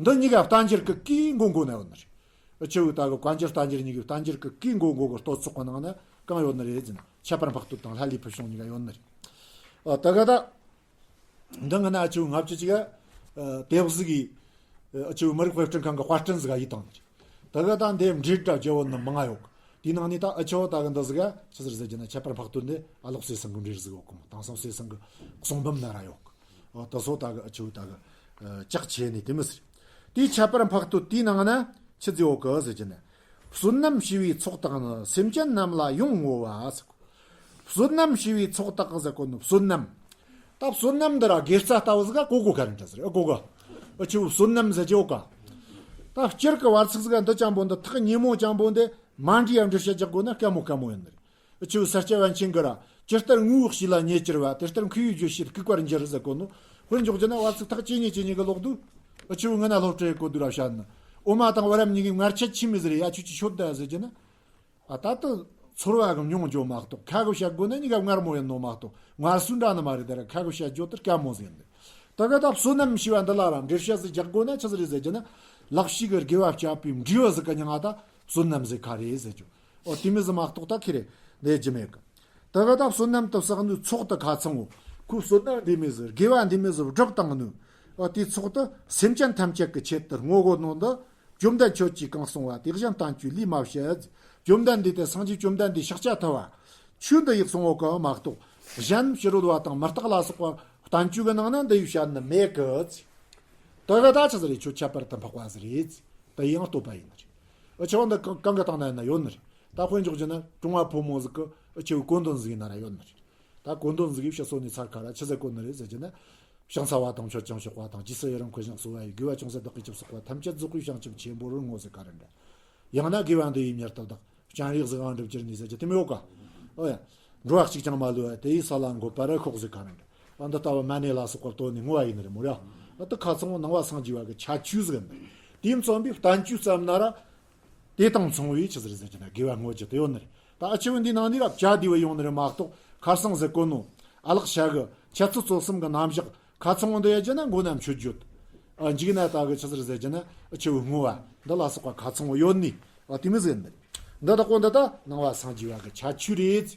འདི་གཉིས་ཀ་བསྟན་འགྱུར་གི་གིས་མགོ་མགོ་ན་ཡོད་ནི་རེད། ཨ་ཆེ་བོ་ད་གི་བཀའ་འགྱུར་བསྟན་འགྱུར་གཉིས་ཀྱི་བསྟན་འགྱུར་གི་གི་མགོ་མགོ་གི་བསྟོད་ཚོགས་གི་ནང་ན་གང་ཡོད་ནི་རེད་ཟེར་ན། ཁྱད་པར་འཕགས་བསྟོད་དང་ལྷ་ལས་ཕུལ་བྱུང་གཉིས་ཀ་ཡོད་ནི་རེད། ཨ་ད་ག་ད་འདི་ང་ན་ཨ་ཆེ་བོ་ལྔ་བཅུ་ཅིག་ག་ཨ་དེབ་ཟིག་གི་ཨ་ཆེ་བོ་མི་རིགས་དཔེ་སྐྲུན་ཁང་གི་དཔར་སྐྲུན་ཟིག་ག་ཡིད་བཏང་ནི་རེད། ད་ག་ད་འདི་འབྲེལ་སྒྲ་བརྗེ་བོ་ནི་མང་ང་ཡོད་གི། དེའི་ནང་ནས་ད་ཨ་ཆེ་བོ་ད་གི་འདི་ཟིག་ག་ཆི་ཟིག་ཟེར་གྱི་ན། ཁྱད་པར་འཕགས་བསྟོད་འདི་ཨ་ལོག་བསེ་ཚང་གི་འགྲེལ་ཟིག་ཡོད་གི་མོ། དེང་སང་བསེ་ཚང་གི་གསུང་འབུམ་ན་ར་ཡོད་གི། ཨ་ད་སོ་ད་གི་ཨ་ཆེ་བོ་ད་གི་ཨ་ལྕགས་ཆེ་ནི་དེ་མི་ཟེར། དེའི་ཁྱད་པར་འཕགས་བསྟོད་དེའི་ནང་ན་ཆི་ཟིག་ཡོད་གི་ཟེར་གྱི་ན། བསོད་ནམས་བྱས་པའི་ཚོགས་དག་ནི། སེམས་ཅན་རྣམས་ལ་ཡོངས་བསྔོ་བ་ཟེར་གོ། བསོད་ནམས་བྱས་པའི་ཚོགས་དག་ཟེར་གོ་ནི་བསོད་ནམས། ད་བསོད་ནམས་འདི་ར་དགེ་རྩ་ལྟ་བུ་ཟིག་ག་གོ་གོ་ག་རེ་འདྲ་ཟེར། ཨ་གོ་གོ། ཨ་ཆེ་བོ་བསོད་ནམས་ཟེར་གྱི་ཡོད་ག། ད་སྤྱིར་གི་བར་ཚིག་ཟིག་ག་འདི་ཅང་པོ་འདི་ཐག་ཉེ་མོ་ཅང་པོ་འདི་མ་འདྲེས་ཡ་འགྲེལ་བཤད་རྒྱག་དགོས་ན་དཀའ་མོ་དཀའ་མོ་ཡིན་ནི་རེད། ཨ་ཆེ་བོ་ས་སྐྱ་པཎ་ཆེན་གི་ར། ཇི་ལྟར་དངོས་པོའི་གཤིས་ལ་ཉེ་གྱུར་པ། དེ་ལྟར་མཁས་པའི་རྗོད་བྱེད་ལྐུགས་པར་འགྱུར་ཟེར་གོ་ནོ། དཔེར་འཇོག་རྒྱུ་ན་བར་ཚིག་ཐག་ཇེ་ཉེ་ཇེ་ཉེ་གི་ལོག་དུས། ཨ་ཆེ་བོ་ང་ན་སློབ་གྲྭའི་གོ་དུས་ར་བཤད་ནི། འོ་མ་དང་བུ་རམ་གཉིས་ཀའི་མངལ་ཆད་ཆི་མོ་ཟིག་རེད་ཡ། ཁྱོད་ཀྱིས་ཤོད་ད་ཟེར་གྱི་ན། ཨ་ད་ལྟ་ཚོར་བ་གི་མྱོང་རྒྱུ་མ་གཏོགས་ཁ་གིས་བཤད་དགོས་ན་གཉིས་ཀ་མངར་མོ་ཡིན་ནོ་མ་གཏོགས་མངར་སུ་འདྲ་ནི་མ་རེད། ད་ར་ཁ་གིས་བཤད་རྒྱུ་དེ་དཀའ་མོ་ཟིག་ཡིན་ནི། ད་ག་ད་བསོད་ནམས་ཞེས་པ་འདི་ལ་ར་འགྲེལ་བཤད་ཟིག་རྒྱག་དགོས་ན་ཆི་ཟིག་རེད་ཟེར་གྱི་ན། ལེགས་བཤད་ཀྱི་དགེ་བ་བཅས་པའི་འབྲས་བུ་ཟིག་གི་མྱིང་ང་ད་བསོད་ནམས་ཟེར་ག་རེད་ཟེར་རྒྱུ། ཨོ་དེ་མོ་ཟིག་མ་གཏོགས་ད་ཁེ་རེ་ལས་རྒྱུ་མེད་གི། ད་ག་ད་བསོད་ནམས་དེ་བསགས་ནོའི་ཚོགས་དེ་ཁ་ཚང་བོ། ཁོས་བསོད་ནམས་འདི་མོ་ཟིག་དགེ་བ་འདི་མོ་ཟིག་བསྒྲུབས་བཏང་ནོ། ཨོ་དེའི་ཚོགས་དེ་སེམས་ཅན་ཐམས་ཅད་ཀྱི་ཆེད་དུ་བསྔོ་དགོས་ནོ་འདི། བཅོམ་ལྡན་ཁྱོད་ཀྱིས་གང་གསུངས་པ། དེ་བཞིན་བསྟན་བཅོས་ལས་མ་བཤད། བཅོམ་ལྡན་འདས་དེ་སངས་རྒྱས་བཅོམ་ལྡན་འདས་ཤཱཀྱ་ཐུབ་པ་ཆོས་འདི་ཡིག་གསུང་ངོ་གི་མ་གཏོགས། གཞན་ཕྱི་རོལ་བ་དང་མུ་སྟེགས་ལ་སོགས་པ་བསྟན་བཅོས་ཀྱི་ནང་ན་འདི་ཡིག་བཤད་ནི་མེད་གི། ད་ག་ད་ཆི་ཟིག་རེད། ཁྱོད་ཁྱད་པར་དུ་འཕགས་པ་ཟིག་རེད། དེ་ཡང་བསྟོད་པ་ཡིན་ནི་རེད། ཨ་ཆེ་བོ་འདི་གང་གང་གི་སྟེང་ན་ཡིན་ན་ཡོད་ནི་རེད། ད་དཔེ་འཇོག་རྒྱུ་ན་གྲོང་པ་ཕོ་མོ་ཟིག་གི་ཨ་ཆེ་བོའི་བཀོད་འདོམས་ཟིག་ཡིན་ན་ར་ཡོད་ནི་རེད། ད་བཀོད་འདོམས་ཟིག་གིས་ཕྱི་སོ་ནས་ཚར་ཁ་ར་ཆི་ཟིག་བཀོད་ནི་རེད་ཟེར་གྱི་ན། ཕྱག་འཚལ་བ་དང་མཆོད་ཅིང་གཤེགས་པ་དང་། རྗེས་སུ་ཡི་རང་བསྐུལ་ཞིང་གསོལ་བ་ཡི། དགེ་བ་ཅུང་ཟད་བདག་གིས་ཅི་བསགས་པ། ཐམས་ཅད་རྫོགས་པའི་བྱང་ཆུབ་ཆེན་པོར་བསྔོ་ཟེར་ག་རེ་འདྲ། ཡང་ན་དགེ་བ་འདི་ཡིས་མྱུར་དུ་བདག་སྤྱན་རས་གཟིགས་དབང་སྒྲུབ་གྱུར་ནས་ཟེར་གྱི་དེ་མོ་ཡོད་ག། ཨོ་ཡ། འགྲོ་བ་གཅིག་ཀྱང་མ་ལུས་པ། དེ་ཡི་ས་ལ་འགོད་པར་ཤོག་ཟེར་ག་རེ་འདྲ། ཨ་འདི་ལྟ་བུ་མ་ཎི་ལ་སོགས་པར་བསྟོད་ནས་བསྔོ་བ་ཡིན་ནི་རེད་མོ་ར། ཨ་དེ་ཁ་ཚང་བོ་ནང་པ་སངས་རྒྱས་པ་གི་ཁྱད་ཆོས་ཟིག་ཡིན་ནི། དེ་མཚོན་པའི་བསྟན་བཅོས་བརྩམས་ན་ར། དེ་དང་མཚུངས་པའི་ཆི་ཟིག་རེད་ཟེར་གྱི་ན་དགེ་བ་བསྔོ་རྒྱུ་དེ་ཡོད་ནི་རེད། ད་ཨ་ཆེ་བོ་འདིའི་ནང་ནས་ར་བྱ་དེ་བ་ཡོང་ནི་རེད་མ་གཏོགས། ཁར་སང་ཟེར་གོ་ནོ། ཨ་ལགས་ཤ་གི་འཆད་ཚུལ་རྩོད་གསུམ་གི་རྣམ་གཞག་ཁ་ཚང་བོ་འདི་ཡ་རྒྱུ་ན་མགོ་ན་མཆོད་བརྗོད། ཨ་མཇུག་ན་ད་གི་ཆི་ཟིག་རེད་ཟེར་གྱི་ན་ཨ་ཆེ་བོ་བསྔོ་བ་འདི་ལ་སོགས་པ་ཁ་ཚང་བོ་ཡོད་ནི། ཨ་དེ་མོ་ཟིག་ཡིན་ནི་རེད། འདི་དག་པོ་འདི་ད་ནང་པ་སངས་རྒྱས་པ་གི་ཁྱད་ཆོས་རེད།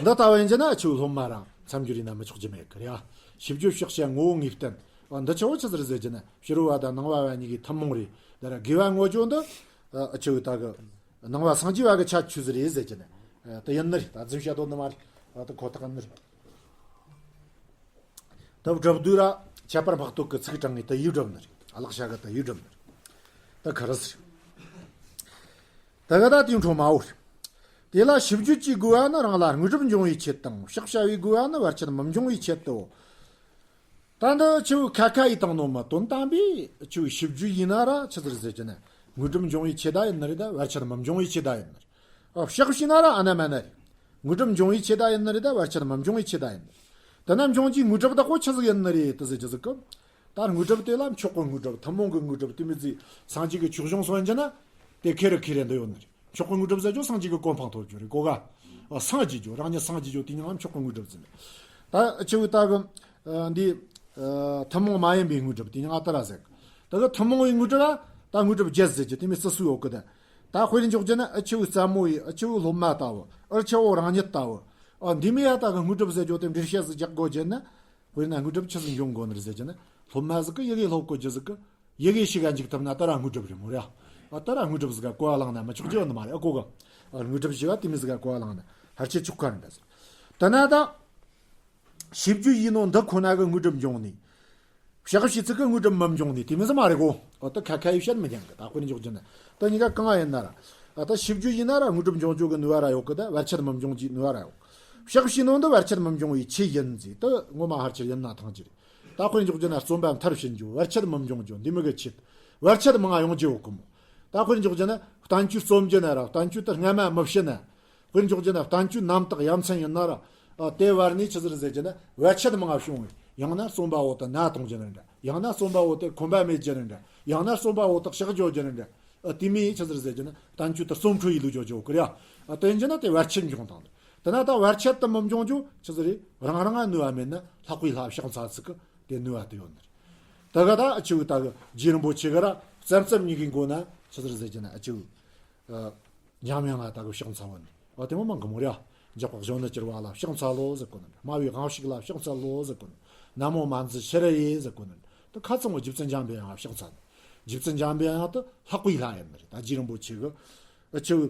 འདི་ལྟ་བུ་ཡིན་གྱི་ན་ཆུ་སློབ་མ་རང་མཚམས་སྦྱོར་ཡིན་ན་མི་ཆོག་རྒྱུ་མེད་གི་རེད། ཞིབ་བརྗོད་ཕྱག་བྱ་ངོ་བོ་ངེས་བསྟན། འདི་ཆོ་ཆི་ཟིག་རེད་ཟེར་གྱི་ན་ཕྱི་རོལ་བ་དང་ནང་པ་བ་གཉིས་ཀྱི་ཐུན་མོང་རེད། འདི་ར་དགེ་བ་བསྔོ་རྒྱུ་འདི་ཆུ་ད་གི་ནང་པ་སངས་རྒྱས་བ་གི་ཁྱད་ཆོས་ཟིག་རེད་ཟེར་གྱི་ན་དེ་ཡིན་ནི་རེད། ད་རྫུན་བཤད་དོ་ནི་མ་རེད། ད་ཁོ་ཐག་ཡིན་ནི་རེད། ད་སྒྲུབ་དུས་ར་ཁྱད་པར་འཕགས་བསྟོད་ཀྱི་ཚིག་དྲངས་ངེས་དེ་ཡིས་སྒྲུབ་ནི་རེད། ཨ་ལགས་ཤ་གི་དེ་ཡིས་སྒྲུབ་ནི་རེད། ད་ག་རེ་ཟེར། ད་ག་ད་དེའི་འཕྲོ་མ་བོར། དེ་ལ་ཞིབ་བརྗོད་ཀྱི་དགོས་པ་ནི་རང་ལ་དངོས་གྲུབ་འབྱུང་བའི་ཆེད་དང་། བཤགས་བྱ་བའི་དགོས་པ་ནི་བར་ཆད་མི་འབྱུང་བའི་ཆེད་དོ། ད་འདི་ཆུ་ཁ་ཁ་ཡི་དང་ནོ་མ་དོན་དམ་པའི་ཆུ་ཞིབ་བརྗོད་ཡིན་ན་ར་ཆི་ཟིག་ཟེར་གྱི་ན་དངོས་གྲུབ་འབྱུང་བའི་ཆེད་ད་ཡིན་ནི་རེད། ད་བར་ཆད་མི་འབྱུང་བའི་ཆེད་ད་ཡིན་ནི་རེད། ཨ་བཤགས་བྱས་ན་ར་ཨ་ན་མ་ན་རེད། དངོས་གྲུབ་འབྱུང་བའི་ཆེད་ད་ཡིན་ནི་རེད། ད་བར་ཆད་མི་འབྱུང་བའི་ཆེད་ད་ཡིན་ནི་རེད། དེ་ན་འབྱུང་རྒྱུའི་དངོས་གྲུབ་དག་པོ་ཆི་ཟིག་ཡིན་ནི་རེད་དེ་ཟེར་གྱི་ཟིག་གི། ད་དངོས་གྲུབ་དེ་ལ་མཆོག་གི་དངོས་གྲུབ་ཐུན་མོང་གི་དངོས་གྲུབ་དེ་མོ་ཟིག་སངས་རྒྱས་ཀྱི་ཆོས་གཞུང་སོང་གྱི་ན་དེ་ཁེ་རེ་ཁེ་རེ་འདི་ཡོད་ནི་རེད། མཆོག་གི་དངོས་གྲུབ་ཟེར་རྒྱུ་སངས་རྒྱས་ཀྱི་གོ་འཕང་ཐོབ་རྒྱུ་རེད་གོ་ག། ཨ་སངས་རྒྱས་རྒྱུ་རང་ཉིད་སངས་རྒྱས་རྒྱུ་དེ་ཉིད་ལ་མཆོག་གི་དངོས་གྲུབ་ཟེར་ནི། ད་ཆུ་ད་གི་འདི་ཐུན་མོང་མ་ཡིན་པའི་དངོས་གྲུབ་དེ་ཉིད་ལ་ད་ར་ཟེར། ད་གི་ཐུན་མོང་བའི་དངོས་གྲུབ་ལ་ད་དངོས་གྲུབ་བརྒྱད་ཟེར་རྒྱུ་དེ་མོ་སུ་སུ་ཡོད་གི། ད་ད་དཔེར་འཇོག་རྒྱུ་ན་ཨ་ཆུ་བོ་ཙ་མོ་ཡི་ཨ་ཆུ་བོ་སློབ་མ་ལྟ་བུ། ཨ་ཆུ་བོ་རང་ཉིད་ལྟ་བུ། ཨ་འདི་མོ་ཡ་ད་གི་དངོས་གྲུབ་ཟེར་རྒྱུ་དེ་འགྲེལ་བཤད་ཟིག་རྒྱག་དགོས་རྒྱུ་ན། དཔེར་ན་དངོས་གྲུབ་ཆི་ཟིག་འབྱུང་དགོས་ནི་རེད་ཟེར་གྱི་ན། སློབ་མ་ཟིག་གིས་ཡི་གེ་སློབ་དགོས་རྒྱུ་ཟིག་གི། ཡི་གེ་ཤེས་ག་འཇུག་ཐུབ་ན་ད་ར་དངོས་གྲུབ་རེད་མོ་ར། ཨ་ད་ར་དངོས་གྲུབ་ཟིག་ག་གོ་བ་བླངས་ན་མི་ཆོག་རྒྱུ་ཡོད་ནི་མ་རེད། ཨ་གོ་ག། ཨ་དངོས་གྲུབ་ཞེས་པ་དེ་མོ་ཟིག་ག་གོ་བ་བླངས་ན་ཕལ་ཆེར་ཆོག་ག་རེད་འདྲ་ཟེར། ད་ན་ད་ཞིབ་བརྗོད་ཡིན་ནོ་འདི་ཁོ་ན་གི་དངོས་གྲུབ་འབྱུང་ནི། བཤགས་བྱས་ཚིག་གི་དངོས་གྲུབ་མི་འབྱུང་ནི་དེ་མོ་ཟིག་མ་རེད་གོ། ཨ་ད་ཁ་ཁ་ཡི་བཤད་མི་འགྱང་གི། ད་དཔེར་འཇོག་རྒྱུ་ན་ད་གཉིས་ཀ་གང་ཡིན་ན་ར། ཨ་ད་ཞིབ་བརྗོད་ཡིན་ན་ར་དངོས་གྲུབ་འབྱུང་རྒྱུ་གི་ནུས་པ་ར་ཡོད་གི། ད་བར་ཆད་མི་འབྱུང་རྒྱུའི་ནུས་པ་ར་ཡོད། བཤགས་བྱས་ནོ་འདི་བར་ཆད་མི་འབྱུང་བའི་ཆེད་ཡིན་ཟེར། ད་ངོ་མ་ཕལ་ཆེར་ཡིན་ན་ཐང་ཅི་རེད། ད་དཔེར་འཇོག་རྒྱུ་ན་བརྩོན་པ་མཐར་ཕྱིན་རྒྱུ། བར་ཆད་མི་འབྱུང་རྒྱུ། འདི་མོ་གི་ཆེད་བར་ཆད་མང་ང་ཡོང་རྒྱུ་ཡོད་གི་མོ། ད་དཔེར་འཇོག་རྒྱུ་ན་བསྟན་བཅོས་རྩོམ་རྒྱུ་ན་ར་བསྟན་བཅོས་དེ་སྔ་མ་མི་ཕྱི་ན། དཔེར་འཇོག་རྒྱུ་ན་བསྟན་བཅོས་རྣམ་དག་ཡ་མཚན་ཡིན་ན་ར། ཨ་དེ་བར་ནས་ཆི་ཟིག་རེད་ཟེར་རྒྱུ་ན་བར་ཆད་མང་ང་བྱུང་བས། ཡང་ན་རྩོམ་པ་བོ་དེ་ན་གཏོང་རྒྱུ་ན་འདྲ། ཡང་ན་རྩོམ་པ་བོ་དེ་ཁོམ་པ་མེད་རྒྱུ་ན་འདྲ། ཡང་ན་རྩོམ་པ་བོ་དེ་གཤེགས་འགྱོ་རྒྱུ་ན་འདྲ། ཨ་དེ་མོ་ཆི་ཟིག་རེད་ཟེར་རྒྱུ་ན་བསྟན་བཅོས་དེ་རྩོམ་འཕྲོ་ཡི་ལུགས་འགྱོ་རྒྱུ་ཡོད་གི་ར། ཨ་དེ་ཡིན་རྒྱུ་ན་དེ་བར་ཆད་འབྱུང་སྟངས་དེ། དེ་ན་ད་བར་ཆད་དེ་མི་འབྱུང་རྒྱུ་ཆི་ཟིག་རེད། རང་རང་ང་ནུས་པ་མེད་ན་ལྷག་པའི་ལྷ་བཤགས་འཚལ་ཚིག་གི་དེ་ནུས་པ་དེ་ཡོད་ནི་རེད། ད་ག་ད་ཨ་ཆུ་ད་གི་རྗེ་རིན་པོ་ཆེ་གི་ར་བརྩམས་བརྩམས་གཉིས་ཀའི་མགོ་ན་ ཆི་ཟེར་ཟེར་གྱི་ན་ཨ་ཅིག་འཇམ་དབྱངས་ང་ད་གི་ཕྱག་འཚལ་བ་ནི། ཨ་དེ་མོ་མང་གི་མོ་ར། འཇག་པ་གཞོན་ནུ་གྱུར་པ་ལ་ཕྱག་འཚལ་ལོ་ཟེར་གོ་ནི། སྨྲ་བའི་དབང་ཕྱུག་ལ་ཕྱག་འཚལ་ལོ་ཟེར་གོ་ནི། ན་མོ་མ་ཛི་ཤྲཱི་ཡེ་ཟེར་གོ་ནི། ད་ཁ་ཚང་བོ་རྗེ་བཙུན་འཇམ་པའི་དབྱངས་ཕྱག་འཚལ། རྗེ་བཙུན་འཇམ་པའི་དབྱངས་དེ་ལྷག་པའི་ལྷ་ཡིན་ནི་རེད། ད་རྗེ་རིན་པོ་ཆེ་གི་ཨ་ཅིག་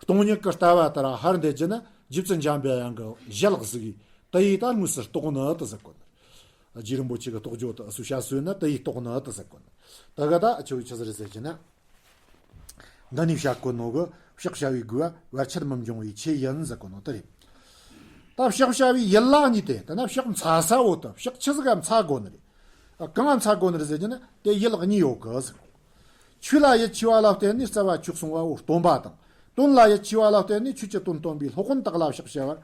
སྟོང་ཉིད་ཀྱི་ལྟ་བ་ལྟར་ཧར་འདེད་རྒྱུ་ན་རྗེ་བཙུན་འཇམ་པའི་དབྱངས་ཀྱི་ཞལ་གཟིགས་ཀྱི་དེ་ཡིས་ད་དངོས་སུ་རྟོགས་ནི་དེ་ཟེར་གོ་ནི། རྗེ་རིན་པོ་ཆེ་གི་རྟོགས་བརྗོད་དེ་སུ་བཤད་སྲོལ་ན་དེ་ཡིས་རྟོགས་ནི་དེ་ཟེར་གོ་ནི། ད་ག་ད་ཨ་ཅིག་ཆི་ཟེར་ཟེར་གྱི་ན། འདི་ནས་བཤད་གོ་ནོ་གི་ཕྱག་བྱ་བའི་དགོས་པ་བར་ཆད་མི་འབྱུང་བའི་ཆེད་ཡིན་ཟེར་གོ་ནོ་དེ་རེད། ད་ཕྱག་བྱ་བའི་ཡུལ་ལ་གཉིས་ཏེ། ད་ན་ཕྱག་འཚལ་ས་བོ་དེ་ཕྱག་ཆི་ཟིག་ག་འཚལ་དགོ་ནི་རེད། ཨ་གང་འཚལ་དགོ་ནི་རེད་ཟེར་གྱི་ན་དེ་ཡུལ་གཉིས་ཡོད་གི་ཟེར། ཆོས་ལ་ཡིད་ཆེས་པ་ལ་བརྟེན་ནས་རྩ་བ་ཆོས་གསུང་བའོ་སྟོན་པ་དང་། དོན་ལ་ཡིད་ཆེས་པ་ལ་བརྟེན་ནས་ཆོས་ཀྱི་དོན་སྟོན་པའི་སློབ་དཔོན་དག་ལ་ཕྱག་བྱ་བར།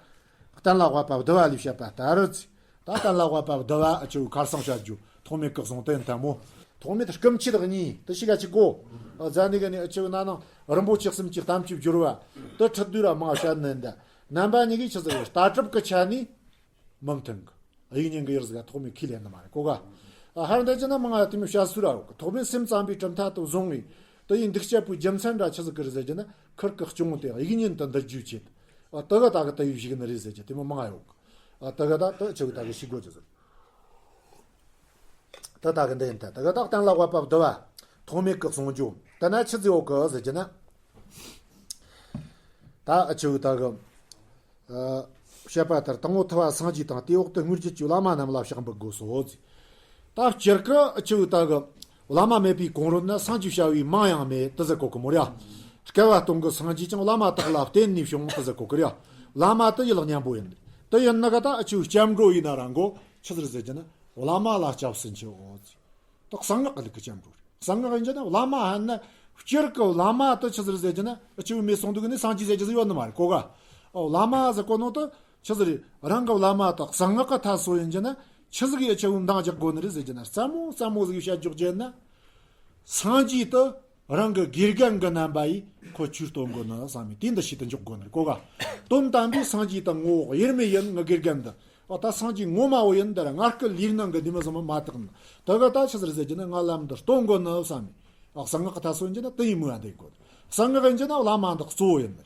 གཏན་ལ་དབབ་པ་བསྡུ་བ་ལས་བཤད་པ་ལྟར། ད་གཏན་ལ་དབབ་པ་བསྡུ་བ་ཨ་ཅོ་ཁར་སང་བྱ་རྒྱུ་ཐོགས་མེད་ཀྱི་གསུང་དོན་དམ་མོ། ཐོགས་མེད་སྐུ་མཆེད་གཉིས་དེ་ཤི་ག་ཅི་གོ། ཨ་ཛ་ནི་ག་ནི་ཨ་ཅོ་ན་ནང་རིན་པོ་ཆེ་གསུམ་གྱི་གཏམ་གྱི་སྦྱོར་བ་དེ་ཁྲི་བསྡུས་ར་མང་བཤད་ནི་འདི། རྣམ་པ་གཉིས་ཀྱི་ཆི་ཟེར་ལྟ་གྲུབ་ཀྱི་ཆ་ནས་མི་མཐུན་གི། དབྱིག་གཉེན་གྱི་ཡུལ་ཟིག་ཐོགས་མེད་ཁས་ལེན་ནི་མ་རེད་གོ་ག། ཨ་ཧར་འདི་ཅི་ན་མང་ང་དེ་མོ་བཤད་སུ་ར་ཐོགས་མེད་སེམས་ཙམ་པའི་གྲུབ་མཐའ་དེ་བཟུང་ངས་དེ་ཡིན་འདུག་བྱེད་པོའི་རྒྱུ་མཚན་འདྲ་ཆི་ཟིག་གི་རེད་ཟེར་གྱི་ན་ཁིར་གི་སྐྱོང་དེ་དབྱིག་གཉེན་དུ་འདི་རྒྱུ་ཆེད། ཨ་དེ་ག་ད་གི་དེ་ཡི་བཞིག་ནི་རེད་ཟེར་གྱི་དེ་མོ་མང་ང་ཡོད་གི། ཨ་དེ་ག་ད་དེ་ཆི་གི་ད་གི་ཤི་དགོས་ཀྱི་ཟེར། ད་ད་གི་འདི་ཡིན་ད་དེ་ག་ད་གཏན་ལ་དབབ་པ་བསྡུ་བ། ཐོགས་མེད་ཀྱི་གསུང་རྒྱུ་ད་ན་ཆི་ཟིག་ཡོད་གི་ཟེར་གྱི་ན། ད་ཨ་ཆི་གི་ད་གི། ཨ་བཤད་པ་ལྟར་དང་པོ་ཐུབ་པ་སངས་རྒྱས་དང་དེའི་འོག་ཏུ་དངོས་བརྒྱུད་ཀྱི་བླ་མ་རྣམས་ལ་ཕྱག་འབུལ་དགོས་སོ། ད་སྤྱིར་གི་ཨ་ཆི་གི་ད་གི། བླ་མ་མེད་པའི་གོང་རོལ་ན་སངས་རྒྱས་བྱ་བའི་མིང་ཡང་མེད་དེ་ཟེར་གོ་གི་མོ་ར། སྐལ་བ་སྟོང་གི་སངས་རྒྱས་ཀྱང་བླ་མ་དག་ལ་བརྟེན་ནས་བྱུང་དེ་ཟེར་གོ་གི་ར། བླ་མ་དེ་ཡུལ་གཉན་པོ་ཡིན། དེ་ཡིན་ན་ག་ད་ཨ་ཆི་གི་སྐྱབས་འགྲོ་ཡིན་ན་རང་གོ་ཆི་ཟེར་ཟེར་གྱི་ན་བླ་མ་ལ་སྐྱབས་སུ་མཆིའོ། ད་གསང་སྔགས་ཀྱི་ལུགས་ཀྱི་སྐྱབས་འགྲོ་རེད། གསང་སྔགས་ཡིན་གྱི་ན་བླ་མ་ཧན་ན་སྤྱིར་གི་བླ་མ་དེ་ཆི་ཟེར་ཟེར་གྱི་ན་ཨ་ཆི་གི་མེད་སོང་དུས་ནི་སངས་རྒྱས་ཟེར་གྱི་ཟིག་ཡོད་ནི་མ་རེད་གོ་ག། ཨོ་བླ་མ་ཟེར་གོ་ནོ་དེ་ཆི་ཟེར་རང་གི་བླ་མ་དེ་གསང་སྔགས་ཀྱི་ཐད་སོ་ཡིན་གྱི་ན་ཆི་ཟིག་ཡ་ཆི་གི་འདང་རྒྱག་དགོ་ནི་རེད་ཟེར་གྱི་ན་རྩ་མོ་རྩ་མོ་ཟིག་བཤད་འཇོག་རྒྱུ་ན། སངས་རྒྱས་དེ་རང་གི་དགེ་རྒན་གྱི་རྣམ་པ་ཡིས་ཁོ་ཆོས་སྟོན་དགོ་ནི་བསམ་མི་དེ་འདི་ཤེས་དུ་འཇོག་དགོ་ནི་རེད་གོ་ག། དོན་དམ་པའི་སངས་རྒྱས་དང་ངོ་བོ་དབྱེར་མེད་ཡིན་ངི་དགེ་རྒན་འདི། ཨ་ད་སངས་རྒྱས་ངོ་མ་བོ་ཡིན་འདི་ར་ངར་སྐུ་ལུས་སྣང་གི་འདི་མི་ཟིན་མ་མ་དག་ནི། དེ་ག་ད་ཆི་ཟེར་ཟེར་གྱི་ན་ང་ལམ་འདི་སྟོན་དགོ་ནི་བསམ་མི། ཨ་གསང་སྔགས་ཀྱི་ཐད་སོན་གྱི་ན་དེ་ཡིན་མོ་ཡ་འདི་གོ། གསང་སྔགས་ཡིན་གྱི་ན་བླ་མ་འདི་གཙོ་བོ་ཡིན་ནི།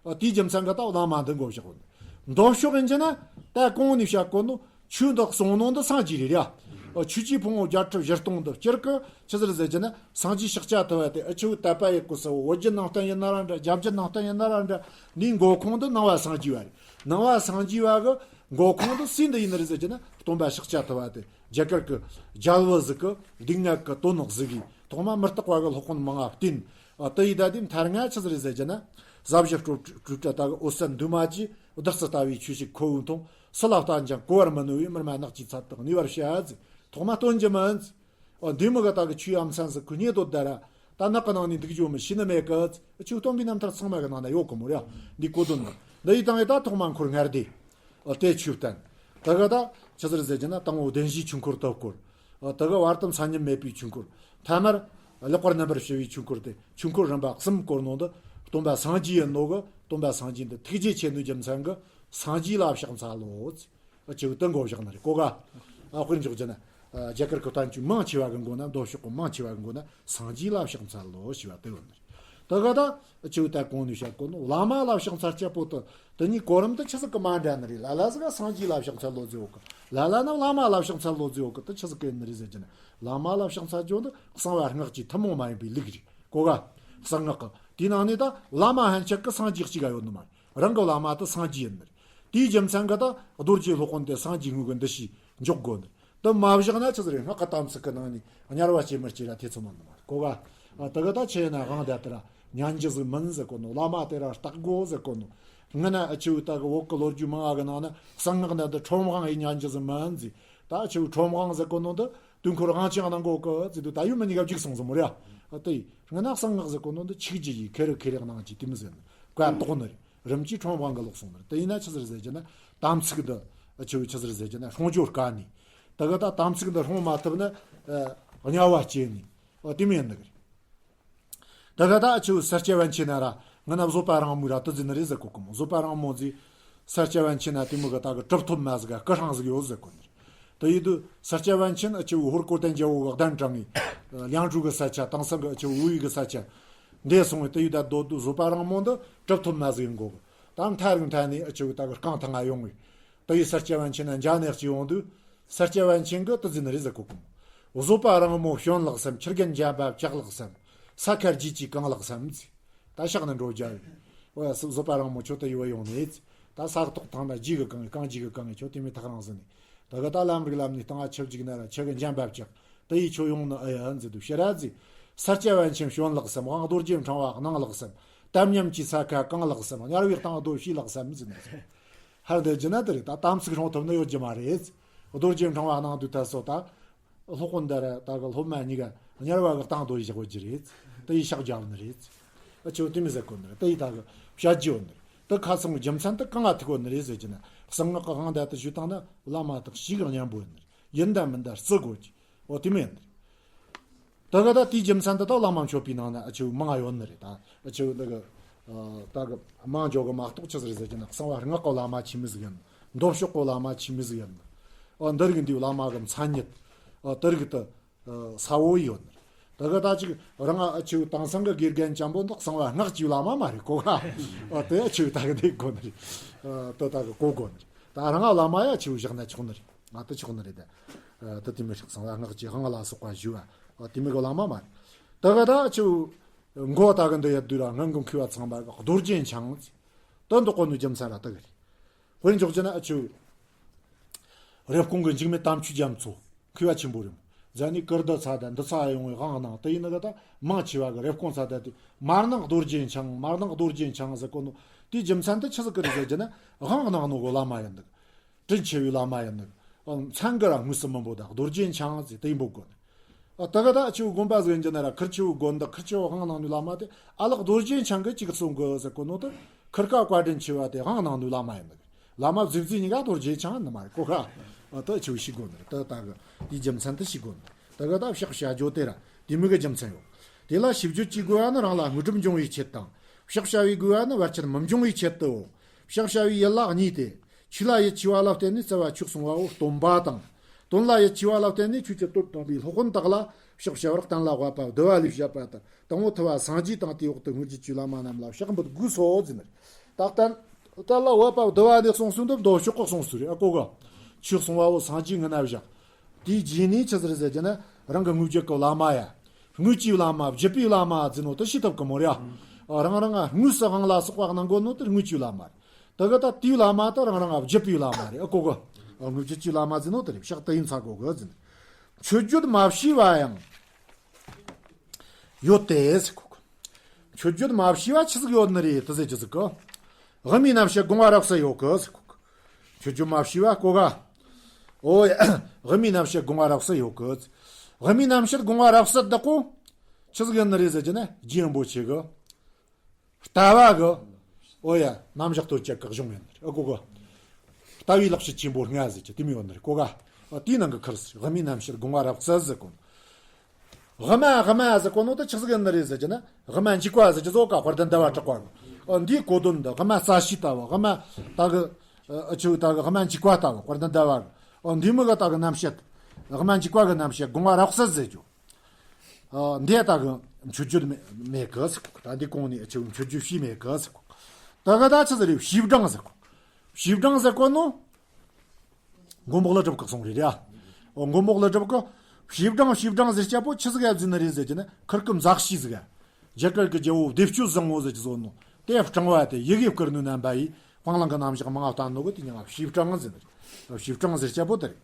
ཨ་དེའི་རྒྱུ་མཚན་གྱི་ད་བླ་མ་འདི་མགོ་བཞག་གོ་ནི། མདོ་ཕྱོགས་ཡིན་གྱི་ན་ད་གོང་ནས་བཤད་གོ་ནོ་ཆོས་འདི་གསུང་ནོ་འདི་སངས་རྒྱས་རེད་ཡ། ཨ་ཆོས་ཀྱི་ཕུང་པོ་བརྒྱད་ཁྲི་བཞི་སྟོང་འདི་སྤྱིར་གི་ཆི་ཟེར་ཟེར་གྱི་ན་སངས་རྒྱས་ཤཱཀྱ་ཐུབ་པ་དེ་ཨ་ཆི་བོ་དད་པ་ཡེད་གོ་ས་བོ་བོད་བརྒྱུད་ནང་བསྟན་ཡིན་ན་ར་འདྲ་རྒྱ་བརྒྱུད་ནང་བསྟན་ཡིན་ན་ར་འདྲ་ནི་མགོ་ཁུངས་འདི་ནང་པ་སངས་རྒྱས་པ་རེད། ནང་པ་སངས་རྒྱས་པ་གི་མགོ་ཁུངས་འདི་སུ་འདི་ཡིན་ནི་རེད་ཟེར་གྱི་ན་སྟོན་པ་ཤཱཀྱ་ཐུབ་པ་དེ་རྒྱ་གར་གི་རྒྱལ་བུ་ཟིག་གི་སྡུག་བསྔལ་གི་དོན་གཟིགས་གི་ཐོག་མ་མུ་སྟེགས་པ་གི་སློབ་དཔོན་མང་ང་བསྟེན། ཨ་དེ་ཡི་ད་དེ་མཐར་ང་ཆི་ཟེར་ཟེར་གྱི་ན་ཟབ་ཞི་སྤྲོས་སྤྲོས་བྲལ་ལྟ་གི་འོད་གསལ་འདུས་མ་བྱས་བདག་ཚུལ་ལྟ་བའི་ཆོས་ཤིག་ཁོ་བོས་མཐོང་། སུ་ལ་བསྟན་ཀྱང་གོ་བར་མི་ནུས་པས་མི་སྨྲ་ནགས་ཀྱི་ཚལ་དུ་གནས་པར་བྱ་ཟེར་ཐོག་མ་སྟོན་གྱི་མིན། ཨ་འདི་མི་ག་ད་གི་ཆོས་ཡ་མཚན་ཟིག་ཁོ་སྙེད་དོ་ད་ར། ད་ནགས་ཀྱི་ནང་ནས་འདུག་རྒྱུ་མི་ཤེས་ནི་མེད་གི། ཆོས་སྟོན་པའི་རྣམ་ཐར་ཚང་མ་གི་ནང་ན་ཡོད་གི་མོ་ར། འདི་གོ་དོན་ནི། འདི་ཡི་སྟེང་ཡི་ད་ཐོག་མ་འཁོར་ལྔ་སྡེ། ཨ་དེ་ཆོས་བསྟན། ད་ག་ད་ཆི་ཟེར་ཟེར་གྱི་ན་དང་པོ་བདེན་བཞིའི་ཆོས་འཁོར་དུ་བསྐོར། ཨ་ད་ག་བར་དུ་མཚན་ཉིད་མེད་པའི་ཆོས་འཁོར། ཐ་མར་ལེགས་པར་རྣམ་པར་ཕྱེ་བའི་ཆོས་འཁོར་ཏེ་ཆོས་འཁོར་རིམ་པ་གསུམ་བསྐོར་ནོ་འདི་སྟོན་པ་སངས་རྒྱས་ཡིན་ནོ་གི། སྟོན་པ་སངས་རྒྱས་འདི་ཐུགས་རྗེ་ཆེ་ནོའི་རྒྱུ་མཚན་གི་སངས་རྒྱས་ལ་ཕྱག་འཚལ་ལོ། ཨ་ཆི་བོ་དེ་མགོ་བཞག་ནི་རེད་གོ་ག། ཨ་དཔེར་འཇོག་རྒྱུ་ན། ཨ་རྒྱ་གར་གི་བསྟན་བཅོས་མང་ཆེ་བ་གི་མགོ་ན་མདོ་ཕྱོགས་གི་མང་ཆེ་བ་གི་མགོ་ན་སངས་རྒྱས་ལ་ཕྱག་འཚལ་ལོ་ཞེས་པ་དེ་ཡོད་ནི་རེད། ད་ག་ད་ཨ་ཆི་བོ་ད་གོང་ནས་བཤད་གོ་ནོ་བླ་མ་ལ་ཕྱག་འཚལ་སྤྱད་པོ་དེ་དེ་གཉིས་གོ་རིམ་དེ་ཆི་ཟིག་གི་མ་འདྲ་ནི་རེད། ལ་ལ་ཟིག་ག་སངས་རྒྱས་ལ་ཕྱག་འཚལ་ལོ་ཟེར་ཡོད་གི། ལ་ལ་ན་བླ་མ་ལ་ཕྱག་འཚལ་ལོ་ཟེར་ཡོད་གི། དེ་ཆི་ཟིག་གི་ནི་རེད་ཟེར་གྱི་ན་བླ་མ་ལ་ཕྱག་འཚལ་རྒྱུ་འདི་གསང་བ་སྔགས་ཀྱི་ཐུན་མོང་མ་ཡིན་པའི་ལུགས་རེད་གོ་ག། གསང་སྔགས་གི་དེའི་ནང་ནས་ད་བླ་མ་ཧན་ཆད་གི་སངས་རྒྱས་གཅིག་ག་ཡོད་ནི་མ་རེད། རང་གི་བླ་མ་དེ་སངས་རྒྱས་ཡིན་ནི་རེད། དེའི་རྒྱུ་མཚན་གི་ད་རྡོ་རྗེ་སློབ་དཔོན་དེ་སངས་རྒྱས་དངོས་གི་འདུ་ཤེས་འཇོག་དགོས་ནི་རེད། དེ་མ་བཞག་ན་ཆི་ཟེར་རེད། སྔགས་ཀྱི་དམ་ཚིག་གི་ནང་ནས་དམྱལ་བ་སྐྱེ་མི་སྐྱེ་ར་ཐེ་ཚོམ་མི་འདུག་མ་རེད་གོ་ག། ཨ་དེ་གི་ད་ཆི་ཡིན་ན་དབང་དེ་ལྟར་ཉན་རྒྱུ་ཟིག་མིན་ཟེར་གོ་ནོ། བླ་མ་དེ་ར་བརྟག་དགོ་ཟེར་གོ་ནོ། སྔ་ན་ཨ་ཆི་བོ་ད་གི་བོད་གི་ལོ་རྒྱུས་མང་ང་གི་ནང་ན་གསང་སྔགས་འདི་འདི་ཁྲོམ་དབང་ཡིན་ཉན་རྒྱུ་ཟིག་མིན་ཟེར། ད་ཨ་ཆི་བོ་ཁྲོམ་དབང་ཟེར་གོ་ནོ་འདི་དུས་འཁོར་དབང་ཆེན་གནང་གོ་གི་ཟེར་དུས་ད་ཡུལ་མི་གཉིས་ཀ་འཇིག་སོང་ཟིག་མོ་རེད། ཨ་དེ་སྔ་ན་གསང་སྔགས་ཟེར་གོ་ནོ་འདི་ཆིག་བརྒྱུད་ཀྱི་ཁེ་རུ་ཁེ་རེ་གནང་གི་དེ་མི་ཟེར་ནི་བཀའ་དོག་ནི་རེད། རིམ་གྱིས་ཁྲོམ་དབང་གི་ལོག་སོང་ནི་རེད། དེ་ཡིན་ན་ཆི་ཟེར་ཟེར་གྱི་ན་དམ་ཚིག་འདི་ཨ་ཆི་བོ་ཆི་ཟེར་ཟེར་གྱི་ན་སྲུང་སྐྱོབ་དཀའ་ནི། ད་གི་ད་དམ་ཚིག་འདི་སྲུང་མ་ཐུབ་ན་ཨ་དམྱལ་བ་སྐྱེ་ནི། ཨ་དེ་མོ་ཡིན་ནི་གི་རེད། ད་ག་ད་ཨ་ཆི་བོ་ས་སྐྱ་པཎ་ཆེན་ན་ར་ང་ན་བཟོད་པ་རང་མོས་ར་དུ་ཟིན་ནི་རེད་ཟེར་གོ་གི་མོ། བཟོད་པ་རང་མོས་ཟེར་ས་སྐྱ་པཎ་ཆེན་ན་དེ་མོ་གི་ད་གི་གྲུབ་ཐོབ་མ་ཟིག་ག་སྐུ་ཧྲང་ཟིག་ཡོད་ཟེར་གོ་ནི་རེད། དེ་ཡིན་དུས་ས་སྐྱ་པཎ་ཆེན་ཨ་ཆི་བོ་ཧོར་གོ་དན་རྒྱལ་བོ་གི་གདན་དྲངས་ངེ་ལིའང་ཀྲུའུ་གི་ས་ཆ་དེང་སང་གི་ཨ་ཆི་བོ་ཝུའུ་ཝེ་གི་ས་ཆ། འདས་སོང་བས་དེ་ཡི་ད་སྡོད་དུས་བཟོད་པ་རིང་མོ་འདི་གྲུབ་ཐོབ་མ་ཟིག་ཡིན་དགོ་གི། ད་མཐའ་རིག་མཐའ་ནས་ཨ་ཆེ་བོ་ད་གི་རྐང་ཐང་ང་ཡོང་བས། དེ་ཡི་ས་སྐྱ་པཎ་ཆེན་ན་འཇའ་ནས་ཅིག་ཡོང་དུས། ས་སྐྱ་པཎ་ཆེན་གི་དེ་ཟིན་རེད་ཟེར་གོ་གི། བཟོད་པ་རིང་མོ་བྱོན་ལགས་སམ། ཁྱི་རྒན་འཇམ་པ་བཅག་ལགས་སམ། ས་ཁ་རྗེས་ཀྱིས་གང་ལགས་སམ་ཟེར། ད་ཕྱག་ནི་འགྲོ་རྒྱ་བས། ཨོ་ཡ་བཟོད་པ་རིང་མོ་ཁྱོད་དེ་ཡི་བ་ཡོང་ནས་ཟེར། ད་ས་ཐོག་ཐང་ན་རྗེས་གི་གང་གི་གང་རྗེས་གི་གང་གི་ཁྱོད་དེ་མི་ཐག་རང་ཟིན་ནས། ད་གི་ད་ལམ་རིག་ལམ་ནས་སྟེང་ང་ཆབས་ཅིག་ན་ར་ཁྱི་རྒན་འཇམ་པ་བཅག། དེ་ཡི་ཁྱོད་ཡོང་ནི་ཨེ་ཡ་ཟེར་དུས་ཕྱིར་ར་ཟེར། ས་སྐྱ་པཎ་ཆེན་བྱོན་ལགས་སམ། དབང་རྡོ་རྗེ་འཕྲེང་བ་གནང་ལགས་སམ། དམ་ཉམས་ཀྱི་ས་ཁ་གང་ལགས་སམ། དམྱལ་བའི་གཏིང་རྡོ་བྱས་ལགས་སམ་ཟེར་ནས། ཧར་འདི་རྒྱུ་ན་དེ་རེད། ད་དམ་ཚིག་སྲུང་ཐུབ་ནི་ཡོད་རྒྱུ་མ་རེད། རྡོ་རྗེ་འཕྲེང་བ་གནང་དུས་ད་སོ་ད། སློབ་དཔོན་འདི་ར་ད་གི་སློབ་མ་གཉིས་ཀ་དམྱལ་བ་གི་གཏིང་རྡོ་བཞག་ཡོད་རྒྱུ་རེད། དེ་ཡི་ཕྱག་རྒྱབ་ནི་རེད། ཨ་ཆེ་བོ་དེ་མི་ཟེར་གོ་ནི་རེད། དེ་ཡི་ད་གི་བཤད་རྒྱུ་ཡོད་ནི་རེད། དེ་ཁ་སང་རྒྱུ་མཚན་དེ་གང་ང་ཐུག་གོ་ནི་རེད་ཟེར་གྱི་ན། གསང་སྔགས་གི་དབང་ད་དེ་ཞུ་བཏང་ན་བླ་མ་དང་ཞིག་གི་མཉམ་པོ་ཡོད་ནི་རེད། ཡིན་ད་མིན་ད་བརྩི་དགོས་ཀྱི། འོ་དེ་མིན། ད་ག་ད་དེའི་རྒྱུ་མཚན་དེ་དག་བླ་མ་མཆོད་པའི་ནང་ན་ཨ་ཆེ་བོ་མང་ཡོད་ནི་རེད། ད་ཨ་ཆེ་བོ་འདི་གི་ད་གི་མང་འཇོག་གི་མ་གཏོགས་ཆི་ཟིག་རེད་ཟེར་གྱི་ན། གསང་བ་སྔགས་གི་བླ་མ་ཆི་མི་ཟིག་ཡིན། མདོ་ཕྱོགས་གི་བླ་མ་ཆི་མི་ཟིག་ཡིན། ཨ་འདི་རིགས་འདིའི་བླ་མ་གི་མཚན་ཉིད། ཨ་དེ་རིགས་དེ་ས་བོ་ཡོད་ནི་རེད། ད་ག་ད་ཅིག་རང་ཨ་ཆེ་བོ་དེང་སང་གི་དགེ་རྒན་འཇམ་པོ་འདི་གསང་བ་སྔགས་ཀྱི་བླ་མ་མ་རེད་གོ་ག། ཨ་དེ་ཨ་ཆེ་བོ་ད་གི་འདི་གོ་ནི་རེད། དེ་ད་གི་གོ་གོ་ནི་རེད། ད་རང་བླ་མ་ཡ་ཆེ་བོ་བཞག་ན་ཆོག་ནི་རེད། ང་དེ་ཆོག་ནི་རེད། ད་དེ་དེ་མི་ཤག་གསང་བ་སྔགས་ཀྱི་དབང་ལ་སོགས་པ་ཞུ་བ། ཨ་དེ་མི་གོ་བླ་མ་མ་རེད། ད་ག་ད་ཆུ་མགོ་ད་ག་འདི་ཡ་དུས་ར་སྔོན་གོ་མཁས་པ་ཚང་མ་གི་རྡོ་རྗེ་འཆང་ཟེར། དོན་དུ་གོ་ནུ་རྒྱུ་མཚན་ར་ད་གི་རེད། དཔེར་འཇོག་ཅི་ན་ཨ་ཆུ་རེབ་གོང་གི་འཇིགས་མེད་དམ་ཆོས་རྒྱ་མཚོ་མཁས་པ་ཆེན་པོ་རེད། ཛ་ནི་ཀིརྟི་ཚ་ད་འདི་ཚ་ཡོང་བའི་དབང་གནང་དེ་ཡིན་ན་ག་ད་མང་ཆེ་བ་གི་རེབ་གོང་ཚ་ད་དེ་མར་ནང་རྡོ་རྗེ་འཆང་མར་ནང་རྡོ་རྗེ་འཆང་ཟེར་གོ་ནུ། དེའི་རྒྱུ་མཚན་དེ་ཆི་ཟིག་གི་རེད་ཟེར་གྱི་ན། དབང་གནང་ནོ་གི་བླ་མ་ཡིན་འདུག། དྲིན་ཆེ་བའི་བླ་མ་ཡིན་ནི། མཚན་གི་ར་དངོས་སུ་མི་འབོད་ད་རྡོ་རྗེ་འཆང་ཟེར་དེ་ཡིན་པོ་དགོན། ད་ག་ད་ཆུ་དགོན་པ་ཟིག་ཡིན་གྱི་ན་ར་ཁིར་ཆུ་དགོན་ད་ཁིར་ཆུ་དབང་གནང་ནི་བླ་མ་དེ་ཨ་ལགས་རྡོ་རྗེ་འཆང་གི་ཅིག་གསུང་གི་ཟེར་གོ་ནོ་དེ། ཁིར་ཀ་བཀའ་དྲིན་ཆེ་བ་དེ་དབང་གནང་ནི་བླ་མ་ཡིན་ནི། བླ་མ་གཟིགས་གཟིགས་གཉིས་ཀ་རྡོ་རྗེ་འཆང་ནི་མ་རེད་གོ་ག། ད་ཆུ་ཤི་དགོན་རེད། ད་ད་གི་དེའི་རྒྱུ་མཚན་དེ་ཤི་དགོན། ད་ག་ད་ཕྱག་བྱ་རྒྱུ་དེ་ར་དེ་མོ་གི་རྒྱུ་མཚན་ཡོད། དེ་ལ་ཞིབ་བརྗོད་ཀྱི་དགོས་པ་ནི་རང་ལ་དངོས་གྲུབ་འབྱུང་བའི་ཆེད་དང་། ཕྱག་བྱ་བའི་དགོས་པ་ནི་བར་ཆད་མི་འབྱུང་བའི་ཆེད་དུའོ། ཕྱག་བྱ་བའི་ཡུལ་ལ་གཉིས་ཏེ། ཆོས་ལ་ཡིད་ཆེས་པ་ལ་བརྟེན་ནས་རྩ་བ་ཆོས་གསུང་བའོ། སྟོན་པ་དང་། དོན་ལ་ཡིད་ཆེས་པ་ལ་བརྟེན་ནས་ཆོས་ཀྱི་དོན་སྟོན་པའི་སློབ་དཔོན་དག་ལ་ཕྱག་བྱ་བར་གཏན་ལ་དབབ་པ་བསྡུ་བ་ལས་བཤད་པ་ལྟར་དང་པོ་ཐུབ་པ་སངས་རྒྱས་དང་དེའི་འོག་ཏུ་སྔོན་གྱི་ཆོས་བླ་མ་རྣམས་ལ་ཕྱག་འབུལ་དགོས་སོ་ཟེར་ནས། ད་གཏན་གཏན་ལ་དབབ་པ་བསྡུ་བ་ནས་གསུངས་སོ་འདི་མདོ་ཕྱོགས་ཀྱི་གསུངས་སོ་རེད། ཨ་གོ་ག། ཆོས་གསུང་བའོ་སངས་རྒྱས་ངི་ན་བཞག། དེའི་རྗེས་ནས་ཆི་ཟིག་རེད་ཟེར་གྱི་ན། རང་གི་དངོས་བརྒྱུད་ཀྱི་བླ་མ་ཡ། དངོས་ཀྱི་བླ་མ་བརྒྱུད་པའི་བླ་མ་ཟེར་ནོ་དེ་ཤེས་ཐུབ་གི་མོ་རེད་ཨ། རང་རང་ང་དངོས་སུ་དབང་ལ་སོགས་པ་གནང་དགོས་ནོ་དེ་དངོས་ཀྱི་བླ་མ་རེད། ད་གི་ད་དེའི་བླ་མ་ད་རང་རང་ང་བརྒྱུད་པའི་བླ་མ་རེད། ཨ་གོ་གི། དངོས་བརྒྱུད་ཀྱི་བླ་མ་ཟེར་ནོ་དེ་རེད། ཕྱག་དེ་ཡིན་ཚ་གོ་གི་ཟེར་ནས། མཆོད་བརྗོད་མ་བྱས་པ་ཡང་ཡོད་དེ་ཟེར་གོ་གི། མཆོད་བརྗོད་མ་བྱས་པ་ཆི་ཟིག་ཡོད་ནི་རེད་དེ་ཟེར་གྱི་ཟིག་གི། དབུ་མའི་རྣམ་བཤད་དགོངས་པ་རབ་གསལ་ཡོད་གི་ཟེར་གོ་གི། མཆོད་བརྗོད་མ་བྱས་པ་གོ་ག། ཨོ་ཡ། དབུ་མའི་རྣམ་བཤད་དགོངས་པ་རབ་གསལ་ཡོད་གི། དབུ་མའི་རྣམ་བཤད་དགོངས་པ་རབ་གསལ་དག་གོ། ཆི་ཟིག་ཡིན་ནི་རེད་ཟེར་གྱི་ན་རྗེ་རིན་པོ་ཆེ་གི། ལྟ་བ་གི། ཨོ་ཡ། རྣམ་གཞག་དོན་བཅུ་གི་གཞུང་ཡིན་ནི་རེད། ཨ་གོ་གི། ལྟ་བའི་ལེགས་བཤད་ཆེན་པོ་ལྔ་ཟེར་གྱི་དེ་མོ་ཡོད་ནི་རེད་གོ་ག། ཨ་དེའི་ནང་གི་ཁུར་ཟེར་དབུ་མའི་རྣམ་བཤད་དགོངས་པ་རབ་གསལ་ཟེར་གོ། དབུ་མ་དབུ་མ་ཟེར་གོ་ནོ་དེ་ཆི་ཟིག་ཡིན་ནི་རེད་ཟེར་གྱི་ན། དབུ་མ་འཇུག་པ་ཟེར་གྱི་བཟོ་ག་དཔལ་ལྡན་ཟླ་བ་གྲགས་པ་གི། ཨ་འདིའི་གོ་དོན་འདི་དབུ་མ་རྩ་ཤེ་ལྟ་བུ། དབུ་མ་ད་གི། ཨ་ཆུ་ད་གི་དབུ་མ་འཇུག་པ་ལྟ་བུ། དཔལ་ལྡན་ཟླ་བ་གི། ཨ་འདི་མོ་གི་ད་གི་རྣམ་བཤད། དབུ་མ་འཇུག་པ་གི་རྣམ་བཤད་དགོངས་པ་རབ་གསལ་ཟེར་རྒྱུ། ཨ་འདི་ད་གི་མཆོད་བརྗོད་མེད་མེད་གི་ཟེར་གོ། ད་འདི་གོང་ནས་ཨ་ཆུ་མཆོད་བརྗོད་བྱས་མེད་གི་ཟེར་གོ། ད་གི་ད་ཆི་ཟིག་རེད། བྱེ་བྲང་ཟེར་གོ། བྱེ་བྲང་ཟེར་གོ་ནོ། མགོན་པོ་ཀླུ་སྒྲུབ་ཀྱི་གསུང་རེད་ཡ། འོ་མགོན་པོ་ཀླུ་སྒྲུབ་ཀྱི་བྱེ་བྲང་བྱེ་བྲང་ཟེར་སྐྱ་པོ་ཆི་ཟིག་ཡ་ཟིན་ནི་རེད་ཟེར་གྱི་ན། ཁུར་ཀི་མཛའ་བཤེས་ཟིག་ཡ། རྒྱ་གར་གྱི་རྒྱལ་པོ་བདེ་སྤྱོད་བཟང་པོ་ཟེར་གྱི་བཟོ་ནོ། དེ་སྤྲེང་བ་དེ་ཡི་གེ་བསྐུར་ནོ་རྣམ་པ་ཡིས་སྤང་བླང་གི་རྣམ་གཞག་མང་བ་བསྟན་ནོ་གི་དེ་མྱིང་ང་བྱེ་བྲང་ཟེར་ནི་རེད། བྱེ་བྲང་ཟེར་སྐྱ་པོ་དེ་རེད།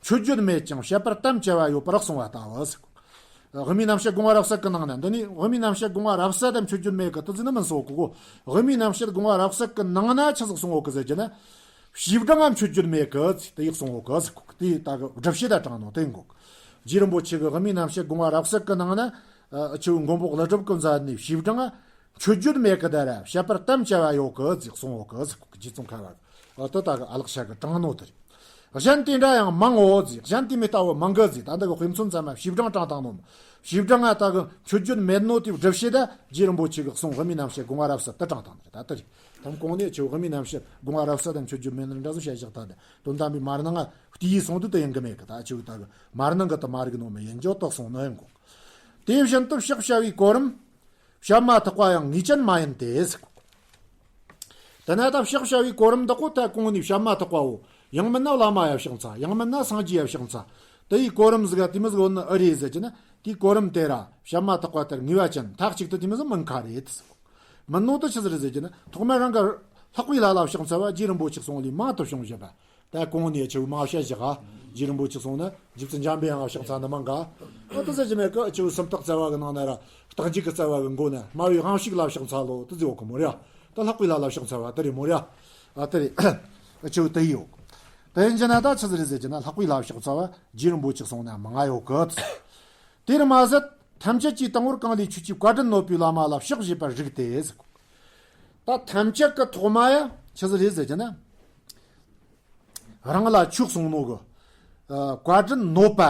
མཆོད་བརྗོད་མེད་ཀྱང་བཤད་པར་དམ་བཅའ་བ་ཡོད་པར་གསུངས་པ་ལྟ་བུ་ཟེར། དབུ་མའི་རྣམ་བཤད་དགོངས་པ་རབ་གསལ་གྱི་ནང་ན། འདི་ནི་དབུ་མའི་རྣམ་བཤད་དགོངས་པ་རབ་གསལ་དང་མཆོད་བརྗོད་མེད་གི་དེ་ཟིན་ནི་མིན་སོ་གོ་གོ། དབུ་མའི་རྣམ་བཤད་དགོངས་པ་རབ་གསལ་གྱི་ནང་ན་ཆི་ཟིག་གསུངས་ཡོད་གི་ཟེར་གྱི་ན། བྱེ་བྲང་ང་མཆོད་བརྗོད་མེད་གི་ཟེར་དེ་ཡི་གསུངས་ཡོད་གི་ཟེར་གོ་གི། དེ་ད་གི་སྒྲུབ་བྱེད་ད་དྲངས་ནོ་དེ་གོ་གི། རྗེ་རིན་པོ་ཆེ་གི་དབུ་མའི་རྣམ་བཤད་དགོངས་པ་རབ་གསལ་གྱི་ནང་ན། ཨ་ཆུ་མགོན་པོ་ཀླུ་སྒྲུབ་ཀྱི་མཛད་ནི་བྱེ་བྲང་ང་མཆོད་བརྗོད་མེད་གི་ད་ར་བཤད་པར་དམ་བཅའ་བ་ཡོད་གི་ཟེར་གསུངས་ཡོད་གི་ཟེར་གོ་གི། རྗེ་ཙོང་ཁ་པ་གི། ཨ་དེ་ད་གི་ཨ་ལགས་ཤ་གི་དྲངས་ནོ་དེ་རེད། གཞན་དེ་འདྲ་ཡང་མང་ངོ་ཟེར། གཞན་དེ་མི་ལྟ་བུ་མང་གི་ཟེར། ད་འདི་གི་དཔེ་མཚོན་ཙམ་མ་བྱེ་བྲང་དྲངས་བཏང་ནོ། བྱེ་བྲང་ང་ད་གི་མཆོད་བརྗོད་མེད་ནོ་དེ་སྒྲུབ་བྱེད་ད་རྗེ་རིན་པོ་ཆེ་གི་གསུང་དབུ་མའི་རྣམ་བཤད་དགོངས་པ་རབ་གསལ་དེ་དྲངས་བཏང་ནི་རེད། ད་དེ་རེད། དམ་གོང་ནས་ཆུ་དབུ་མའི་རྣམ་བཤད་དགོངས་པ་རབ་གསལ་དང་མཆོད་བརྗོད་མེད་ནི་འདྲ་བཟོ་བྱས་བཞག་ད་དེ་དོན་དམ་པའི་མར་ནང་ང་བལྟས་སོང་དུས་དེ་ཡིན་གི་མེད་གི། ད་ཆུ་ད་གི་མར་ནང་གི་དེ་མ་རིག་ནོ་མི་ཡིན་རྒྱུ་དག་སོང་ནི་ཡིན་གོ། དེ་བཞིན་དུ་ཕྱག་བྱ་བའི་གོ་རིམ། བཤད་མ་ཐག་པ་ཡང་ངེས་ཅན་མ་ཡིན་ཏེ་ཟེར། དེ་ན་ད་ཕྱག་བྱ་བའི་གོ་རིམ་འདི་ཀོ་ད་གོང་ནས་བཤད་མ་ཐག་པའོ། ཡང་མིན་ན་བླ་མ་ཡ་ཕྱག་འཚལ། ཡང་མིན་ན་སངས་རྒྱས་ཡ་ཕྱག་འཚལ། དེ་ཡི་གོ་རིམ་ཟིག་ག་དེ་མི་ཟིག་ཡོད་ནི་ཨེ་རེད་ཟེར་གྱི་ན། དེའི་གོ་རིམ་དེ་ར་བཤད་མ་ཐག་པ་དེར་ངེས་པ་ཅན་མཐའ་གཅིག་ཏུ་དེ་མི་ཟིག་མིན་ཁ་རེད། མིན་ནོ་དེ་ཆི་ཟིག་རེད་ཟེར་གྱི་ན། ཐོག་མར་རང་གི་ལྷག་པའི་ལྷ་ལ་ཕྱག་འཚལ་བ་རྗེ་རིན་པོ་ཆེ་གསུང་ལས་མང་དུ་བྱུང་བཞག་པ། ད་གོང་ནས་ཆུ་མ་བཤད་བཞག་ག་རྗེ་རིན་པོ་ཆེ་གསུང་ནི་རྗེ་བཙུན་འཇམ་པའི་དབྱངས་ཕྱག་འཚལ་ནི་མང་ག་ཨ་ད་ཟེར་གྱི་མེད་གི། ཆུ་སུམ་རྟགས་རྩ་བ་གི་ནང་ན་ར་རྟགས་འཇུག་གི་རྩ་བ་གི་མགོ་ན་སྨྲ་བའི་དབང་ཕྱུག་ལ་ཕྱག་འཚལ་ལོ་དེ་ཟེར་ཡོད་གི་མོ་ར། ད་ལྷག་པའི་ལྷ་ལ་ཕྱག་འཚལ་བ་དེ་རེད་མོ་ར། ཨ་དེ་རེད། ཆུ་དེ་ཡོད། དེ་ཡིན་གྱི་ན་ད་ཆི་ཟིག་རེད་ཟེར་གྱི་ན། ལྷག་པའི་ལྷ་ཕྱག་འཚལ་བ་རྗེ་རིན་པོ་ཆེ་གསུང་ན་མང་ང་ཡོད་གི། དེར་མ་ཟད་ཐམས་ཅད་ཀྱི་དང་པོར་གང་ལས་ཆོས་ཀྱི་བཀའ་དྲིན་ནོད་པའི་བླ་མ་ལ་ཕྱག་བྱེད་པར་རིགས་ཏེ་ཟེར། ད་ཐམས་ཅད་ཀྱི་ཐོག་མ་ཡ་ཆི་ཟིག་རེད་ཟེར་གྱི་ན། རང་ལ་ཆོས་གསུང་ནོ་གི། ཨ། བཀའ་དྲིན་ནོད་པ།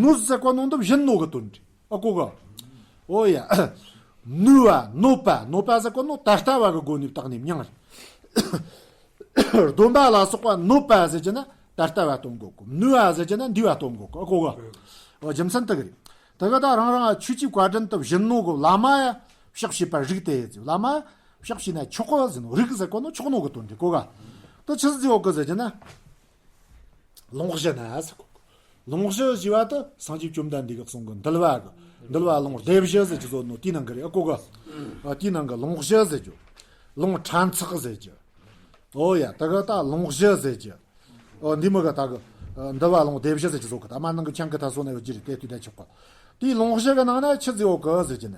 ནོད་ཟེར་གོ་ནོ་འདི་བྱིན་ནོ་གི་དོན་རེད། ཨ་གོ་ག་ཨོ་ཡ། ནུས་པ་ནོད་པ། ནོད་པ་ཟེར་གོ་ནོ་ད་ལྟ་བ་གི་སྒོ་ནས་བཏགས་ནས་མྱང་རེད། སྡོམ་པ་ལ་སོགས་པ་ནོད་པ་ཟེར་གྱི་ན་ད་ལྟ་བ་སྟོན་གོ་གི། ནུས་པ་ཟེར་གྱི་ན་འདས་པ་སྟོན་གོ་གི། ཨ་གོ་ག་ཨོ་རྒྱུ་མཚན་དེ་གི་རེད། དེ་ག་ད་རང་རང་ཆོས་ཀྱི་བཀའ་དྲིན་དུ་བྱིན་ནོ་གི་བླ་མ་ཡ་ཕྱག་བྱེད་པར་རིགས་ཏེ་ཟེར། བླ་མ་ཕྱག་བྱས་ན་ཆོག་གོ་ཟེར་ནོ། རིགས་ཟེར་གོ་ནོ་ཆོག་ནོ་གི་དོན་རེད་གོ་ག་དེ་ཆི་ཟིག་ཡོད་གི་ཟེར་གྱི་ན། ལོངས་གཞི་ན་ཟེར་གོ་གི། ལོངས་གཞི་ཞེས་པ་དེ་སངས་རྒྱས་བཅོམ་ལྡན་འདས་ཀྱི་གསུང་གི་འདུལ་བ་གི། འདུལ་བ་ལུང་སྡེ་བཞི་ཟེར་གྱི་བཟོ་ནོ་དེའི་ནང་གི་རེད། ཨ་གོ་ག་ཨ་དེའི་ནང་གི་ལོངས་གཞི་ཟེར་གྱི། ལུང་ཕྲན་ཚེགས་ཟེར་གྱི། ཨོ་ཡ། དེ་ག་ད་ལོངས་གཞི་ཟེར་གྱི། ཨོ་འདི་མོ་ག་ད་གི། ཨ་འདུལ་བ་ལུང་སྡེ་བཞི་ཟེར་གྱི་བཟོ་གི། ད་མ་ནང་གི་ཆང་གི་ད་སོ་ན་ཡོད་ཀྱི་རེད། དེ་དུས་ད་ཆོག་ག་དེའི་ལོངས་གཞི་གི་ནང་ན་ཆི་ཟིག་ཡོད་གི་ཟེར་གྱི་ན།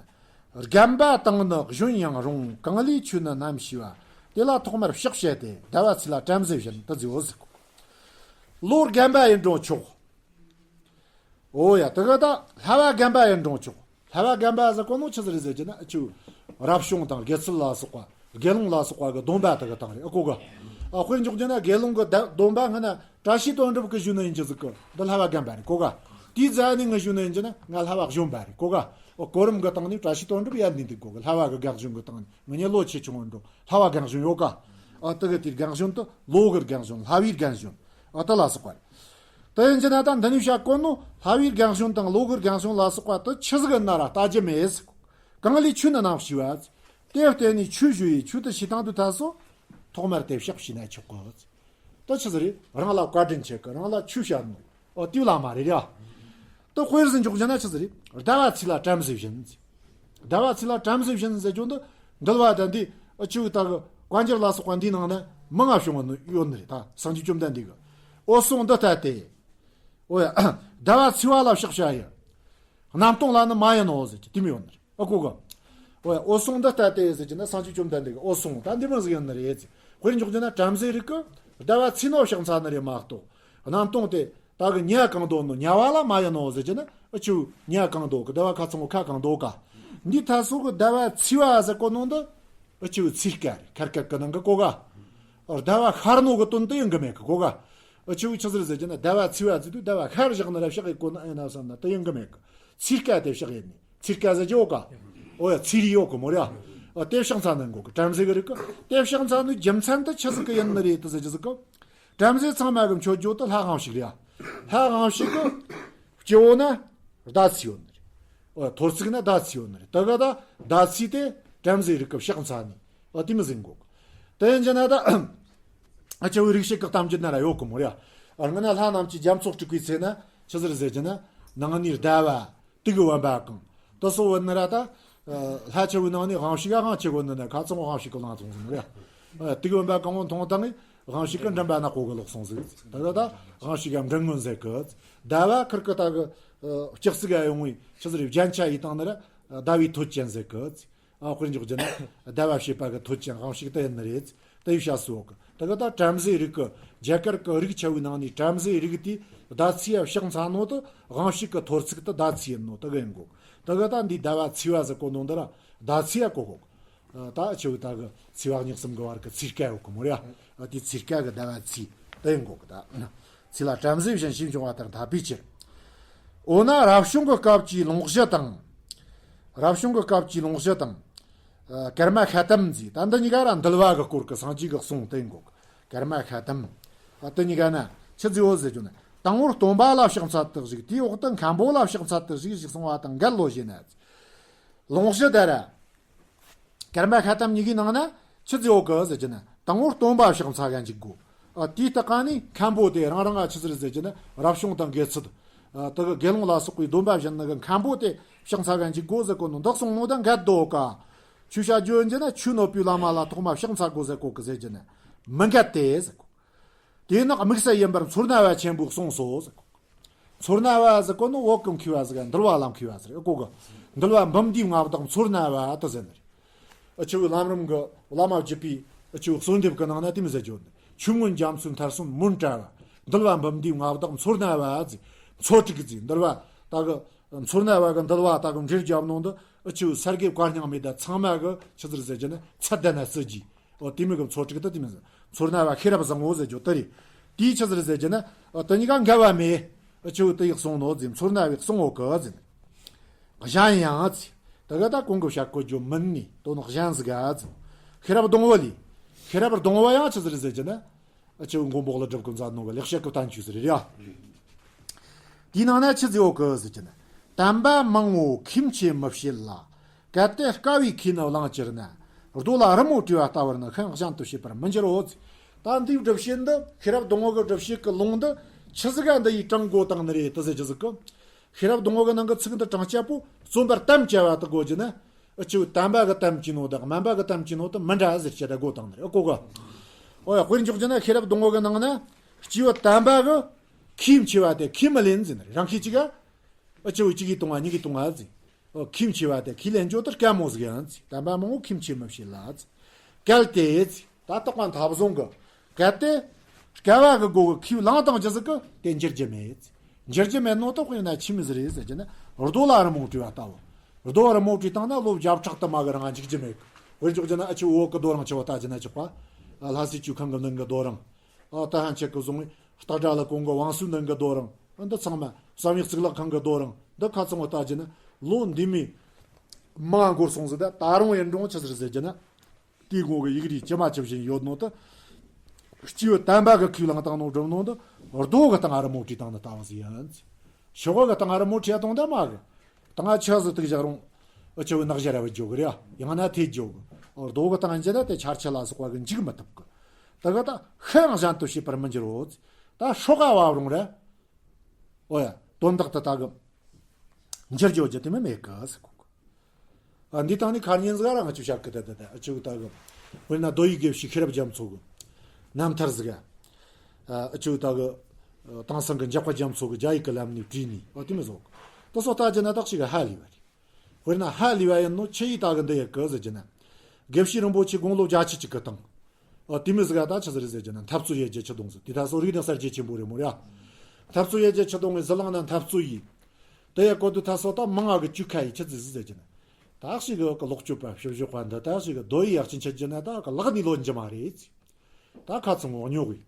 རྒན་པ་དང་ནི་གཞོན་ཡང་རུང་། གང་ལས་ཆོས་ནི་ནམ་ཤེས་པ། དེ་ལ་ཐོག་མར་ཕྱག་བྱས་ཏེ། ཟླ་བ་ཚེས་ལ་བྲམ་ཟེ་བཞིན་དུ་མཛེས་བོ་ཟེར་གོ། ལོ་རྒན་པ་ཡིན་རུང་ཆོག་ཨོ་ཡ། དེ་ག་ད་ལྷ་བ་རྒན་པ་ཡིན་རུང་ཆོག་ལྷ་བ་རྒན་པ་ཟེར་གོ་ནོ་ཆི་ཟིག་རེད་ཟེར་གྱི་ན། ཨ་ཆུ་རབ་བྱུང་དང་དགེ་ཚུལ་ལ་སོགས་པ། དགེ་སློང་ལ་སོགས་པ་གི་སྡོམ་པ་དེ་གི་སྟེང་རེད། ཨ་གོ་ག་ཨ་དཔེར་འཇོག་རྒྱུ་ན་དགེ་སློང་གི་ད་སྡོམ་པ་སྔ་ན་བཀྲ་ཤིས་དོན་གྲུབ་ཀྱི་ཞུ་ནི་ཡིན་གྱི་ཟིག་གི། འདི་ལྷ་བ་རྒན་པ་རེད་གོ་ག་དེའི་རྗེས་ནས་ངས་ཞུ་ནི་ཡིན་གྱི་ན་ང་ལྷ་བ་གཞོན་པ་རེད་གོ་ག་ཨ་གོ་རིམ་གི་སྟེང་ནས་བཀྲ་ཤིས་དོན་གྲུབ་ཡར་ནས་འདུག་གོ་གི། ལྷ་བ་གི་རྒན་གཞོན་གི་སྟེང་ནས་ངེད་གཉིས་ལོ་ཆེ་ཆུང་འགྲོ། ལྷ་བ་རྒན་གཞོན་ཡོད་ག་ཨ་དེ་གི་དེའི་རྒན་གཞོན་དུ་ལོ་གི་རྒན་གཞོན། ལྷ་བའི་རྒན་གཞོན། ཨ་དེ་ལ་སོགས་པ་རེད། དེ་ཡིན་གྱི་ན་ད་འདི་ནས་བཤད་གོ་ནོ་ལྷ་བའི་རྒན་གཞོན་དང་ལོ་གི་རྒན་གཞོན་ལ་སོགས་པ་དེ་ཆི་ཟིག་ཡིན་ན་ར་ལྟ་རྒྱུ་མེད་ཟེར། གང་ལས་ཆོས་ནི་ནམ་ཤེས་པ། དེ་བརྟེན་ནས་ཆོས་ཞུ་ཡི། ཆོས་དེ་ཤེས་སྟངས་དུ་ད་སོ་ཐོག་མར་དེ་ཕྱག་བྱས་ན་ཆོག་གི། དེ་ཆི་ཟིག་རེད། རང་ལ་བཀའ་དྲིན་ཆེ་གི། རང་ལ་ཆོས་བཤད་ནོ། ཨོ་དེའི་བླ་མ་རེད་ཡ། དེ་དཔེར་ཟིག་འཇོག་རྒྱུ་ན་ཆི་ཟིག་རེད། ཟླ་བ་ཚེས་ལ་བྲམ་ཟེ་བཞིན་ཟེར། ཟླ་བ་ཚེས་ལ་བྲམ་ཟེ་བཞིན་ཟེར་རྒྱུ་འདི་འདུལ་བ་དང་འདི་ཨ་ཆུ་ད་གི་བཀའ་འགྱུར་ལ་སོགས་པ་འདིའི་ནང་ན་མང་ང་བྱུང་བ་ནི་ཡོད་ནི་རེད། ད་སངས་རྒྱས་བཅོམ་ལྡན་འདས་ཀྱི་འོད་སྲུང་འདི་ལྟ་སྟེ། ཨོ་ཡ། ཟླ་བ་ཚེས་པ་ལ་ཕྱག་བྱ་ཡི། གནམ་སྟོང་ལ་ནི་མ་ཡིན་ནོ་ཟེར་གྱི་དེ་མོ་ཡོད་ནི་རེད། ཨ་གོ་ག་ཨོ་ཡ། འོད་སྲུང་འདི་ལྟ་སྟེ་ཟེར་གྱི་ན་སངས་རྒྱས་བཅོམ་ལྡན་འདས་ཀྱི་འོད་སྲུང་ད་འདི་མོ་ཟིག་ཡིན་ནི་རེད་ཟེར། དཔེར་འཇོག་རྒྱུ་ན་བྲམ་ཟེ་རིགས་ཀྱི་ཟླ་བ་ཚེས་ནོ་ཕྱག་འཚལ་ནི་རེད་མ་གཏོགས། གནམ་སྟོང་དེ་ད་གི་ཉ་གང་འདོད་ནོ། ཉ་བ་ལ་མ་ཡིན་ནོ་ཟེར་གྱི་ན་ཨ་ཆུ་ཉ་གང་འདོད་གི། ཟླ་བ་ཁ་ཚང་གི་ཁ་གང་འདོད་ག་འདི་ད་སོ་གི་ཟླ་བ་ཚེས་པ་ཟེར་གོ་ནོ་འདི་ཨ་ཆུ་ཚེས་ཀ་རེད། ཁར་ཀ་གི་ནང་གི་གོ་ག་ཟླ་བ་ཤར་ནོ་གི་དོན་དེ་ཡིན་གི་མེད་གི་གོ་ག་ཨ་ཆུ་ཆི་ཟིག་རེད་ཟེར་གྱི་ན་ཟླ་བ་ཚེས་པ་ཟེར་དུས་ཟླ་བ་ཤར་བཞག་ན་ར་ཕྱག་ཡེ་གོ་ནི་ཡིན་ན་བསམ་ན་དེ་ཡིན་གི་མེད་གི། ཚེས་ཀ་དེ་ཕྱག་ཡེ་ནི། ཚེས་ཀ་ཟེར་གྱི་ཡོད་ག་ཨོ་ཡ། ཚེས་རིས་ཡོད་གི་མོ་ར། ཨ་དེ་ཕྱག་འཚལ་ནི་གོ་གི། བྲམ་ཟེ་གི་རིགས་གི་དེ་ཕྱག་འཚལ་ནི་རྒྱུ་མཚན་དེ་ཆི་ཟིག་གི་ཡིན་ནི་རེད་དེ་ཟེར་གྱི་ཟིག་གི། བྲམ་ཟེ་ཚང་མ་གི་མཆོད་བརྗོད་དེ་ལྷ་དབང་ཕྱུག་རེད་ཡ། ལྷ་དབང་ཕྱུག་གི་སྤྱི་བོ་ན་ཟླ་ཚེས་ཡོད་ནི་རེད། ཨོ་ཐོར་ཚུགས་ན་ཟླ་ཚེས་ཡོད་ནི་རེད། དེ་ག་ད་ཟླ་ཚེས་དེ་བྲམ་ཟེ་རིགས་གི་ཕྱག་འཚལ་ནི། ཨོ་དེ་མོ་ཟིག་གོ་གི། དེ་ཡིན་གྱི་ན་ད་ཨ་ཆུ་རིག་བྱེད་ཀྱི་གཏམ་རྒྱུད་ན་ར་ཡོད་གི་མོ་ར། ཨ་སྔ་ན་ལྷ་རྣམས་ཀྱིས་རྒྱ་མཚོ་དཀྲུགས་པའི་ཚེ་ན་ཆི་ཟིག་རེད་ཟེར་གྱི་ན། ནང་ནས་ཟླ་བ། དུག་གི་བུམ་པ་གང་། དེ་སོགས་བུད་ནི་ར་ད། ལྷ་ཆུ་བོའི་ནང་ནས་དབང་ཕྱུག་ག་དབང་ཆེ་གོ་ནི་ན་ཁ་ཚང་དབང་ཕྱུག་གི་ལང་སོང་ཟིན་རེད། དུག་གི་བུམ་པ་གང་བོ་མཐོང་དང་ངས་དབང་ཕྱུག་གི་མགྲིན་པ་ན་གོ་གི་ལོག་སོང་ཟིག། ད་ག་ད་དབང་ཕྱུག་ག་མགྲིན་སྔོན་ཟེར་གི། ཟླ་བ་ཁིར་གི་ད་གི་ལྕགས་ཟིག་ག་ཡོང་བའི་ཆི་ཟིག་རེད། རྒྱན་ཆ་ཡེ་བཏང་ནི་ར་ཟླ་བའི་ཐོད་ཅན་ཟེར་གི། ཨ་དཔེར་འཇོག་རྒྱུ་ན་ཟླ་བ་བྱེད་པ་གི་ཐོད་ཅན་དབང་ཕྱུག་དེ་ཡིན་ནི་རེད། དེ་ཡི་བྱ་སོག་གི། དེ་ག་ད་བྲམ་ཟེ་རིགས་གི་རྒྱ་གར་གི་རིགས་ཆ་བོའི་ནང་ནས་བྲམ་ཟེ་རིགས་དེ་ཟླ་ཚེས་ཡ་ཕྱག་འཚལ་ནོ་དེ་དབང་ཕྱུག་གི་ཐོར་ཚུགས་དེ་ཟླ་ཚེས་ཡིན་ནོ་དེ་གི་ཡིན་གོ། དེ་ག་ད་འདི་ཟླ་བ་ཚེས་པ་ཟེར་གོ་ནོ་འདི་ར་ཟླ་ཚེས་ཡ་གོ་གོ། ད་ཆེ་བོ་ད་གི་ཚེས་པ་གཉིས་གསུམ་གི་བར་གི་ཚེས་ཀ་ཡོད་གི་མོ་ར། དེ་ཚེས་ཀ་གི་ཟླ་བ་ཚེས་དེ་ཡིན་གོ་གི་ད། ཚེས་ལ་བྲམ་ཟེ་བཞིན་ཞེས་འབྱུང་བ་ལྟར་འཐད་པའི་ཕྱིར། འོ་ན་རབ་བྱུང་གི་སྐབས་ཀྱི་ལོངས་གཞི་དང་། རབ་བྱུང་གི་སྐབས་ཀྱི་ལོངས་གཞི་དང་། ཨ་ཀརྨ་ཤ་ཏམ་ཟེར། ད་འདི་གཉིས་ཀ་ར་འདུལ་བ་གི་སྐོར་གི་སངས་རྒྱས་ཀྱི་གསུང་དེ་ཡིན་གོ་གི། ཀརྨ་ཤ་ཏམ། ཨ་དེ་གཉིས་ཀ་ན་ཆི་ཟིག་ཡོད་ཟེར་རྒྱུ་ན། དང་པོར་སྟོན་པ་ལ་ཕྱག་འཚལ་དུ་གཞུག། དེའི་འོག་ཏུ་མཁན་པོ་ལ་ཕྱག་འཚལ་དུ་གཞུག་ཞེས་གསུངས་པ་དང་འགལ་ལོ་ཞེ་ན། ལོངས་གཞི་དེ་ར་ ཀརྨ་ཤ་ཐམ་གཉིས་ཀའི་ནང་ན་ཆི་ཟིག་ཡོད་གི་ཟེར་གྱི་ན། དང་པོ་སྟོན་པ་ཕྱག་འཚལ་ག་འཇུག་དགོས། ཨ། དེའི་སྟེང་ནས་མཁན་པོ་དེ་རང་རང་ང་ཆི་ཟིག་རེད་ཟེར་གྱི་ན། རབ་བྱུང་དང་དགེ་ཚུལ། ཨ། དེ་གི་དགེ་སློང་ལ་སོགས་པའི་སྡོམ་པ་བཞིན་ནི་གི་མཁན་པོ་དེ་ཕྱག་འཚལ་ག་འཇུག་དགོས་ཟེར་གོ་ནོ་འདི་གསུང་ནོ་དང་འགལ་འདུག་ག། ཆོས་བཤད་རྒྱུ་ཡིན་གྱི་ན་ཆོས་ནོར་བུའི་བླ་མ་ལ་ཐོག་མ་ཕྱག་འཚལ་དགོས་ཟེར་གོ་གི་ཟེར་གྱི་ན། མི་འགལ་ཏེ་ཟེར་གོ། དེས་ན་དམིགས་བསལ་ཡིན་པར་མཚོ་སྣ་བ་ཆེན་པོས་གསུངས་སོ་ཟེར་གོ། མཚོ་སྣ་བ་ཟེར་གོ་ནི་བོད་ཀྱི་མཁས་པ་ཟིག་ག་འདུལ་བ་ལ་མཁས་པ་ཟིག་རེད། ཨེ་གོ་གི། འདུལ་བ་འབུམ་སྡེའི་མངའ་བདག་མཚོ་སྣ་བ་དེ་ཟེར་ནི་རེད། ཨ་ཆུ་བོའི་ལམ་རིམ་གི་བླ་མ་བརྒྱུད་པའི་ཨ་ཆུ་བོའི་གསོལ་འདེབས་ཀྱི་ནང་ན་དེ་མི་ཟེར་རྒྱུ་ནི། ཆོས་མངོན་རྒྱ་མཚོའི་མཐར་སོན་མོན་གྲྭ་བ། འདུལ་བ་འབུམ་སྡེའི་མངའ་བདག་མཚོ་སྣ་བ་ཟེར། མཚོ་དྲུག་ཟེར། འདུལ་བ་ད་གི་མཚོ་སྣ་བ་གི་འདུལ་བ་ད་གི་འགྲེལ་རྒྱབ་ནོ་འདི་ཨ་ཆུ་བོའི་ས་དགེ་བཀའ་རྙིང་མའི་ད་ཚང་མ་གི་ཆི་ཟིག་རེད་ཟེར་གྱི་ན་ཚད་ལྡན་ན་སྲིད་ཀྱི། ཨོ་དེ་མོ་གི་མཚོ་དྲུག་ཏུ་དེ་མོ་ཟེར། མཚོ་སྣ་བ་ཤེས་རབ་བཟང་བོ་ཟེར་རྒྱུ་དེ་རེད། དེའི་ཆི་ཟིག་རེད་ཟེར་རྒྱུ་ན། ཨོ་དེ་གཉིས་ཀ་འགལ་བ་མེད། ཨ་ཆུ་བོ་དེ་ཡིས་གསུངས་ནོ་ཟེར། མཚོ་སྣ་བས་གསུངས་འོ་གི་ཟེར། གཞན་ཡང་ཟེར། ད་ག་ད་གོང་གི་བཤད་གོ་རྒྱུ་མིན་ནི་དོན་གཞན་ཟིག་ག་ཟེར། ཤེས་རབ་སྡོང་བོ་ལས། ཤེས་རབ་སྡོང་བོ་ཡང་ཆི་ཟིག་རེད་ཟེར་རྒྱུ་ན། ཨ་ཆུ་བོ་མགོན་པོ་ཀླུ་སྒྲུབ་ཀྱིས་མཛད་ནོ་གི་ལེགས་བཤད་ཀྱི་བསྟན་བཅོས་ཟིག་རེད་ཡ། དེའི་ནང་ན་ཆི་ཟིག་ཡོད་གི་ཟེར་གྱི་ན། དམ་པ་མང་བོ་ཁས་མཆེད་མི་བྱེད་ལ། གལ་ཏེ་དཀའ་བས་ཁས་ནི་བླང་གྱུར་ན། རྡོ་ལ་རི་མོ་བྲིས་པ་ལྟ་བུར་ནི། ཤིང་གཞན་དུ་བྱེད་པར་མི་འགྱུར་རོ་ཟེར། ད་འདིའི་སྒྲུབ་བྱེད་འདི་ཤེས་རབ་སྡོང་བོ་གི་སྒྲུབ་བྱེད་ཀྱི་ལུང་འདི་ཆི་ཟིག་ག་འདི་ཡིས་དྲངས་དགོས་བཏང་ནི་རེད་དེ་ཟེར་རྒྱུ་ཟིག་གི། ཤེས་རབ་སྡོང་བོ་གི་ནང་གི་ཚིག་འདི་དྲངས་སྐྱ་པོ་རྩོམ་པར་དམ་བཅའ་བ་དེ་དགོས་རྒྱུ་ན། ཨ་ཆུ་བོ་དམ་པ་གི་དམ་བཅའ་ནོ་དང་དམན་པ་གི་དམ་བཅའ་ནོ་དེ་མི་འདྲ་ཟེར་བྱས་ད་དགོས་བཏང་ནི་རེད། ཨ་གོ་གི། ཨོ་ཡ། དཔེར་འཇོག་རྒྱུ་ན་ཤེས་རབ་སྡོང་བོ་གི་ནང་ན་སྐྱེས་བུ་དམ་པ་གི་ཁས་མཆེད་པ་དེ་ཁས་མི་ལེན་ཟེར་ནི་རེད། རང་ཁས་ཅིག་ག་ཨ་ཆུ་བོ་གཅིག་གིས་གཏོང་བ་གཉིས་ཀྱིས་གཏོང་བ་ཟེར། ཨོ་ཁས་མཆེད་པ་དེ་ཁས་ལེན་རྒྱུ་དེ་དཀའ་མོ་ཟིག་ཡིན་ཟེར། དམ་པ་མང་བོ་ཁས་མཆེད་མི་བྱེད་ལ་ཟེར། གལ་ཏེ་ཟེར། ད་རྟག་པ་མཐའ་བཟུང་གི། གལ་ཏེ། དཀའ་བ་གི་སྒོ་གི་ཁས་བླངས་བཏང་རྒྱུ་ཟིག་གི་དེ་འགྱུར་རྒྱུ་མེད། འགྱུར་རྒྱུ་མེད་ནོ་ད་དཔེར་ན་ཆི་མོ་ཟིག་རེད་ཟེར་རྒྱུ་ན། རྡོ་ལ་རི་མོ་བྲིས་པ་ལྟ་བུ། རྡོ་རི་མོ་བྲིས་བཏང་ན་ལོ་བརྒྱ་ཕྲག་དུ་མ་གི་རིང་འཇིག་རྒྱུ་མེད་གི། དཔེར་འཇོག་རྒྱུ་ན་ཨ་ཆུ་བོ་གི་རྡོ་རིང་ཆེ་བ་ལྟ་རྒྱུ་ན་ཆོག་པ། ལྷ་སའི་ཆོས་ཁང་གི་ནང་གི་རྡོ་རིང་། ཨ་ད་ཧན་ཆེ་གི་བཟུང་བའི་སྟག་སྒྲ་ལ་གོང་གི་བང་སོའི་ནང་གི་རྡོ་རིང་། འདི་ཚང་མ་བསམ་ཡས་གཙུག་ལག་ཁང་གི་རྡོ་རིང་འདི་ཁ་ཚང་བ་ལྟ་རྒྱུ་ན་ལོ་འདི་མོ་མང་འགོར་སོང་ཟིག་ད་ད་རུང་ཡིན་རུང་ཆི་ཟིག་རེད་ཟེར་རྒྱུ་ན། དེའི་ངོ་གི་ཡིག་རིགས་ཇི་མ་ཇི་བཞིན་ཡོད་ནོ་དེ། སྐྱེས་བུ་དམ་པ་གི་ཁས་བླངས་བཏང་ནོ་སྒྲུབ་ནོ་དེ། རྡོ་གི་སྟེང་རི་མོ་བྲིས་བཏང་ནི་ལྟ་བུ་ཟིག་ཡིན། ཤོག་གི་སྟེང་རི་མོ་བྲིས་བཏང་ད་མ་གི། ད་ང་ཆི་ཟིག་ཐུག་བཞག་རུང་། ཨ་ཆུ་བོ་ནག་ཞར་བུད་འགྱོ་གི་རེད་ཡ། ཡང་ན་ཐེ་འགྱོ་གི། རྡོ་གི་སྟེང་འགྱུར་ན་དེ་ཆར་ཆུ་ལ་སོགས་པ་གི་འཇིག་མི་ཐུབ་གི། ད་ག་ད་ཤིང་གཞན་དུ་བྱེད་པར་མི་འགྱུར་རོ། ད་སྲོག་ག་བབས་རུང་རེད། ཨོ་ཡ། དོན་དག་ཏུ་ད་གི་འགྱུར་རྒྱུ་ཅི་དེ་མི་མེད་གི་ཟེར་གོ་གི། ཨ་འདི་དང་ནི་ཁ་ཉིན་ཟིག་རང་ང་ཆུ་བཤད་གི་ད་ད་ད་ཨ་ཆུ་ད་གི། དཔེར་ན་རྡོ་ཡི་དགེ་བཤེས་ཤེས་རབ་རྒྱ་མཚོ་གི་རྣམ་ཐར་ཟིག་ཨ་ཆུ་ད་གི། དེང་སང་གི་འཇམ་དཔལ་རྒྱ་མཚོ་གི་རྒྱ་ཡིག་གི་ལམ་ནས་བྲིས་ནས་ཨོ་དེ་མི་ཟོག་དེ་སོགས་ལྟ་རྒྱུ་ན་ད་ཅིག་གི་ཧ་ལས་པ་རེད། དཔེར་ན་ཧ་ལས་པ་ཡིན་ནོ་ཆི་ཡིས་ད་གི་འདི་ཡི་གི་ཟེར་རྒྱུ་ན། དགེ་བཤེས་རིན་པོ་ཆེ་དགུང་ལོ་བརྒྱད་ཅུ་གཅིག་གི་སྟེང་། ཨོ་དེ་མོ་ཟིག་ག་ད་ཆི་ཟིག་རེད་ཟེར་རྒྱུ་ན་འཐབ་རྩོད་ཡེ་རྒྱུ་ཆུ་དོང་ཟིག་དེ་ད་སོ་རིག་གནས་གསར་བརྗེ་ཆེན་པོ་རེད་མོ་ར། འཐབ་རྩོད་ཡེ་རྒྱུ་ཆུ་དོང་གི་ཟི་ལིང་ན་འཐབ་རྩོད་ཡེ། དེ་ཡི་གོ་དུ་ད་སོ་ད་མང་ང་གི་བཅུ་ཁ་ཡི་ཆི་ཟིག་ཟིག་ཟེར་རྒྱུ་ན། ད་ཞིག་གི་ལོག་སྤྱོད་པ་ཕྱི་བཞུགས་པ་འདི་ད་ཞིག་གི་རྡོ་ཡི་ཡག་ཅན་ཆི་རྒྱུ་ན་ད་གི་ལག་ནས་ལོན་རྒྱུ་མ་རེད། ད་ཁ་ཚང་བོ་རྙོག་གི།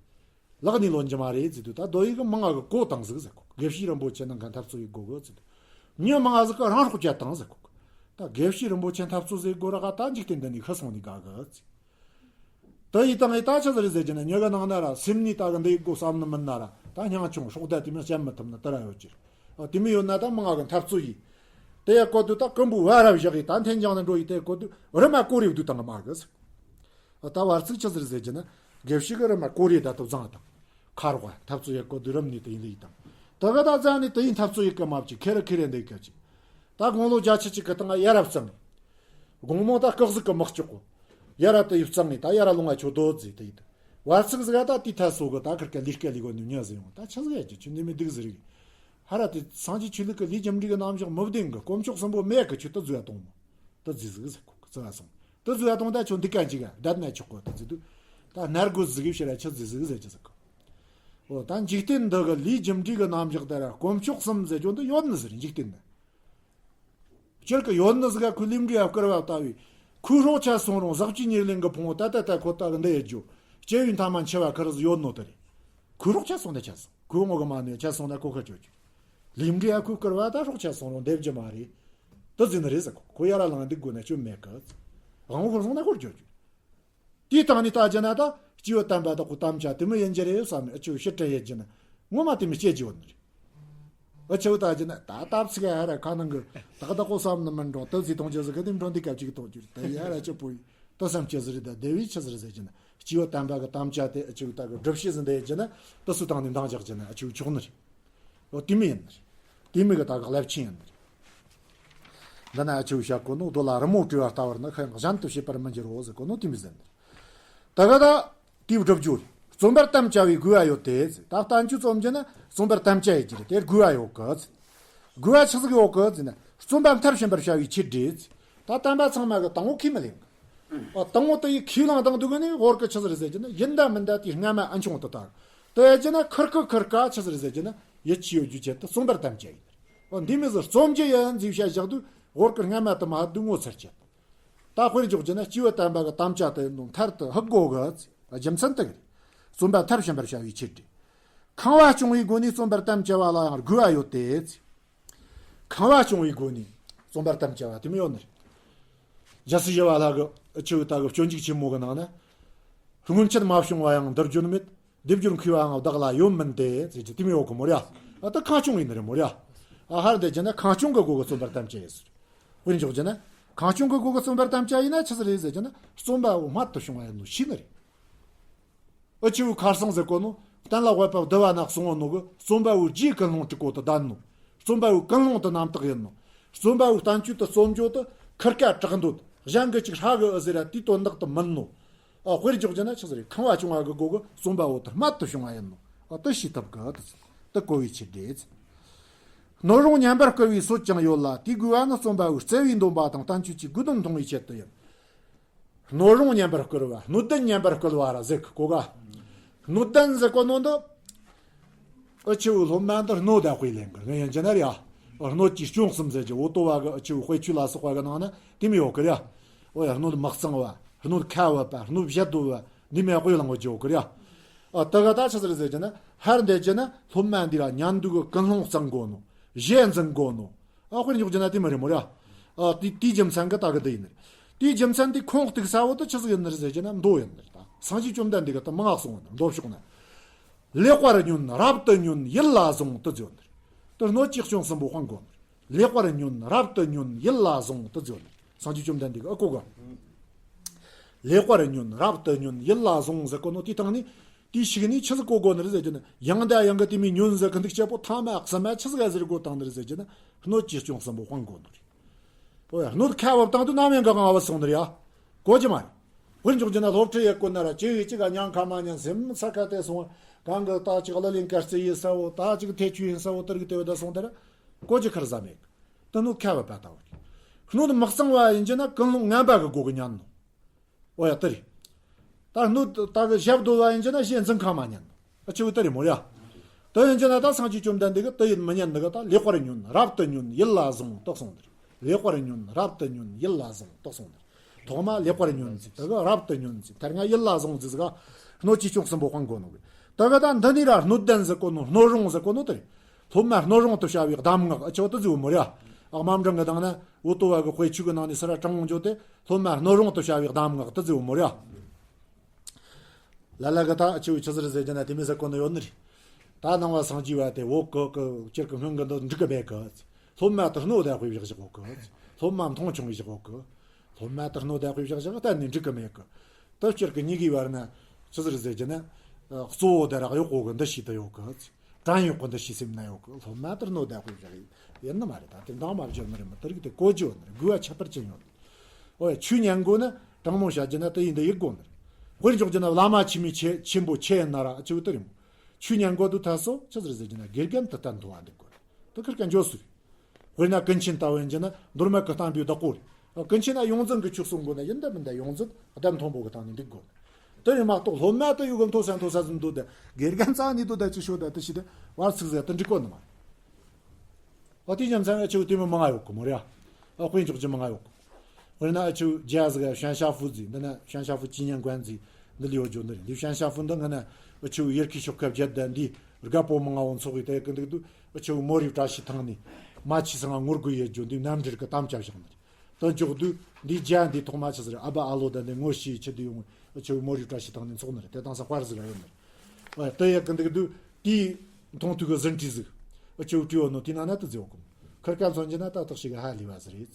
ལག་ནས་ལོན་རྒྱུ་མ་རེད་ཟེར་དུས་ད་རྡོ་ཡི་གི་མང་ང་གི་གོ་བཏང་ཟིག་ཟེར་གོ། དགེ་བཤེས་རིན་པོ་ཆེ་ནང་ག་འཐབ་རྩོད་ཡེ་དགོ་གི་ཟེར་དུས། མྱི་མང་ང་ཟིག་གི་རང་སྲོག་བཅད་བཏང་ཟེར་གོ། ད་དགེ་བཤེས་རིན་པོ་ཆེ་འཐབ་རྩོད་ཟེར་དགོ་ར་ག་ད་འཇིག་རྟེན་འདི་ནས་ཤི་སོང་ནས་དགའ་གི་ཟེར། ད་ཡི་དང་ཡི་ད་ཆི་ཟིག་རེད་ཟེར་རྒྱུ་ན་མྱི་གི་ནང་ན་ར་སེམས་ནས་ད་གི་འདི་ཡེ་དགོ་བསམ་ནི་མིན་ན་ར་ད་སྙིང་ཆུང་སྲོག་བདག་དེ་མི་བཤད་མི་ཐུབ་ན་དེ་ར་ཡོད་ཀྱི་རེད། ཨ་དེ་མི་ཡོད་ན་ད་མང་ང་གི་འཐབ་རྩོད་ཡེ། དེ་ཡི་གོ་དུ་ད་རྐུན་པོ་བ་ར་བཞག་ཡི་ད་འཐེན་ཀྱང་ན་འགྲོ་ཡི་དེ་གོ་དུ་རི་མ་བསྐོར་ཡེ་བསྡུ་བཏང་གི་མ་གི་ཟེར། ད་བར་ཚིགས་ཆི་ཟིག་རེད་ཟེར་རྒྱུ་ན། དགེ་བཤེས་གི་རི་མ་བསྐོར་ཡེ་ད་དུ་བརྫངས་དང་། ཁ་རོག་འཐབ་རྩོད་ཡེ་གོ་དུ་རིམ་ནས་དེ་ཡིན་ལེ་ཡི་དང་། ད་ག་ད་བརྫངས་ནས་དེ་ཡིན་འཐབ་རྩོད་ཡེ་གི་མ་བཅུག་ཁེ་རེ་ཁེ་རེ་འདི་གི་ཅིག་ད་དགུང་ལོ་བརྒྱད་ཅུ་གཅིག་གི་སྟེང་ཡ་རབས་ཙམ། དགོང་མོ་ད་སྐག་ཟིག་གི་མི་ལྕོག་གོ། ཡ་རབས་དེ་ཡི་བརྫངས་ནས་ད་ཡ་རབས་ལུང་ང་ཆོ་རྡོ་རྫི་དེ་ཡིན། བར་ཚིགས་ཟིག་ད་དེ་ཐ་སོ་གི་ད་ཁིར་ཀ་ལི་སྐད་ལི་གོ་ནུ་ཉ་ཟི་ཡོང་ད་ཆི་ཟིག་ཡ་ཅི་ཆུ་འདི་མི་སྡུག་ཟིག་རིག་ཧ་ར་དེ་སངས་རྒྱས་ཆོས་ལུགས་ཀྱི་ལས་རྒྱུ་འབྲས་གི་རྣམ་གཞག་མི་བདེན་གི་དཀོན་མཆོག་གསུམ་པོ་མེད་གི་ཆུ་ད་རྫི་ཡ་གཏོང་མོ། ད་རྫི་ཟིག་ཟེར་གོ་གི་རྫི་བ་སོང་། ད་རྫི་བ་གཏོང་ད་ཆོ་འདི་ག་འཇིག་ག་བསྡད་ན་ཆོག་གོ་ད་རྫི་དུ། ད་ནར་གོ་ཟིག་གི་ཕྱིར་ར་ཆི་རྫི་ཟིག་ཟེར་ཅི་ཟིག་གི། འོ་ད་འཇིག་རྟེན་འདི་གི་ལས་རྒྱུ་འབྲས་གི་རྣམ་གཞག་དེ་ར་དཀོན་མཆོག་གསུམ་ཟེར་རྒྱུ་འདི་ཡོད་ནི་ཟེར་འཇིག་རྟེན་ནི། སྤྱིར་གི་ཡོད་ནི་ཟིག་ག་ཁོས་ལས་འབྲས་ཡ་བསྐུར་བ་ལྟ་བུའི། ཁོའི་སྲོག་ཆད་སོང་རུང་ཟག་བཅས་ཉེར་ལེན་གི་ཕུང་བོ་ད་ད་ད་ཁོ་ད་གི་འདི་ཡེ་རྒྱུ། སྐྱེ་བའི་མཐའ་མ་འཆི་བ་ཁ་རུ་ཟིག་ཡོད་ནོ་དེ་རེད། ཁོའི་སྲོག་ཆད་སོང་ད་ཆད་སོང་། ཁོའི་ངོ་གི་མ་ནི་ཆད་སོང་ད་ཁོ་ཁ་ཆོད་རྒྱུ། ལས་འབྲས་ཡ་ཁོས་བསྐུར་བ་ད་སྲོག་ཆད་སོང་རུང་འདེབས་རྒྱུ་མ་རེད། དེ་ཟིག་ནི་རེད་ཟེར་གོ། ཁོ་ཡ་ར་ལངས་འདུག་དགོས་ན་སྐྱོན་མེད་གི། དབང་པོ་ཁོར་སོང་ན་ཁོར་ཆོད་རྒྱུ། དེའི་སྟེང་ནས་ལྟ་རྒྱུ་ན་ད་སྐྱེས་བུ་དམ་པ་དག་གི་དམ་བཅའ་དེ་མོ་ཡིན་རྒྱུ་རེད་བསམ་ནས་ཨ་ཆུ་ཕྱིར་དྲན་ཡེ་རྒྱུ་ན་ངོ་མ་དེ་མོ་སྐྱེ་རྒྱུ་ཡོད་ནི་རེད། ཨ་ཆེ་བོ་ད་ཅི་ན་ད་སྟབས་ཚིག་ཧ་ར་ཁ་ནང་གི་ད་ག་ད་ཁོ་བསམ་ན་མི་འགྲོ་ཏི་ཟི་གཏོང་ཅི་ཟི་གི་དེ་འགྲོ་འདི་སྐབས་ཅིག་གཏོང་རྒྱུ་ད་ཡ་ར་ཆེ་པོ་ཡི་ཏི་བསམ་ཅི་ཟི་རི་ད་དེ་བས་ཆི་ཟི་རི་ཟེར་གྱི་ན་སྐྱེས་བུ་དམ་པ་གི་དམ་བཅའ་དེ་ཨ་ཆེ་བོ་ད་གི་སྒྲུབ་བྱེད་ཟི་འདི་ཡི་ཅི་ན་ཏི་སུ་བཏང་ནས་འདང་རྒྱག་ཅི་ན་ཨ་ཆེ་བོ་ཆོག་ནི་རེད། འོ་དེ་མི་ཡིན་ནི་རེད། དེ་མི་གི་ད་གི་རླབས་ཆེན་ཡིན་ནི་རེད། འདི་ན་ཨ་ཆེ་བོ་བཤད་གོ་ནོ་རྡོ་ལ་རི་མོ་བྲིས་པ་ལྟ་བུར་ནི་ཁ་གཞན་དུ་བྱེད་པར་མི་འགྱུར་རོ་ཟེར་གོ་ནོ་དེ་མི་ཟེར་ནི་རེད། ད་ག་ད། དེའི་སྒྲུབ་རྒྱུ་རེད། རྩོམ་པར་དམ་བཅའ་བའི་དགོས་པ་ཡོད་དེ། ད་བསྟན་བཅོས་རྩོམ་རྒྱུ་ན་རྩོམ་པར་དམ་བཅའ་ཡོད་རྒྱུ་རེད་དེ་དགོས་པ་ཡོད་གི། དགོས་པ་ཆི་ཟིག་ཡོད་གི་ཟེར་ན་རྩོམ་པ་མཐར་ཕྱིན་པར་བྱ་བའི་ཆེད་རེད། ད་བསྟན་པ་ཚང་མ་གི་དང་པོ་ཁས་མི་ལེན་གི། ཨ་དང་པོ་དེ་ཡི་ཁས་བླངས་དང་འདུག་གི་ནི་ཧོར་གི་ཆི་ཟིག་རེད་ཟེར་རྒྱུ་ན་ཡིན་ད་མིན་ད་དེ་སྔ་མ་ཨ་ཆུང་དུ་དར། དེ་ཡ་རྒྱུ་ན་ཁུར་ཁུར་ཁུར་ཀ་ཆི་ཟིག་རེད་ཟེར་རྒྱུ་ན་ཡིད་ཆེས་ཡོད་རྒྱུ་ཆེད་དུ་རྩོམ་པར་དམ་བཅའ་ཡིན། ཨ་འདི་མི་ཟིག་རྩོམ་རྒྱུ་ཡིན་ཟིག་བཤད་བཞག་དུས་ཧོར་གི་སྔ་མ་དུ་མ་དུ་ངོ་ཚར་ཆེད། ད་དཔེར་འཇོག་རྒྱུ་ན་སྐྱེས་བུ་དམ་པ་གི་དམ་བཅའ་དེ་ནང་མཐར་དུ་ཧུབ་དགོས་གི། རྒྱུ་མཚན་དེ་གི་རེད། རྩོམ་པ་མཐར་ཕྱིན་པར་བྱ་བའི་ཆེད་དུ། ཁེངས་པ་སྐྱོང་བའི་སྒོ་ནས་རྩོམ་པར་དམ་བཅའ་བ་ལ་ཡང་དགོས་པ་ཡོད་དེ། ཁེངས་པ་སྐྱོང་བའི་སྒོ་ནས་རྩོམ་པར་དམ་བཅའ་བ་དེ་མི་ཡོད་ནི་རེད། རྒྱལ་སྲས་ཞི་བ་ལྷ་གི་ཆེ་བའི་ད་གི་སྤྱོད་འཇུག་ཆེན་མོ་གི་ནང་ན། སྔོན་ཆད་མ་བྱུང་བ་ཡང་འདིར་བརྗོད་མེད། སྡེབ་སྦྱོར་མཁས་པའང་བདག་ལ་ཡོད་མིན་ཏེ་ཟེར་གྱི་དེ་མི་ཡོད་གི་མོ་ར། ཨ་ད་ཁེངས་སྐྱུང་ཡིན་ནི་རེད་མོ་ར། ཨ་ཧར་འདི་བྱས་ན་ཁེངས་སྐྱུང་གི་སྒོ་གི་རྩོམ་པར་དམ་བཅའ་ཡིན་ཟེར། དཔེར་འཇོག་བྱས་ན་ཁེངས་སྐྱུང་གི་སྒོ་གི་རྩོམ་པར་དམ་བཅའ་ཡིན་ན་ཆི་ཟིག་རེད་ཟེར་གྱི་ན་རྩོམ་པ་བོ་རྨད་དུ་བྱུང་བ་ཡིན་ནོ་ཤེས་ནི་རེད། ཨ་ཆེ་བོ་ཁར་སང་ཟེར་གོ་ནོ་གཏན་ལ་དབབ་པ་བསྡུ་བ་ན་གསུང་བ་ནོ་གི་རྩོམ་པ་བོའི་རྗེས་ཀུན་སློང་དྲུག་གོ་དུ་ལྡན་ནོ། རྩོམ་པ་བོའི་ཀུན་སློང་དུ་རྣམ་དག་ཡིན་ནོ། རྩོམ་པ་བོའི་བསྟན་བཅོས་དུ་རྩོམ་བྱ་དུ་ཁུར་ཀ་དྲག་འདོད་གཞན་གྱི་ཅིག་ཧྲ་གི་ཨ་ཟེར་ར་དེའི་དོན་དག་དུ་མིན་ནོ། ཨ་དཔེར་འཇོག་རྒྱུ་ན་ཆི་ཟིག་རེད། ཁེངས་པ་སྐྱུང་བ་གི་སྒོ་གི་རྩོམ་པ་བོ་དེ་རྨད་དུ་བྱུང་བ་ཡིན་ནོ། ཨ་དེ་ཤེས་ཐུབ་གི་དེ་གོ་བའི་ཆེད་དུ། སྣོད་རུང་སྙན་པར་བསྐུལ་བའི་སྲོལ་ཀྱང་ཡོད་ལ་དེའི་དགོས་པ་ནི་རྩོམ་པ་བོའི་བརྩེ་བའི་འདུན་པ་དང་བསྟན་བཅོས་ཀྱི་དགོས་དོན་མཐོང་བའི་ཆེད་དུ་ཡིན། སྣོད་རུང་སྙན་པར་བསྐུལ་བ་སྣོད་ལྡན་སྙན་པར་བསྐུལ་བ་ར་ཟེར་གི་གོ་ག་སྣོད་ལྡན་ཟེར་གོ་ནོ་འདི། ཨ་ཆེ་བོ་སློབ་མ་འདི་སྣོད་ད་དཔེ་ལེན་གི་ངས་ཡིན་གྱི་ན་རེད་ཨ། སྣོད་ཀྱིས་སྐྱོང་གསུམ་ཟེར་གྱི་འོ་ཏོ་བ་གི་ཨ་ཆེ་བོ་དཔེ་ཆོས་ལ་སོགས་པ་གི་ནང་ན་དེ་མི་ཡོད་གི་རེད་ཨ། འོ་ཡ་སྣོད་མི་གཙང་བ་སྣོད་ཁ་བབ་པ་སྣོད་བཞད་དོ་བ་འདི་མི་དཔེ་བླང་གི་ཡོད་གི་རེད་ཨ། ཨ་ད་ག་ད་ཆི་ཟེར་ཟེར་གྱི་ན་ཧར་འདེད་གྱི་ན་སློབ་མ་འདི་ལ་ཉན་འདུག་གི་ཀུན་སློང་གཙང་དགོ་ནོ། གཞས་འཛིན་དགོ་ནོ། ཨ་དཔེར་འཇོག་རྒྱུ་ན་དེ་མི་རེད་མོ་ར། ཨ་དེ་དེའི་རྒྱུ་མཚན་གི་ད་གི་དེ་ཡིན་ནི་རེད། དེའི་རྒྱུ་མཚན་དེ་ཁུངས་གཏུགས་ས་བོ་དེ་ཆི་ཟིག་ཡིན་ནི་རེད་ཟེར་གྱི་ན་མདོ་ཡིན་ནི་རེད་ད། སངས་རྒྱས་བཅོམ་ལྡན་འདས་ཀྱི་ད་མང་ང་གསུངས་ནི་མདོ་ཕྱོགས་ན། ལེགས་པར་ཉོན་རབ་ཏུ་ཉོན་ཡིད་ལ་ཟུངས་དུ་བརྗོད་ནི་རེད། དེ་སྣོད་ཀྱི་སྐྱོན་གསུམ་པོ་སྤང་དགོ་ནི་རེད། ལེགས་པར་ཉོན་རབ་ཏུ་ཉོན་ཡིད་ལ་ཟུངས་དུ་བརྗོད་ནི་རེད། སངས་རྒྱས་བཅོམ་ལྡན་འདས་ཀྱི་ཨ་གོ་ག་ལེགས་པར་ཉོན་རབ་ཏུ་ཉོན་ཡིད་ལ་ཟུངས་ཟེར་གོ་ནོ་དེའི་སྟེང་ནས། དེའི་ཤུགས་ནས་ཆི་ཟིག་གོ་དགོ་ནི་རེད་ཟེར་གྱི་ན་ཡང་ད་ཡང་གི་དེ་མི་ཉོན་ཟེར་གི་འདུག་སྐྱེ་པོ་ཐ་མ་གསུམ་མ་ཆི་ཟིག་ག་ཟེར་གོ་བཏང་ནི་རེད་ཟེར་གྱི་ན་སྣོད་ཀྱི་སྐྱོན་གསུམ་པོ་སྤང་དགོ་ནི་རེད། ཨོ་ཡ་སྣོད་ཁ་བབ་བཏང་དུས་ནམ་ཡང་གི་ང་བ་སོང་ནི་རེད་ཡ། གོ་གི་མ་རེད། དཔེར་འཇོག་རྒྱུ་ན་སློབ་ཁྲིད་ཡེད་གོ་ན་ར་ཅི་ཡི་ཅི་ག་ཉང་ཁ་མ་ཉན་སེམས་ས་ཁ་དེ་སོང་། གང་གི་ད་ཅིག་གླུ་ལེན་དཀའ་རྩི་ཡིན་ས་བོ་ད་ཅིག་ཐེ་ཆུ་ཡིན་ས་བོ་དེར་གི་དེ་བ་ད་སོང་དེ་ར་གོ་གི་ཁར་ཟ་མེད། ད་སྣོད་ཁ་བབ་པ་ད་བ་རེད། སྣོད་མི་གཙང་བ་ཡིན་གྱི་ན་ཀུན་སློང་ངན་པ་གི་སྒོ་གི་ཉན་ནོ། ཨོ་ཡ་དེ་རེད། ད་སྣོད་ད་གི་ཞབས་རྡོལ་བ་ཡིན་གྱི་ན་གཞས་འཛིན་ཁ་མ་ཉན། ཨ་ཆེ་བོ་དེ་རེད་མོ་ཡ། དེ་ཡིན་གྱི་ན་ད་སངས་རྒྱས་བཅོམ་ལྡན་འདས་ཀྱི་དེ་ཡིན་མི་ཉན་འདི་གི་ད་ལེགས་པར་ཉོན་རབ་ཏུ་ཉོན་ཡིད་ལ་ཟུངས་དུ་གསུངས་ནི་རེད། ལེགས་པར་ཉོན་རབ་ཏུ་ཉོན་ཡིད་ལ་ཟུངས་དུ་གསུངས་ནི་རེད། ཐོག་མ་ལེགས་པར་ཉོན་ཟིག་དེ་གི་རབ་ཏུ་ཉོན་ཟིག་ཐར་ང་ཡིད་ལ་ཟུངས་ཟིག་ཟིག་ག་སྣོད་ཀྱི་སྐྱོན་གསུམ་པོ་སྤང་དགོ་ནོ་གི། དེ་གི་ད་འདི་ནི་ར་སྣོད་ལྡན་ཟེར་གོ་ནོ་སྣོད་རུང་ཟེར་གོ་ནོ་དེ་རེད། སློབ་མ་སྣོད་རུང་དུ་བྱ་བའི་གདམས་ངག་ཨ་ཆེ་བོ་དེ་ཟིག་མོ་རེད་ཨ། དམའ་འབྲིང་གི་སྟེང་ན། འུ་ཏོ་བ་གི་དཔེ་ཆོས་ཀྱི་ནང་ནས་སི་ར་དྲང་མོ་འཇོག་སྟེ་སློབ་མ་སྣོད་རུང་དུ་བྱ་བའི་གདམས་ངག་དེ་ཟེར་བ་མོ་རེད། ལ་ལ་གི་ད་ཆུ་ཆུ་ཟེར་ཟེར་གྱི་ན་དེ་མི་ཟེར་གོ་ནི་ཡོད་ནི་རེད། ད་ནང་བ་སངས་རྒྱས་བ་དེ་འོག་གི་གི་སྤྱིར་གི་སྔོན་གི་འདི་འགྲིག་གི་མེད་གི། སློབ་མ་དེ་སྣོད་ད་དཔེ་བཞག་བཞག་གོ་གི། སློབ་མ་མཐོང་ཆུང་བཞག་གོ་གི། སློབ་མ་དེ་སྣོད་ད་དཔེ་བཞག་བཞག་གཏན་ནས་འགྲིག་གི་མེད་གི། ད་སྤྱིར་གི་གཉིས་ཀའི་བར་ན་ཆུ་ཟེར་ཟེར་གྱི་ན། གཙོ་བོ་དེ་རག་ཡོད་གོ་གི་འདི་ཤེས་དུ་ཡོད་གི། བྲན་གཡོག་གི་འདི་ཤེས་སེམས་ན་ཡོད་གི། སློབ་མ་དེར་སྣོད་ད་དགོས་བཞག་ཡིན་ནི་མ་རེད། ད་དེ་འདང་མ་བརྒྱབ་ནི་རེད་མི་དེ་རིགས་དེ་གོ་རྒྱུ་ཡོད་ནི་རེད། དགོས་པ་ཁྱད་པར་ཅན་ཡོད་ནི་རེད། ཨོ་ཡ་ཆོས་ཉན་དགོས་ན་དྲང་མོ་བཤད་རྒྱུ་ན་དེ་ཡིན་འདི་ཡིག་དགོས་ནི་རེད། དཔེར་འཇོག་རྒྱུ་ན་བླ་མ་ཆེན་མོའི་ཆེ་ཆེན་པོ་ཆེ་ཡིན་ན་ར་ཨ་ཆེ་བོ་དེ་རེད་མོ། ཆོས་ཉན་དགོས་དུས་ད་སོ་ཆི་ཟེར་ཟེར་རྒྱུ་ན་དགེ་རྒན་དུ་བསྟེན་ཐུབ་པ་འདུག་དགོས་རེད། དེ་ཁིར་ཀ་འཇོག་སྲིད། དཔེར་ན་ཀུན་མཁྱེན་ལྟ་བུ་ཡིན་རྒྱུ་ན་མདོ་སྨད་ཀྱི་གཏམ་དཔེའི་བདག་པོ་རེད། ཀུན་མཁྱེན་ན་ཡོངས་འཛིན་གྱི་ཆོས་གསུང་དགོས་ན་ཡིན་ད་མིན་ད་ཡོངས་འཛིན་གདན་མཐོན་པོ་གི་སྟེང་ནས་འདུག་དགོས། དེ་ཡིན་མ་གཏོགས་སློབ་མ་དེ་ཡོད་གི་མཐོ་ས་མཐོ་ས་ཟིན་འདུག་ད་དགེ་རྒན་རྩ་ནས་འདུག་ད་ཅི་ཤོད་ད་དེ་ཤི་ད་བར་ཚིག་ཟེར་དེ་འགྲིག་གོ་ནི་མ་རེད། ཨ་དེ་རྒྱུ་མཚན་ཨ་ཆེ་བོ་དེ་མི་མང་ང་ཡོད་གི་མོ་རེད། ཨ་དཔེ་འཇོག་རྒྱུ་མང་ང་ཡོད་གི། དཔེར་ན་ཨ་ཆེ་བོ་རྒྱ་ཟིག་ག་ཞན་ཤ་ཧྥུ་ཟིག་འདི་ན་ཞན་ཤ་ཧྥུ་ཅི་ཉན་ཀོན་ཟིག་འདི་ལ་ཡོད་རྒྱུ་འདི་རེད། འདི་ཞན་ཤ་ཧྥུ་འདི་ང་ན་ཨ་ཆེ་བོ་ཡར་ཁའི་ཤོག་ཁ་བརྒྱད་ད་འདི་རྒད་པོ་མང་ང་བོ་འཚོགས་གི་ད་ཡ་གི་འདུག་དུ་ཨ་ཆེ་བོ་མོ་རི་བཀྲ་ཤིས་ཐང་ནས་མ་ཆི་སང་ང་ངོ་རྒོལ་ཡོད་རྒྱུ་འདི་གནམ་འདྲེར་གི་གཏམ་བཅའ་བཞག་འདི། དོན་འཇོག་དུས་འདི་རྒྱ་འདི་ཐོག་མ་ཆི་ཟེར་ཨ་ཕ་ཨ་ལོ་ད་འདི་ངོ་ཤེས་ཆི་དུ་ཡོང་ཆི་མོ་རི་བཀྲ་ཤིས་ཐང་ནས་འཚོགས་ནི་རེད། དེ་དང་ས་དཔར་ཟིག་ར་ཡོད་ནི་རེད། དེ་ཡ་གི་འདུག་དུས་དེའི་མཐོང་ཐུག་གི་ཟིན་བྲིས་ཟིག་ ཨ་ཆོས་བྲིས་ཡོད་ནོ་དེ་ནང་ན་དེ་ཟེར་གོ། ཁིར་ཀ་མཚོན་གྱི་ན་ད་དག་ཞིག་ཧ་ལས་པ་ཟིག་རེད།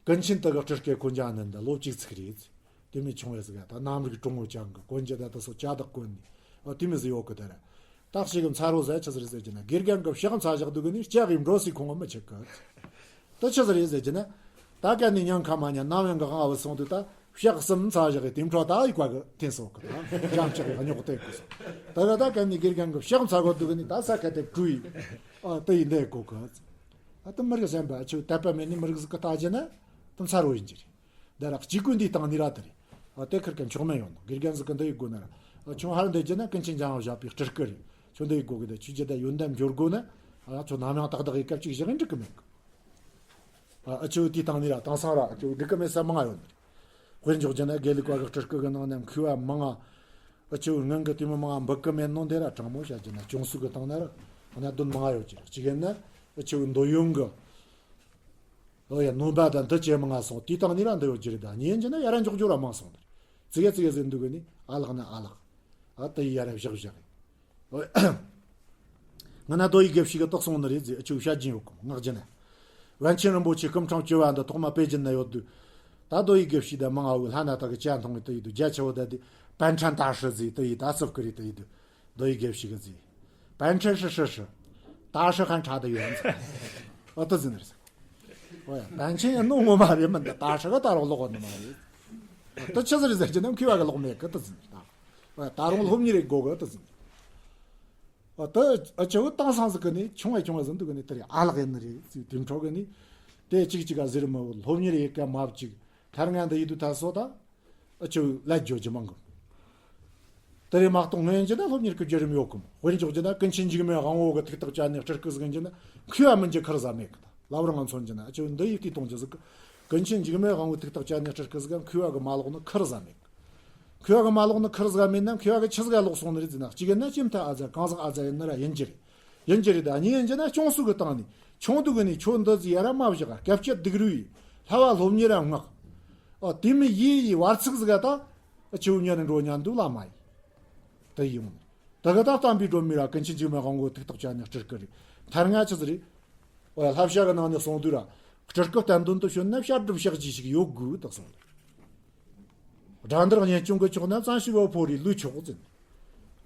ཀུན་མཁྱེན་དེ་གི་སྤྲུལ་སྐུ་གོན་རྒྱུ་ནི་འདི་ལོ་གཅིག་ཚིག་རེད། དེ་མི་ཆུང་བས་ཟིག་ད་གནམ་རིག་གྲོང་བོ་ཅན་གི་གོན་རྒྱུ་ད་དེ་སོ་ཅ་དག་གོན་ནི། ཨ་དེ་མི་ཟིག་ཡོད་གི་དེ་ར། ད་ཞིག་གི་མཚར་བོ་ཟེར་ཆི་ཟིག་རེད་ཟེར་གྱི་ན་དགེ་རྒན་གི་ཕྱག་འཚལ་བཞག་འདུག་གི་ནི་ལྕགས་ཡིན་འགྲོ་སའི་ཁོང་མི་ཆེ་གི། ད་ཆི་ཟིག་རེད་ཟེར་གྱི་ན། ད་གན་ནི་ཉང་ཁ་མ་ཉ་ནམ་ཡང་གི་ཧང་བུ་སོང་དུས་ད་ཕྱག་གསུམ་འཚལ་བཞག་གི་དེ་འཕྲོ་ད་ཡི་ཀ་གི་དེ་སོགས་གི་ད་འཇམ་ཕྱག་གི་རྙོག་དེ་གི་སོ། ད་ག་ད་གན་ནི་དགེ་རྒན་གི་ཕྱག་འཚལ་གོ་འདུག་གི་ནི་ད་ས་ཁ་དེ་བྲུ་ཡི། ཨ་དེ་ཡི་འདེ་གོ་གི། ཨ་ད་མི་རིགས་གཞན་པ་ཆུ་དད་པ་མེད་ནི་མི་རིགས་ཟིག་གི་ལྟ་རྒྱུ་ན་དེ་མཚར་བོ་ཡིན་གྱི་རེད། འདི་ར་གཅིག་ཀུན་འདིའི་སྟེང་ནས་ར་དེ་རེད། ཨ་དེ་ཁིར་ཀ་མཆོག་མེད་ཡོང་ནོ་དགེ་རྒན་ཟིག་གི་འདི་ཡི་སྒོ་ན་ར། ཨ་ཁྱོད་ཧར་འདི་རྒྱུ་ན་ཀུན་མཁྱེན་འཇམ་དབྱངས་བཞག་པའི་སྤྲུལ་སྐུ་རེད། ཁྱོད་འདི་ཡི་སྒོ་གི་འདི་ཆོས་རྒྱུད་ད་ཡོན་ཏན་འབྱོར་དགོ་ན། ཨ་ཁྱོད་ནམ་ཡང་ཏག་ཏག་གི་སྐབས་གཅིག་བཞག་གི་འགྲིག་གི་མེད་གི། ཨ་ཨ་ཆོས་དེའི་སྟེང་ནས་ར་དེང་སང་ར་ཨ་ཆོས་འགྲིག་གི་མེད་ས་མང་ང་ཡོད་ནི་རེད། དཔེར་འཇོག་རྒྱུ་ན་དགེ་ལུགས་པ་གི་སྤྲུལ་སྐུ་གི་ནང་ན་མཁས་པ་མང་ང་། ཨ་ཆོས་ངང་གི་དེ་མི་མང་ང་འབུད་གི་མེད་ནོ་འདི་ར་དྲང་མོ་བཤད་རྒྱུ་ན་ཅུང་ཟད་གི་སྟེང་ན་ར་གནད་དོན་མང་ང་ཡོད་ཀྱི་རེད། གཅིག་ཡིན་ན་ཨ་ཆོས་འདོད་ཡོན་གི། ཨོ་ཡ་ནོམ་པ་དང་འདི་ཇེ་མང་ང་སོང་། དེའི་སྟེང་ནས་ར་འདི་ཡོད་ཀྱི་རེད། ད་ཉིན་རྒྱུན་ན་ཡ་ར་འཇོག་རྒྱུ་ར་མང་སོང་ནི། ཙི་གེ་ཙི་གེ་ཟེར་འདུག་གི་ནི་ཨ་ལགས་ན་ཨ་ལགས། ཨ་དེ་ཡི་ཡ་ར་བཞག་བཞག་གི། ཨོ་ཡ། ང་ན་རྡོ་ཡི་དགེ་བཤེས་གི་རྟོགས་སོང་ནི་རེད་ཟེར་ཨ་ཆོས་བཤད་རྒྱུན་ཡོད་གི་མོ་ངག་རྒྱུན་ན། པཎ་ཆེན་རིན་པོ་ཆེ་སྐུ་ཕྲེང་བཅུ་བ་འདི་ཐོག་མ་པེ་ཅིན་ན་ཡོད་དུས། ད་རྡོ་ཡི་དགེ་བཤེས་ད་མང་ང་བོ་ལྷ་ན་ད་གི་ཅན་མཐོང་གི་དེ་ཡི་དུས་རྒྱ་ཆེ་བོ་ད་དེ་པཎ་ཆེན་ད་ཧྲི་ཟེར་དེ་ཡི་ད་སུབ་གི་རེད་དེ་ཡི་དུས། རྡོ་ཡི་དགེ་བཤེས་གི་ཟེར། པཎ་ཆེན་ཧྲི་ཧྲི་ཧྲི། ད་ཧྲི་ཁན་ཁྲ་ད་ཡོད་ཨ་ད་ཟིན་རེད། ཨོ་ཡ་པཎ་ཆེན་ཡང་ནོ་ངོ་མ་རེད་མིན་ད་ད་ཧྲི་ག་ད་རོག་ལོག་ནི་མ་རེད། ད་ཆི་ཟིག་རེད་ཟེར་གྱི་ན་མཁས་པ་གི་ལོག་མེད་གི་ད་ཟིན་རེད་ད། ཨོ་ཡ་ད་རུང་སློབ་གཉེར་རེད་དགོ་གི་ད་ཟིན། ཨོ་ད་ཨ་ཆི་བོ་དེང་སང་ཟིག་གི་ནི་ཆུང་བ་ཆུང་བ་ཟིན་འདུག་གི་ནི་དེ་རེད་ཨ་ལགས་ཡིན་ནི་རེད་ཟེར་དེ་འཕྲོ་གི་ནི། དེ་གཅིག་གཅིག་ག་ཟེར་མི་བོ་སློབ་གཉེར་ཡེ་ག་མ་བཅུག་ཐར་ང་འདི་ཡི་དུས་ད་སོ་ད། ཨ་ཆོས་ལ་བརྗོད་རྒྱུ་མང་གི། དེ་རེད་མ་གཏོགས་ངོས་འཇི་ན་སློབ་གཉེར་གྱི་བརྒྱུད་རིམ་ཡོད་གི་མོ། དཔེར་འཇོག་རྒྱུ་ན་ཀུན་མཁྱེན་འཇིགས་མེད་དབང་པོ་གི་ཐུགས་ཐག་བཅད་ནས་སྤྲུལ་སྐུ་ཟིག་ཡིན་རྒྱུ་ན་མཁས་པ་མིན་རྒྱུ་ཁུར་ཟ་མེད་གི། ལབ་རང་ང་མཚོན་རྒྱུ་ན་ཨ་ཆོས་འདི་ཡི་དུས་གཏོང་རྒྱུ་ཟིག་གི། ཀུན་མཁྱེན་འཇིགས་མེད་དབང་པོའི་ཐུགས་ཐག་བཅད་ནས་སྤྲུལ་སྐུ་ཟིག་ག་མཁས་པ་གི་མ་ལོག་ནི་ཁུར་ཟ་མེད་གི། མཁས་པ་གི་མ་ལོག་ནི་ཁུར་ཟ་མེད་ན་མཁས་པ་གི་ཆི་ཟིག་ག་ལོག་སོང་ནི་རེད་ཟེར་ན་གཅིག་ཡིན་ན་ཅི་མཐའ་ཨ་ཛ་གང་ཟག་ཨ་ཛ་ཡིན་ནི་ར་ཡིན་རྒྱུ་རེད། ཡིན་གྱི་རེད་ད་གཉིས་ཡིན་གྱི་ན་ཅུང་ཟད་གི་སྟེང་ནས་ཆུང་དུས་གི་ནས་ཁྱོད་འདི་ཟིག་ཡ་ར་མ་བཞག་སྐད་ཆ་སྡུག་རུས་ཡིན། ལྷ་བ་སློབ་གཉེར་ར་བསྔགས། ཨ་དེ་མི་ཡི་ཡི་བར་ཚིག་ཟིག་ག་ད་ཆུ་ཉར་འགྲོ་ཉན་འདུག་ལ་མ་ཡིན། དེ་ཡོང་། ད་ག་ད་བསྟན་པའི་སྒྲོན་མེ་ར་ཀུན་མཁྱེན་འཇིགས་མེད་དབང་པོ་ཐུགས་ཐག་བཅད་ནས་སྤྲུལ་སྐུ་རེད། ཐར་ང་ཆི་ཟིག་རེད། ཨོ་ཡ་ལྷ་བྱ་གི་ནང་ནས་གསུངས་དུས་ར། སྤྲུལ་སྐུ་བསྟན་དོན་དུ་བྱོན་ན་བྱ་སྒྲུབ་ཕྱག་རྒྱུད་ཞིག་ཡོད་དགོས་དག་གསུངས། དགྲ་འདུལ་གཉེན་སྐྱོང་གི་ཕྱོགས་ན་བཙན་ཤེད་བ་ཕོ་རེ་ལུས་ཆོག་ཟིན།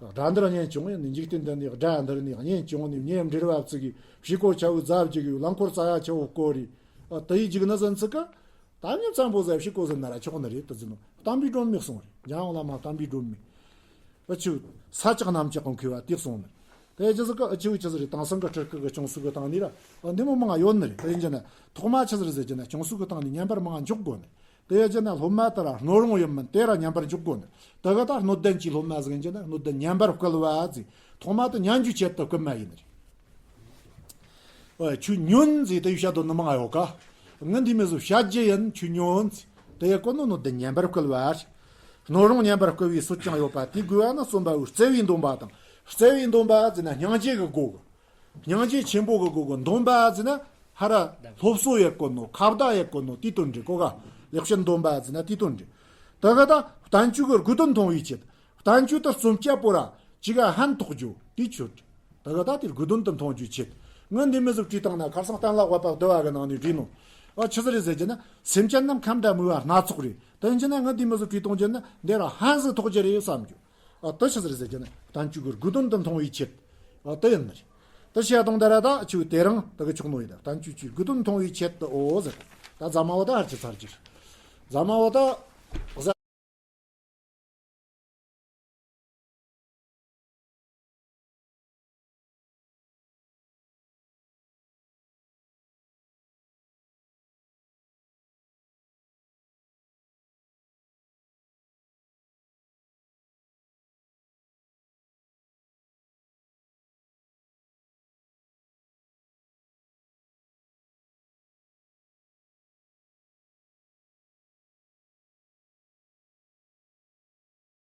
དགྲ་འདུལ་གཉེན་སྐྱོང་ཡིན་ནི་འཇིག་རྟེན་འདི་ནས་དགྲ་འདུལ་ནས་གཉེན་སྐྱོང་ནས་ཉེ་འབྲེལ་བ་བཙུགས་ཀྱི་ཕྱི་སྐོར་ཆ་བོའི་རྫ་བརྒྱུག་གི་རླངས་འཁོར་རྩ་ཡ་ཆ་བོ་སྐོར་རེ། ཨ་དེ་ཡི་འཇིག་ན་ཟིན་ཚིག་ག་ད་ཉིན་བཙན་པོ་ཟ་ཕྱི་སྐོར་ཟིན་ན་ར་ཆོག་ནི་རེད་དུ་ཟིན་ནོ་བསྟན་པའི་སྒྲོན་མེ་གསུང་རེད་འཇམ་དབྱངས་བླ་མ་བསྟན་པའི་སྒྲོན་མེ། ཨ་ཆུ། ས་ཆགས་གནམ་ཆགས་གང་མཁས་པ་དེ་གསུང་ནི། དེ་ཅི་ཟིག་གི་ཨ་ཆུ་ཅི་ཟིག་རེད་དེང་སང་གི་སྤྲུལ་སྐུ་གི་ཅུང་ཟད་གི་སྟེང་ནས་ར། ཨ་འདི་མོ་མང་ང་ཡོད་ནི་རེད་དེ་ཡིན་གྱི་ན་ཐོག་མ་ཅི་ཟིག་རེད་ཟེར་གྱི་ན་ཅུང་ཟད་གི་སྟེང་ནས་བསྙེན་པར་མང་ང་འཇོག་དགོ་ནི། དེ་ཡ་ཅི་ན་སློབ་མ་དེ་ར་སྣོད་རུང་ཡིན་མིན་དེ་ར་བསྙེན་པར་འཇོག་དགོ་ནི། དེ་ག་ད་སྣོད་ལྡན་གྱི་སློབ་མ་ཟིག་ཡིན་གྱི་ན་སྣོད་ལྡན་བསྙེན་པར་བསྐུལ་བ་ཟིག་ཐོག་མ་དུ་ཉན་རྒྱུའི་ཆེད་དུ་བསྐུལ་མ་ཡིན་ནི་རེད། ཨོ་ཆུ་ཉོན་ཟིག་དེ་ཡི་བཤད་དོ་ནི་མང་ང་ཡོད་ཀ་ངི་འདི་མི་ཟིག་བཤད་རྒྱུ་ཡིན་ཆུ་ཉོན་ཟིག་དེ་ཡ་གོ་ནོ་སྣོད་ལྡན་བསྙེན་པར་བསྐུལ་བ་རེད། སྣོད་རུང་བསྙེན་པར་བསྐུལ་བའི་སྲོལ་ཀྱང་ཡོད་པ་དེ་དགོས་པ་ནི་རྩོམ་པ་པོའི་བརྩེ་བའི་འདུན་པ་དང་བརྩེ་བའི་འདུན་པ་ཟེར་ན་སྙིང་རྗེ་གི་སྒོ་གི། སྙིང་རྗེ་ཆེན་པོ་གི་སྒོ་གི་འདུན་པ་ཟེར་ན་ཧ་ར་སློབ་གསོ་ཡེད་གོ་ནོ་ཁ་བརྡ་ཡེད་གོ་ནོ་དེའི་དོན་འདྲི་གོ་ག་ལེགས་བཤད་འདུན་པ་ཟེར་ན་དེའི་དོན་འདྲི། ད་ག་ད་བསྟན་བཅོས་ཀྱི་དགོས་དོན་མཐོང་བའི་ཆེད་བསྟན་བཅོས་དེ་རྩོམ་བྱ་པོ་ར་ཅི་ག་ཕན་ཐོགས་རྒྱུ་དེའི་ཆེད། ད་ག་ད་དེར་དགོས་དོན་དུ་མཐོང་རྒྱུའི་ཆེད། ངས་འདི་མི་ཟིག་བྲིས་བཏང་ན་ཁར་སང་གཏན་ལ་དབབ་པ་བསྡུ་བ་གི་ནང་ནས་བྲིས་ནོ། ཨ་ཆི་ཟིག་རེད་ཟེར་གྱི་ན་སེམས་ཅན་རྣམས་ཁམས་དང་མོས་པ་སྣ་ཚོགས་རེད། དེ་ཡིན་གྱི་ན་ངས་འདི་མི་ཟིག་བྲིས་གཏོང་རྒྱུ་ན་འདི་ར་ཕན་ཟིག་ཐོགས་རྒྱུ་རེད་བསམ་རྒྱུ། ཨ་དེ་ཆི་ཟིག་རེད་ཟེར་གྱི་ན་བསྟན་བཅོས་ཀྱི་དགོས་དོན་དུ་མཐོང་བའི་ཆེད། ཨ་དེ་ཡིན་ནི་རེད། དེ་བཤད་དང་ད་ར་ད་ཆུ་དེ་རང་ད་གི་ཆོག་ནོ་ཡིན་ད་བསྟན་བཅོས་ཀྱི་དགོས་དོན་མཐོང་བའི་ཆེད་དུ་ཨོ་ཟེར། ད་རྫ་མ་བ་ད་ཧར་གྱི་ཚར་གྱི་རེད། རྫ་མ་བ་ད།